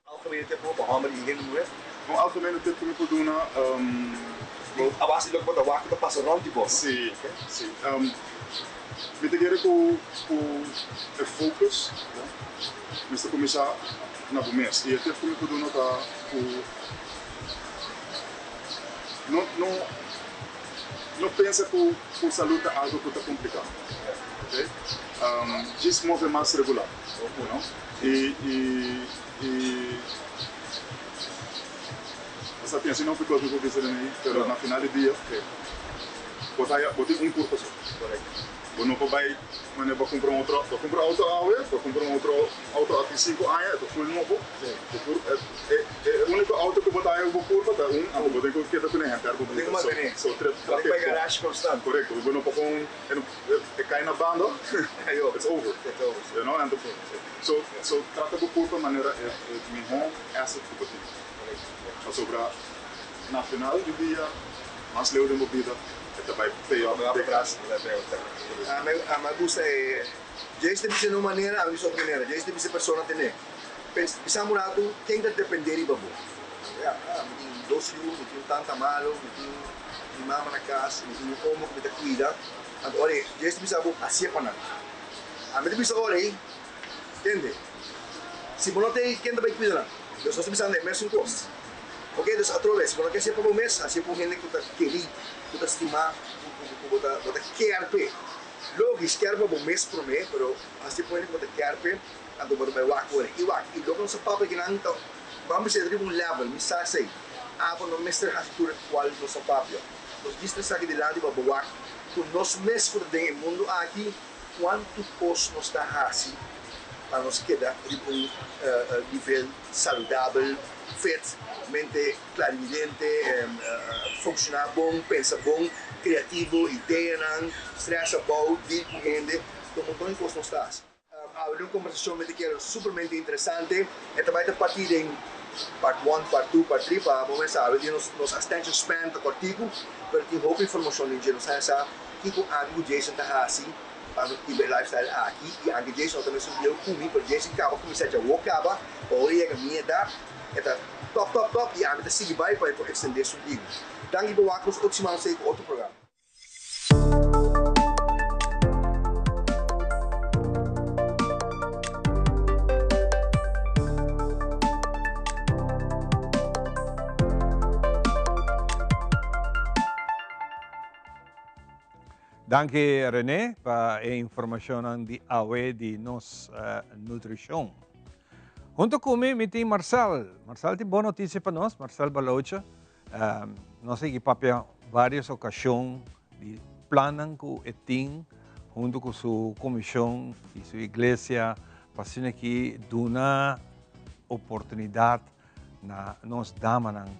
Algemene tip pa homber y hende muher. Un algemene tip cu mi por duna. A base di loke bo ta wak cu ta pasa rond di bo, no? Si, si. Mi ta kere cu e focus mester cuminsa na bo mes y e tip cu mi por duna ta cu. No, no, no pensa cu cu salud ta algo cu ta complica, ok? Djis move mas regular, you know, y y y Esta tin asina hopi cos mi por bisa den ei, pero na final di dia bo ta haya, bo tin un curpa so. Bo no por bay manera bo cumpra un otro, bo cumpra un auto awe, bo cumpra un otro auto aki cinco aña, e ta full nobo. Bo cur, e e unico auto cu bo ta haya cu bo curpa ta un, anto bo tin cu keda cune henter bo bida. So, so trata e bon. Corecto, bo no por con e cay na banda, it's over. You know, anto so so trata bo curpa manera e miho asset cu bo tin. Pasobra na final di dia, mas leu den bo bida, e ta bay pay off big time. Ami a gusta e Jason ta bisa na un manera, ami bisa otro manera. Jason ta bisa persona tene. Bisa un ratu ken ta depende riba bo. Ya, mi tin dos yu, mi tin un tanta malo, mi tin mi mama na kas, mi tin un omo ku mi ta kuida. Anto ora Jason ta bisa bo hasié pa nan. Ami ta bisa ora ei, tende, si bo no ta ei ken ta bai kuida nan? Dus nos ta bisando e mesun kos. Ok, dus atrobe, si bo no ke hasié pa bo mes, hasié pa un hende ku ta kerí, ku ta stimá, ku bo ta bo ta kier p'e. Logis, kier pa bo mes promé, pero hasié pa un hende ku bo ta kier p'e, anto bo ta bai wak ora. I wak, i loke nos a papia kinan ta, ban bisa e riba un level, mi sa esei. Abo no mester hasi tur e kual nos a papia. Nos djis ta esaki dilanti pa bo wak ku nos mes ku ta den e mundu aki, Kuantu kos nos ta hasi pa nos keda riba un nivel saludabel, fit, mente klarividente, funshoná bon, pensa bon, kreativo, ideanan, strès abou, deal ku hende, un monton di kos nos ta hasi. Awe den un kombersashon mi ta kere supermente interesante, e ta bai ta partí den part one, part two, part three, pa bo mes sabi di nos nos attention span ta kòrtiku, pero tin hopi informashon den dje, nos haña sa Kiko ami ku Jason ta hasi pa nos biba e lifestyle aki? I anke Jason no ta mesun bieu ku mi, pero Jason kaba kuminsá dja wou kaba, pa ora e yega mi edat, e ta top top top i ami ta sigui bai pa e por ekstendé su bida. Danki pa wak nos otro siman nos ta yega ku otro programa. Danki Rene pa e informacionnan di awe di nos nutricion. Hunto cu mi, mi tin Marcel. Marcel tin bon noticia pa nos, Marcel Balocha. Nos a yegi papia varios ocasion di plannan cu e tin hunto cu su comision y su iglesia pa asina aki duna oportunidad na nos damanan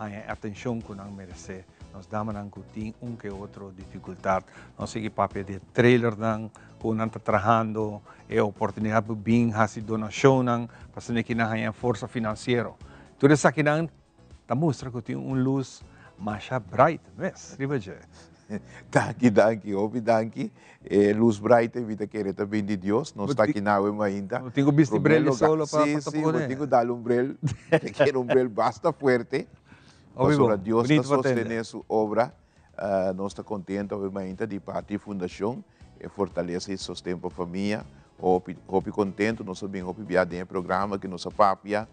haña e atenshon ku nan meresé. Nos damanan ku tin un ke otro difikultat. Nos sigui papia di e trailernan ku nan ta trahando, e oportunidat pa bin hasi donashonnan pa asina ki nan haña forsa finansiero. Tur esakinan ta mustra ku tin un lus masha bright mes riba dje. Danki, danki, hopi danki. E lus bright ei mi ta kere ta bin di Dios. Nos ta aki nawe mainta. Bo tin ku bisti brel di solo pa Sí, pa sí, bo pone. tin ku dal un brel. Ta kere un brel basta fuerte. Hopi Pasobra bon. Dios ta Bonito pa tende. sostene su obra. Nos ta kontento awe mainta di parti di Fundashon e Fortalesa i Sosten pa Famia. Hopi, hopi kontento. Nos a bin hopi bia den e programa ku nos a papia.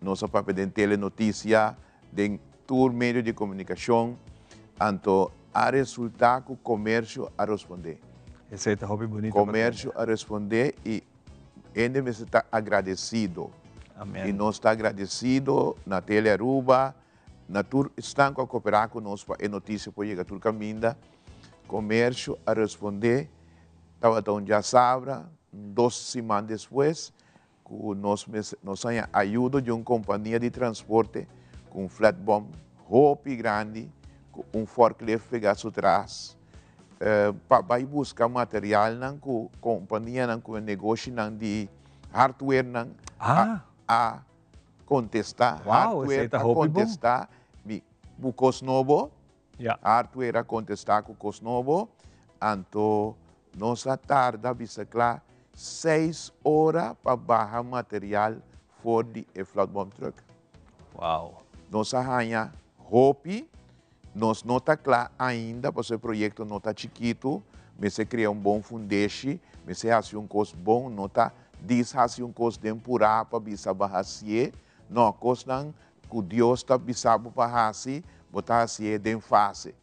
Nos a papia den telenotisia, den tur medio di komunikashon, anto a resultá ku komersio a respondé. Esei ta hopi bunito pa tende. Komersio a respondé i hende mester ta agradesido. Amen. I nos ta agradesido na Tele Aruba, na tur esnan ku a koperá ku nos pa e notisia por yega tur kaminda. Komersio a respondé, tabata un djasabra, dos siman despues, Ku nos mes nos haña ayudo di un kompania di transporte ku un flatbom hopi grandi ku un forklift pegá su tras pa bai buska materialnan ku kompanianan ku e negoshinan di hardwarenan a kontestá. Wow, esei Hardware ta a hopi bon. kontestá mi bu kos nobo. Hardware a kontestá ku kos nobo, anto nos a tarda bisa kla seis ora pa baha material for di e flatbom truck. Wow. Nos a haña hopi, nos no ta kla ainda pasobra e proyekto no ta chikitu, mester krea un bon fundeshi, mester hasi un kos bon, no ta dis hasi un kos den purá pa bisa bo hasié, no, kosnan Ku Dios ta bisa bo pa hasi, bo ta hasié den fase.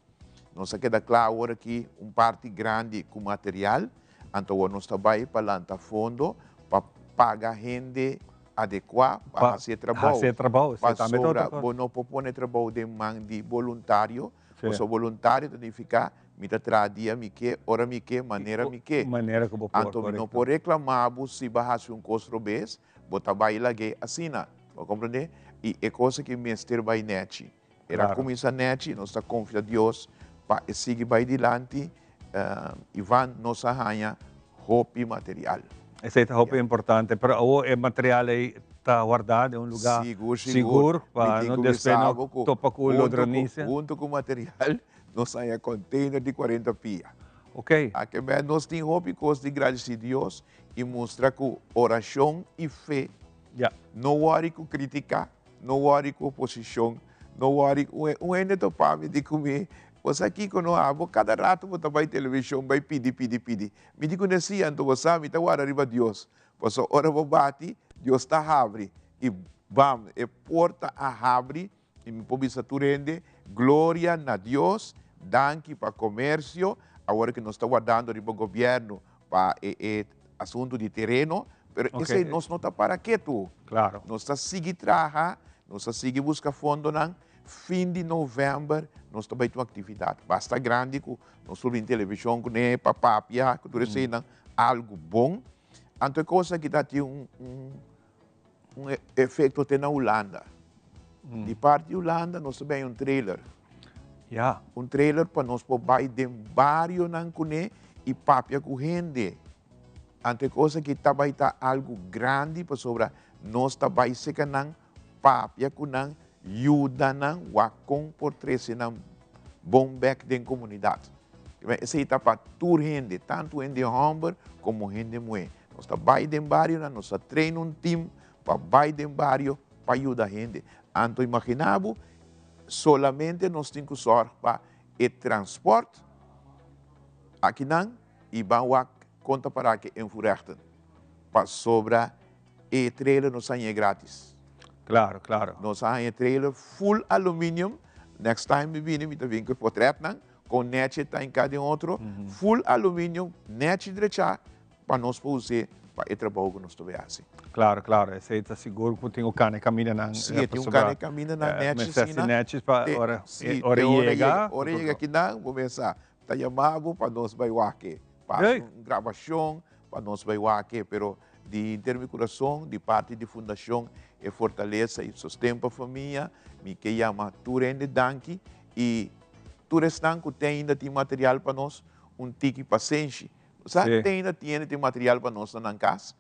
Nos a keda kla awor aki un parti grandi ku material, Anto awor nos ta bai pa lanta fondo pa paga hende adekuá pa hasi e trabou. Hasi e trabou, sí, tambe ta otro Pasobra bo no por pone trabou den man di boluntario, pasobra boluntario ta nifiká mi ta traha dia mi ke, ora mi ke, manera mi ke. Manera ku bo por, Anto mi no por reklamá bo si bo a hasi un kos robes, bo ta bai lag'é asina. Bo komprendé? I e kos aki mester bai nèchi. El a kuminsá nèchi, nos ta konfia Dios pa e sigui bai dilanti. Ivan, nos a haña hopi material. Esei ta hopi importante, pero awor e material ei ta wardá den un lugá Sigur, sigur sigur. pa Mi tin no ku despues bisa no bo ku topa ku huntu ku ladronisia. huntu ku material nos haña container di cuarenta pia. Ok. Akebè nos tin hopi kos di gradisí Dios i mustra ku orashon i fe no wòri ku kritiká, no wòri ku oposishon, no wòri ku un hende topa mi di ku mi, Bo sa kiko no abo kada rato bo ta bai televishon bai pidi pidi pidi. Mi di ku ne si anto bo sa mi ta warda riba Dios. Pasobra ora bo bati Dios ta habri i bam e porta a habri I mi por bisa tur hende, Gloria na Dios, danki pa comercio, awor cu nos ta wardando riba gobierno pa e e asunto di tereno, pero esey nos no ta para ketu. Nos ta sigui traha, nos ta sigui busca fondonan, fin di november nos ta bay tin un actividad basta grandi cu nos por bin television cune pa papia cu tur eseynan, algo bon. Anto e cos aki ta tin un un. Un efecto te na Hulanda. Di parti Hulanda nos ta bini un trailer. Ya. Un trailer pa nos por bai den barionan kuné i papia ku hende. Anto e kos aki ta bai ta algu grandi pasobra nos ta bai seka nan, papia ku nan, yuda nan wak kon por trese nan bon bek den komunidat. Esei ta pa tur hende, tantu hende hòmber komo hende muhé. Nos ta bai den barionan, nos ta train un team pa bai den bario pa yuda hende. Anto imagina bo, solamente nos tin ku sòrg pa e transpòrt akinan i ban wak kon ta para ku e invoerrechten, pasobra e trailer nos a hañ'é gratis. Claro, claro. Nos a haña e trailer full aluminium. Next time mi bini, mi ta bin ku e potretnan, kon nèchi e ta hinká den otro. Full aluminium, nèchi drechá, pa nos por us'é pa e trabou ku nos ta bai hasi. Claro, claro. Esei ta sigur ku tin un kane kamindanan. Sí, e tin un kane kamindanan nèchi asina. Mester nèchi pa ora ora yega. Ora yega akinan, bo mester ta yama bo pa nos bai wak e. Pa hasi un grabashon, pa nos bai wak e. Pero di henter mi kurason, di parti di Fundashon E Fortalesa i Sosten pa Famia, mi ke yama tur hende danki i tur esnan ku te ainda tin material pa nos, un tiki pasenshi. Sa te ainda tiene tin material pa nos na nan kas.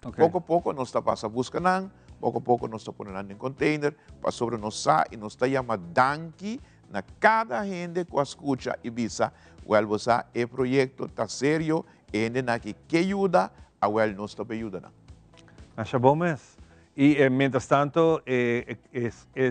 Poko poko nos ta pasa buska nan, poko poko nos ta pone nan den container, pasobra nos sa i nos ta yama danki na kada hende ku a skucha i bisa, wèl bo sa e proyekto ta serio, e hendenan aki ke yuda, awèl nos ta bai yuda nan. Masha bon mes. I mientras tanto e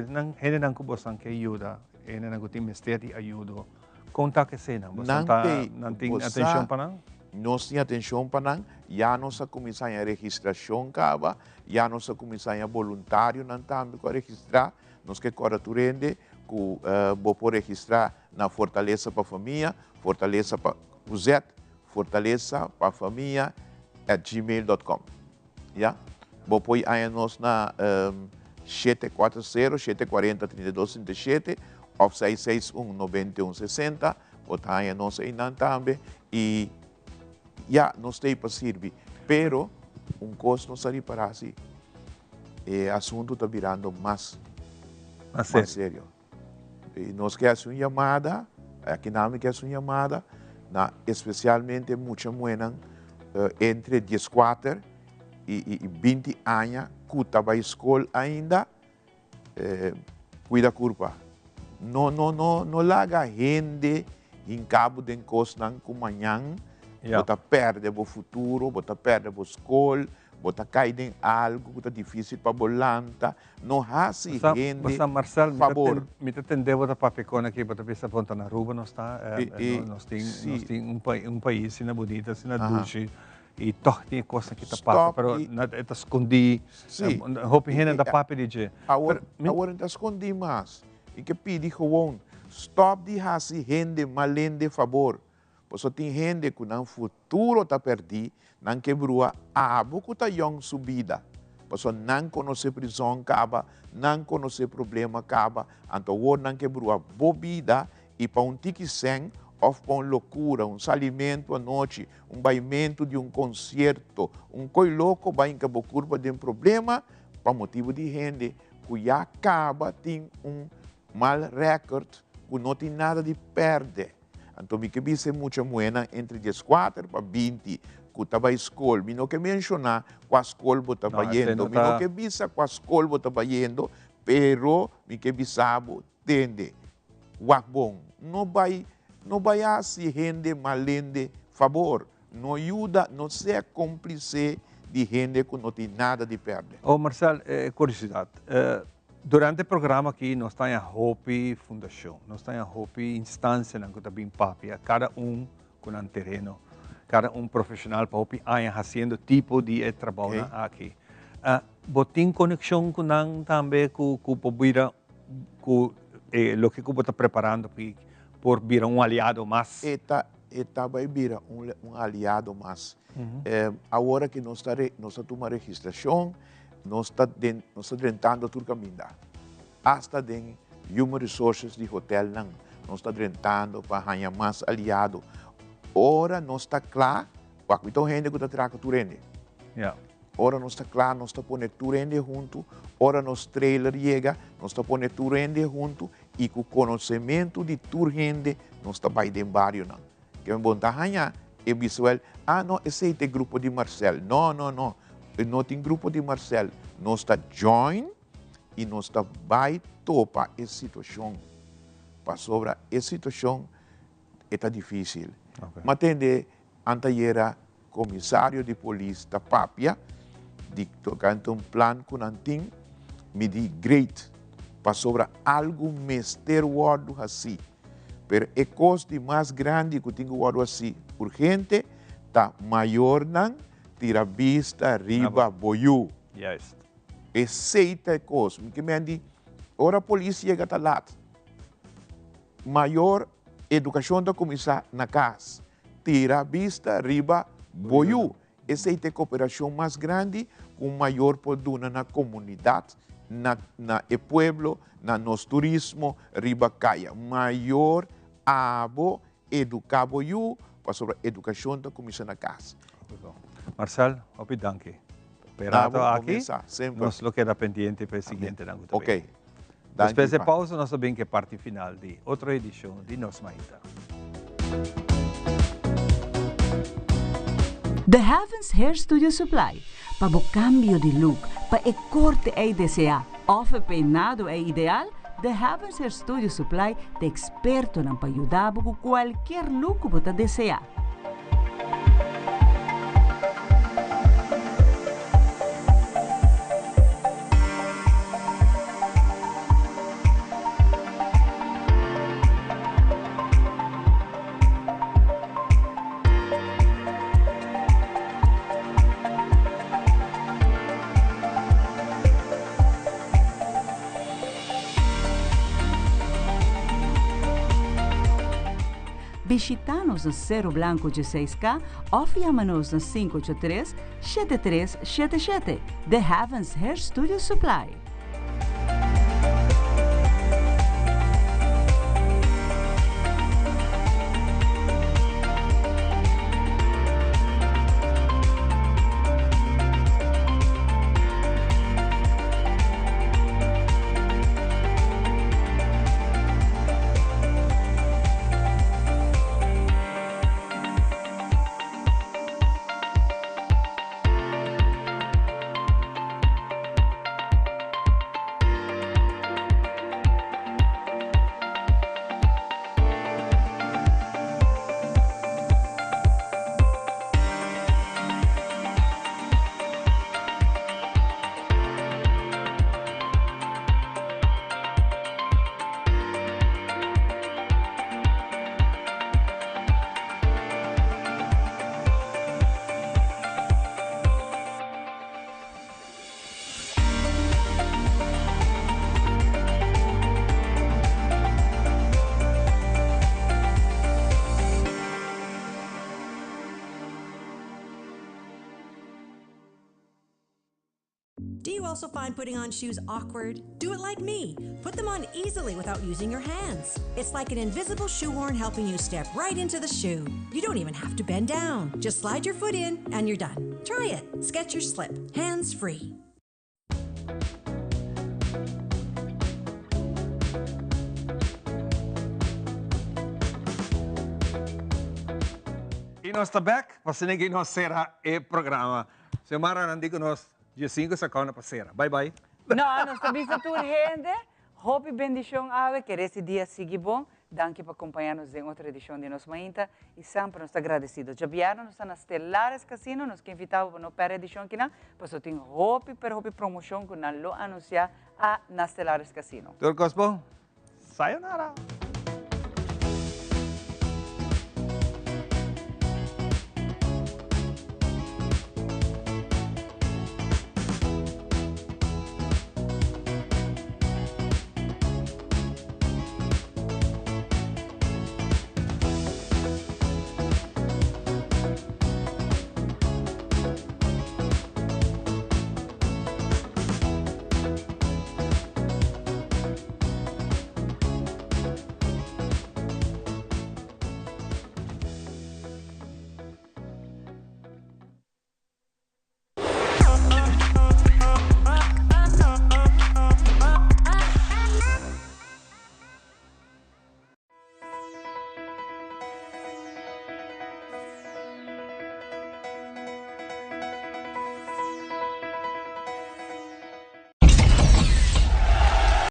nan hendenan ku bosan ke yuda, e hendenan ku tin mester di ayudo, kon ta ku eseinan? Bosan ta, nan tin atenshon pa nan? Nos tin atenshon pa nan, ya nos a kuminsá haña registrashon kaba, ya nos a kuminsá haña boluntarionan tambe ku a registrá. Nos ke kòrda tur hende ku bo por registrá na Fortalesa pa Famia, Fortalesa pa ku zet, Fortalesa pa Famia at gmail dòt kòm. Ya. Bo por haña nos na 740 740 32 37 of 661 91 60. Bo ta haña nos einan tambe. I ya, nos ta ei pa sirbi. Pero un kos nos a ripará si, e asuntu ta birando mas, mas serio. I nos ke hasi un yamada, aki nan mi ke hasi un yamada na espesialmente mucha muhénan entre dieskuater i binti aña ku ta bai skol ainda, kuida kurpa. No no no no laga hende hinka bo den kosnan ku mañan bo ta pèrdè bo futuro, bo ta pèrdè bo skol, bo ta kai den algu ku ta difísil pa bo lanta. No hasi hende Basta Marcel, fabor. Mi ta tende bo ta papia con aki, bo ta bisa bon ta na Aruba nos ta, nos tin nos tin un pais asina bunita, asina dushi, y toch tin e cosnan ki ta pasa, pero e ta scondi, hopi hende no ta papia di dje. Awor no ta scondi mas, mi ke pidi gewoon, stop di hasi hende malende fabor. Pasobra tin hende ku nan futuro ta pèrdí, nan ke brua abo ku ta yòn su bida. Pasobra nan konosé prizòn kaba, nan konosé problema kaba, anto awor nan ke brua bo bida i pa un tiki sèn òf pa un lokura, un salimentu anochi, un baimentu di un konsierto, un koi loko bai hinka bo kurpa den problema pa motibu di hende ku ya kaba tin un mal rèkòrt ku no tin nada di pèrdè. Anto mi ke bisa e mucha muhénan entre dieskuater pa binti ku ta bai skol, mi no ke menshoná kua skol bo ta bayendo, mi no ke bisa kua skol bo ta bayendo, pero mi ke bisa bo, tende, wak bon, no bai, no bai hasi hende malende fabor, no yuda, no sea kómplise di hende ku no tin nada di pèrdè. Oh Marcel, e kuriosidad. Durante e programa aki nos ta haña hopi fundashon, nos ta haña hopi instancianan ku ta bin papia, kada un ku nan tereno, kada un profeshonal pa hopi aña hasiendo tipo di e trabounan aki. Bo tin konekshon ku nan tambe ku ku por bira ku e loke ku bo ta preparando por bira un aliado mas? E ta e ta bai bira un un aliado mas. Awor aki nos ta nos ta tuma registrashon. Nos ta den, nos ta drentando tur caminda. Hasta den human resources di hotelnan nos ta drentando pa haña mas aliado. Ora nos ta cla, wak mi ta un hende cu ta traha cu tur hende. Ora nos ta cla, nos ta pone tur hende hunto. Ora nos trailer yega, nos ta pone tur hende hunto y cu conocemento di tur hende nos ta bay den barionan. Ke mi bon ta haña e visual, ah no, esei ta e grupo di Marcel. No, no, no, e no tin grupo di Marcel. Nos ta join i nos ta bai topa e situashon. Pasobra e situashon e ta difísil. Mi a tende antayera komisario di polis ta papia di tokante un plan ku nan tin, mi di great, pasobra algu mester wòrdu hasí. Pero e kos di mas grandi ku tin ku wòrdu hasí urgente ta mayornan tira bista riba bo yu. Esei ta e kos. Mi ke men di ora polis yega ta lat. Mayor edukashon ta kuminsá na kas. Tira bista riba bo yu. Esei ta e koperashon mas grandi ku un mayor por duna na komunidat, na na e pueblo, na nos turismo riba kaya. Mayor abo eduká bo yu pasobra edukashon ta kuminsá na kas. Marcel, hopi danki. Pa e rato aki nos lo keda pendiente pa e siguientenan ku ta bini. Despues e pausa nos ta bin ku e parti final di otro edishon di Nos Mainta. The Heavens Hair Studio Supply, pa bo cambio di look, pa e corte ey desea of e peinado ey ideal, The Heavens Hair Studio Supply ta expertonan pa yuda bo cu cualkier look cu bo ta desea. Bishita nos na Cerro Blanco 16K of yama nos na 583 7377. The Heavens Hair Studio Supply. also find putting on shoes awkward? Do it like me. Put them on easily without using your hands. It's like an invisible shoehorn helping you step right into the shoe. You don't even have to bend down. Just slide your foot in and you're done. Try it. Skechers Slip. Hands free. I nos ta bek pa asina ki nos sera e programa. Xiomara nan di ku nos diesinku sekonda pa sera. Bai bai. No, nos ta bisa tur hende, hopi bendishon awe, kere si dia sigui bon. Danki pa kompañá nos den otro edishon di Nos Mainta i semper nos ta agradesido. Djabièrnè nos ta na Stellares Casino, nos ke invitá bo pa no pèrdè edishon akinan, pasobra tin hopi pero hopi promoshon ku nan lo anunsiá a na Stellares Casino. Tur kos bon. Sayonara!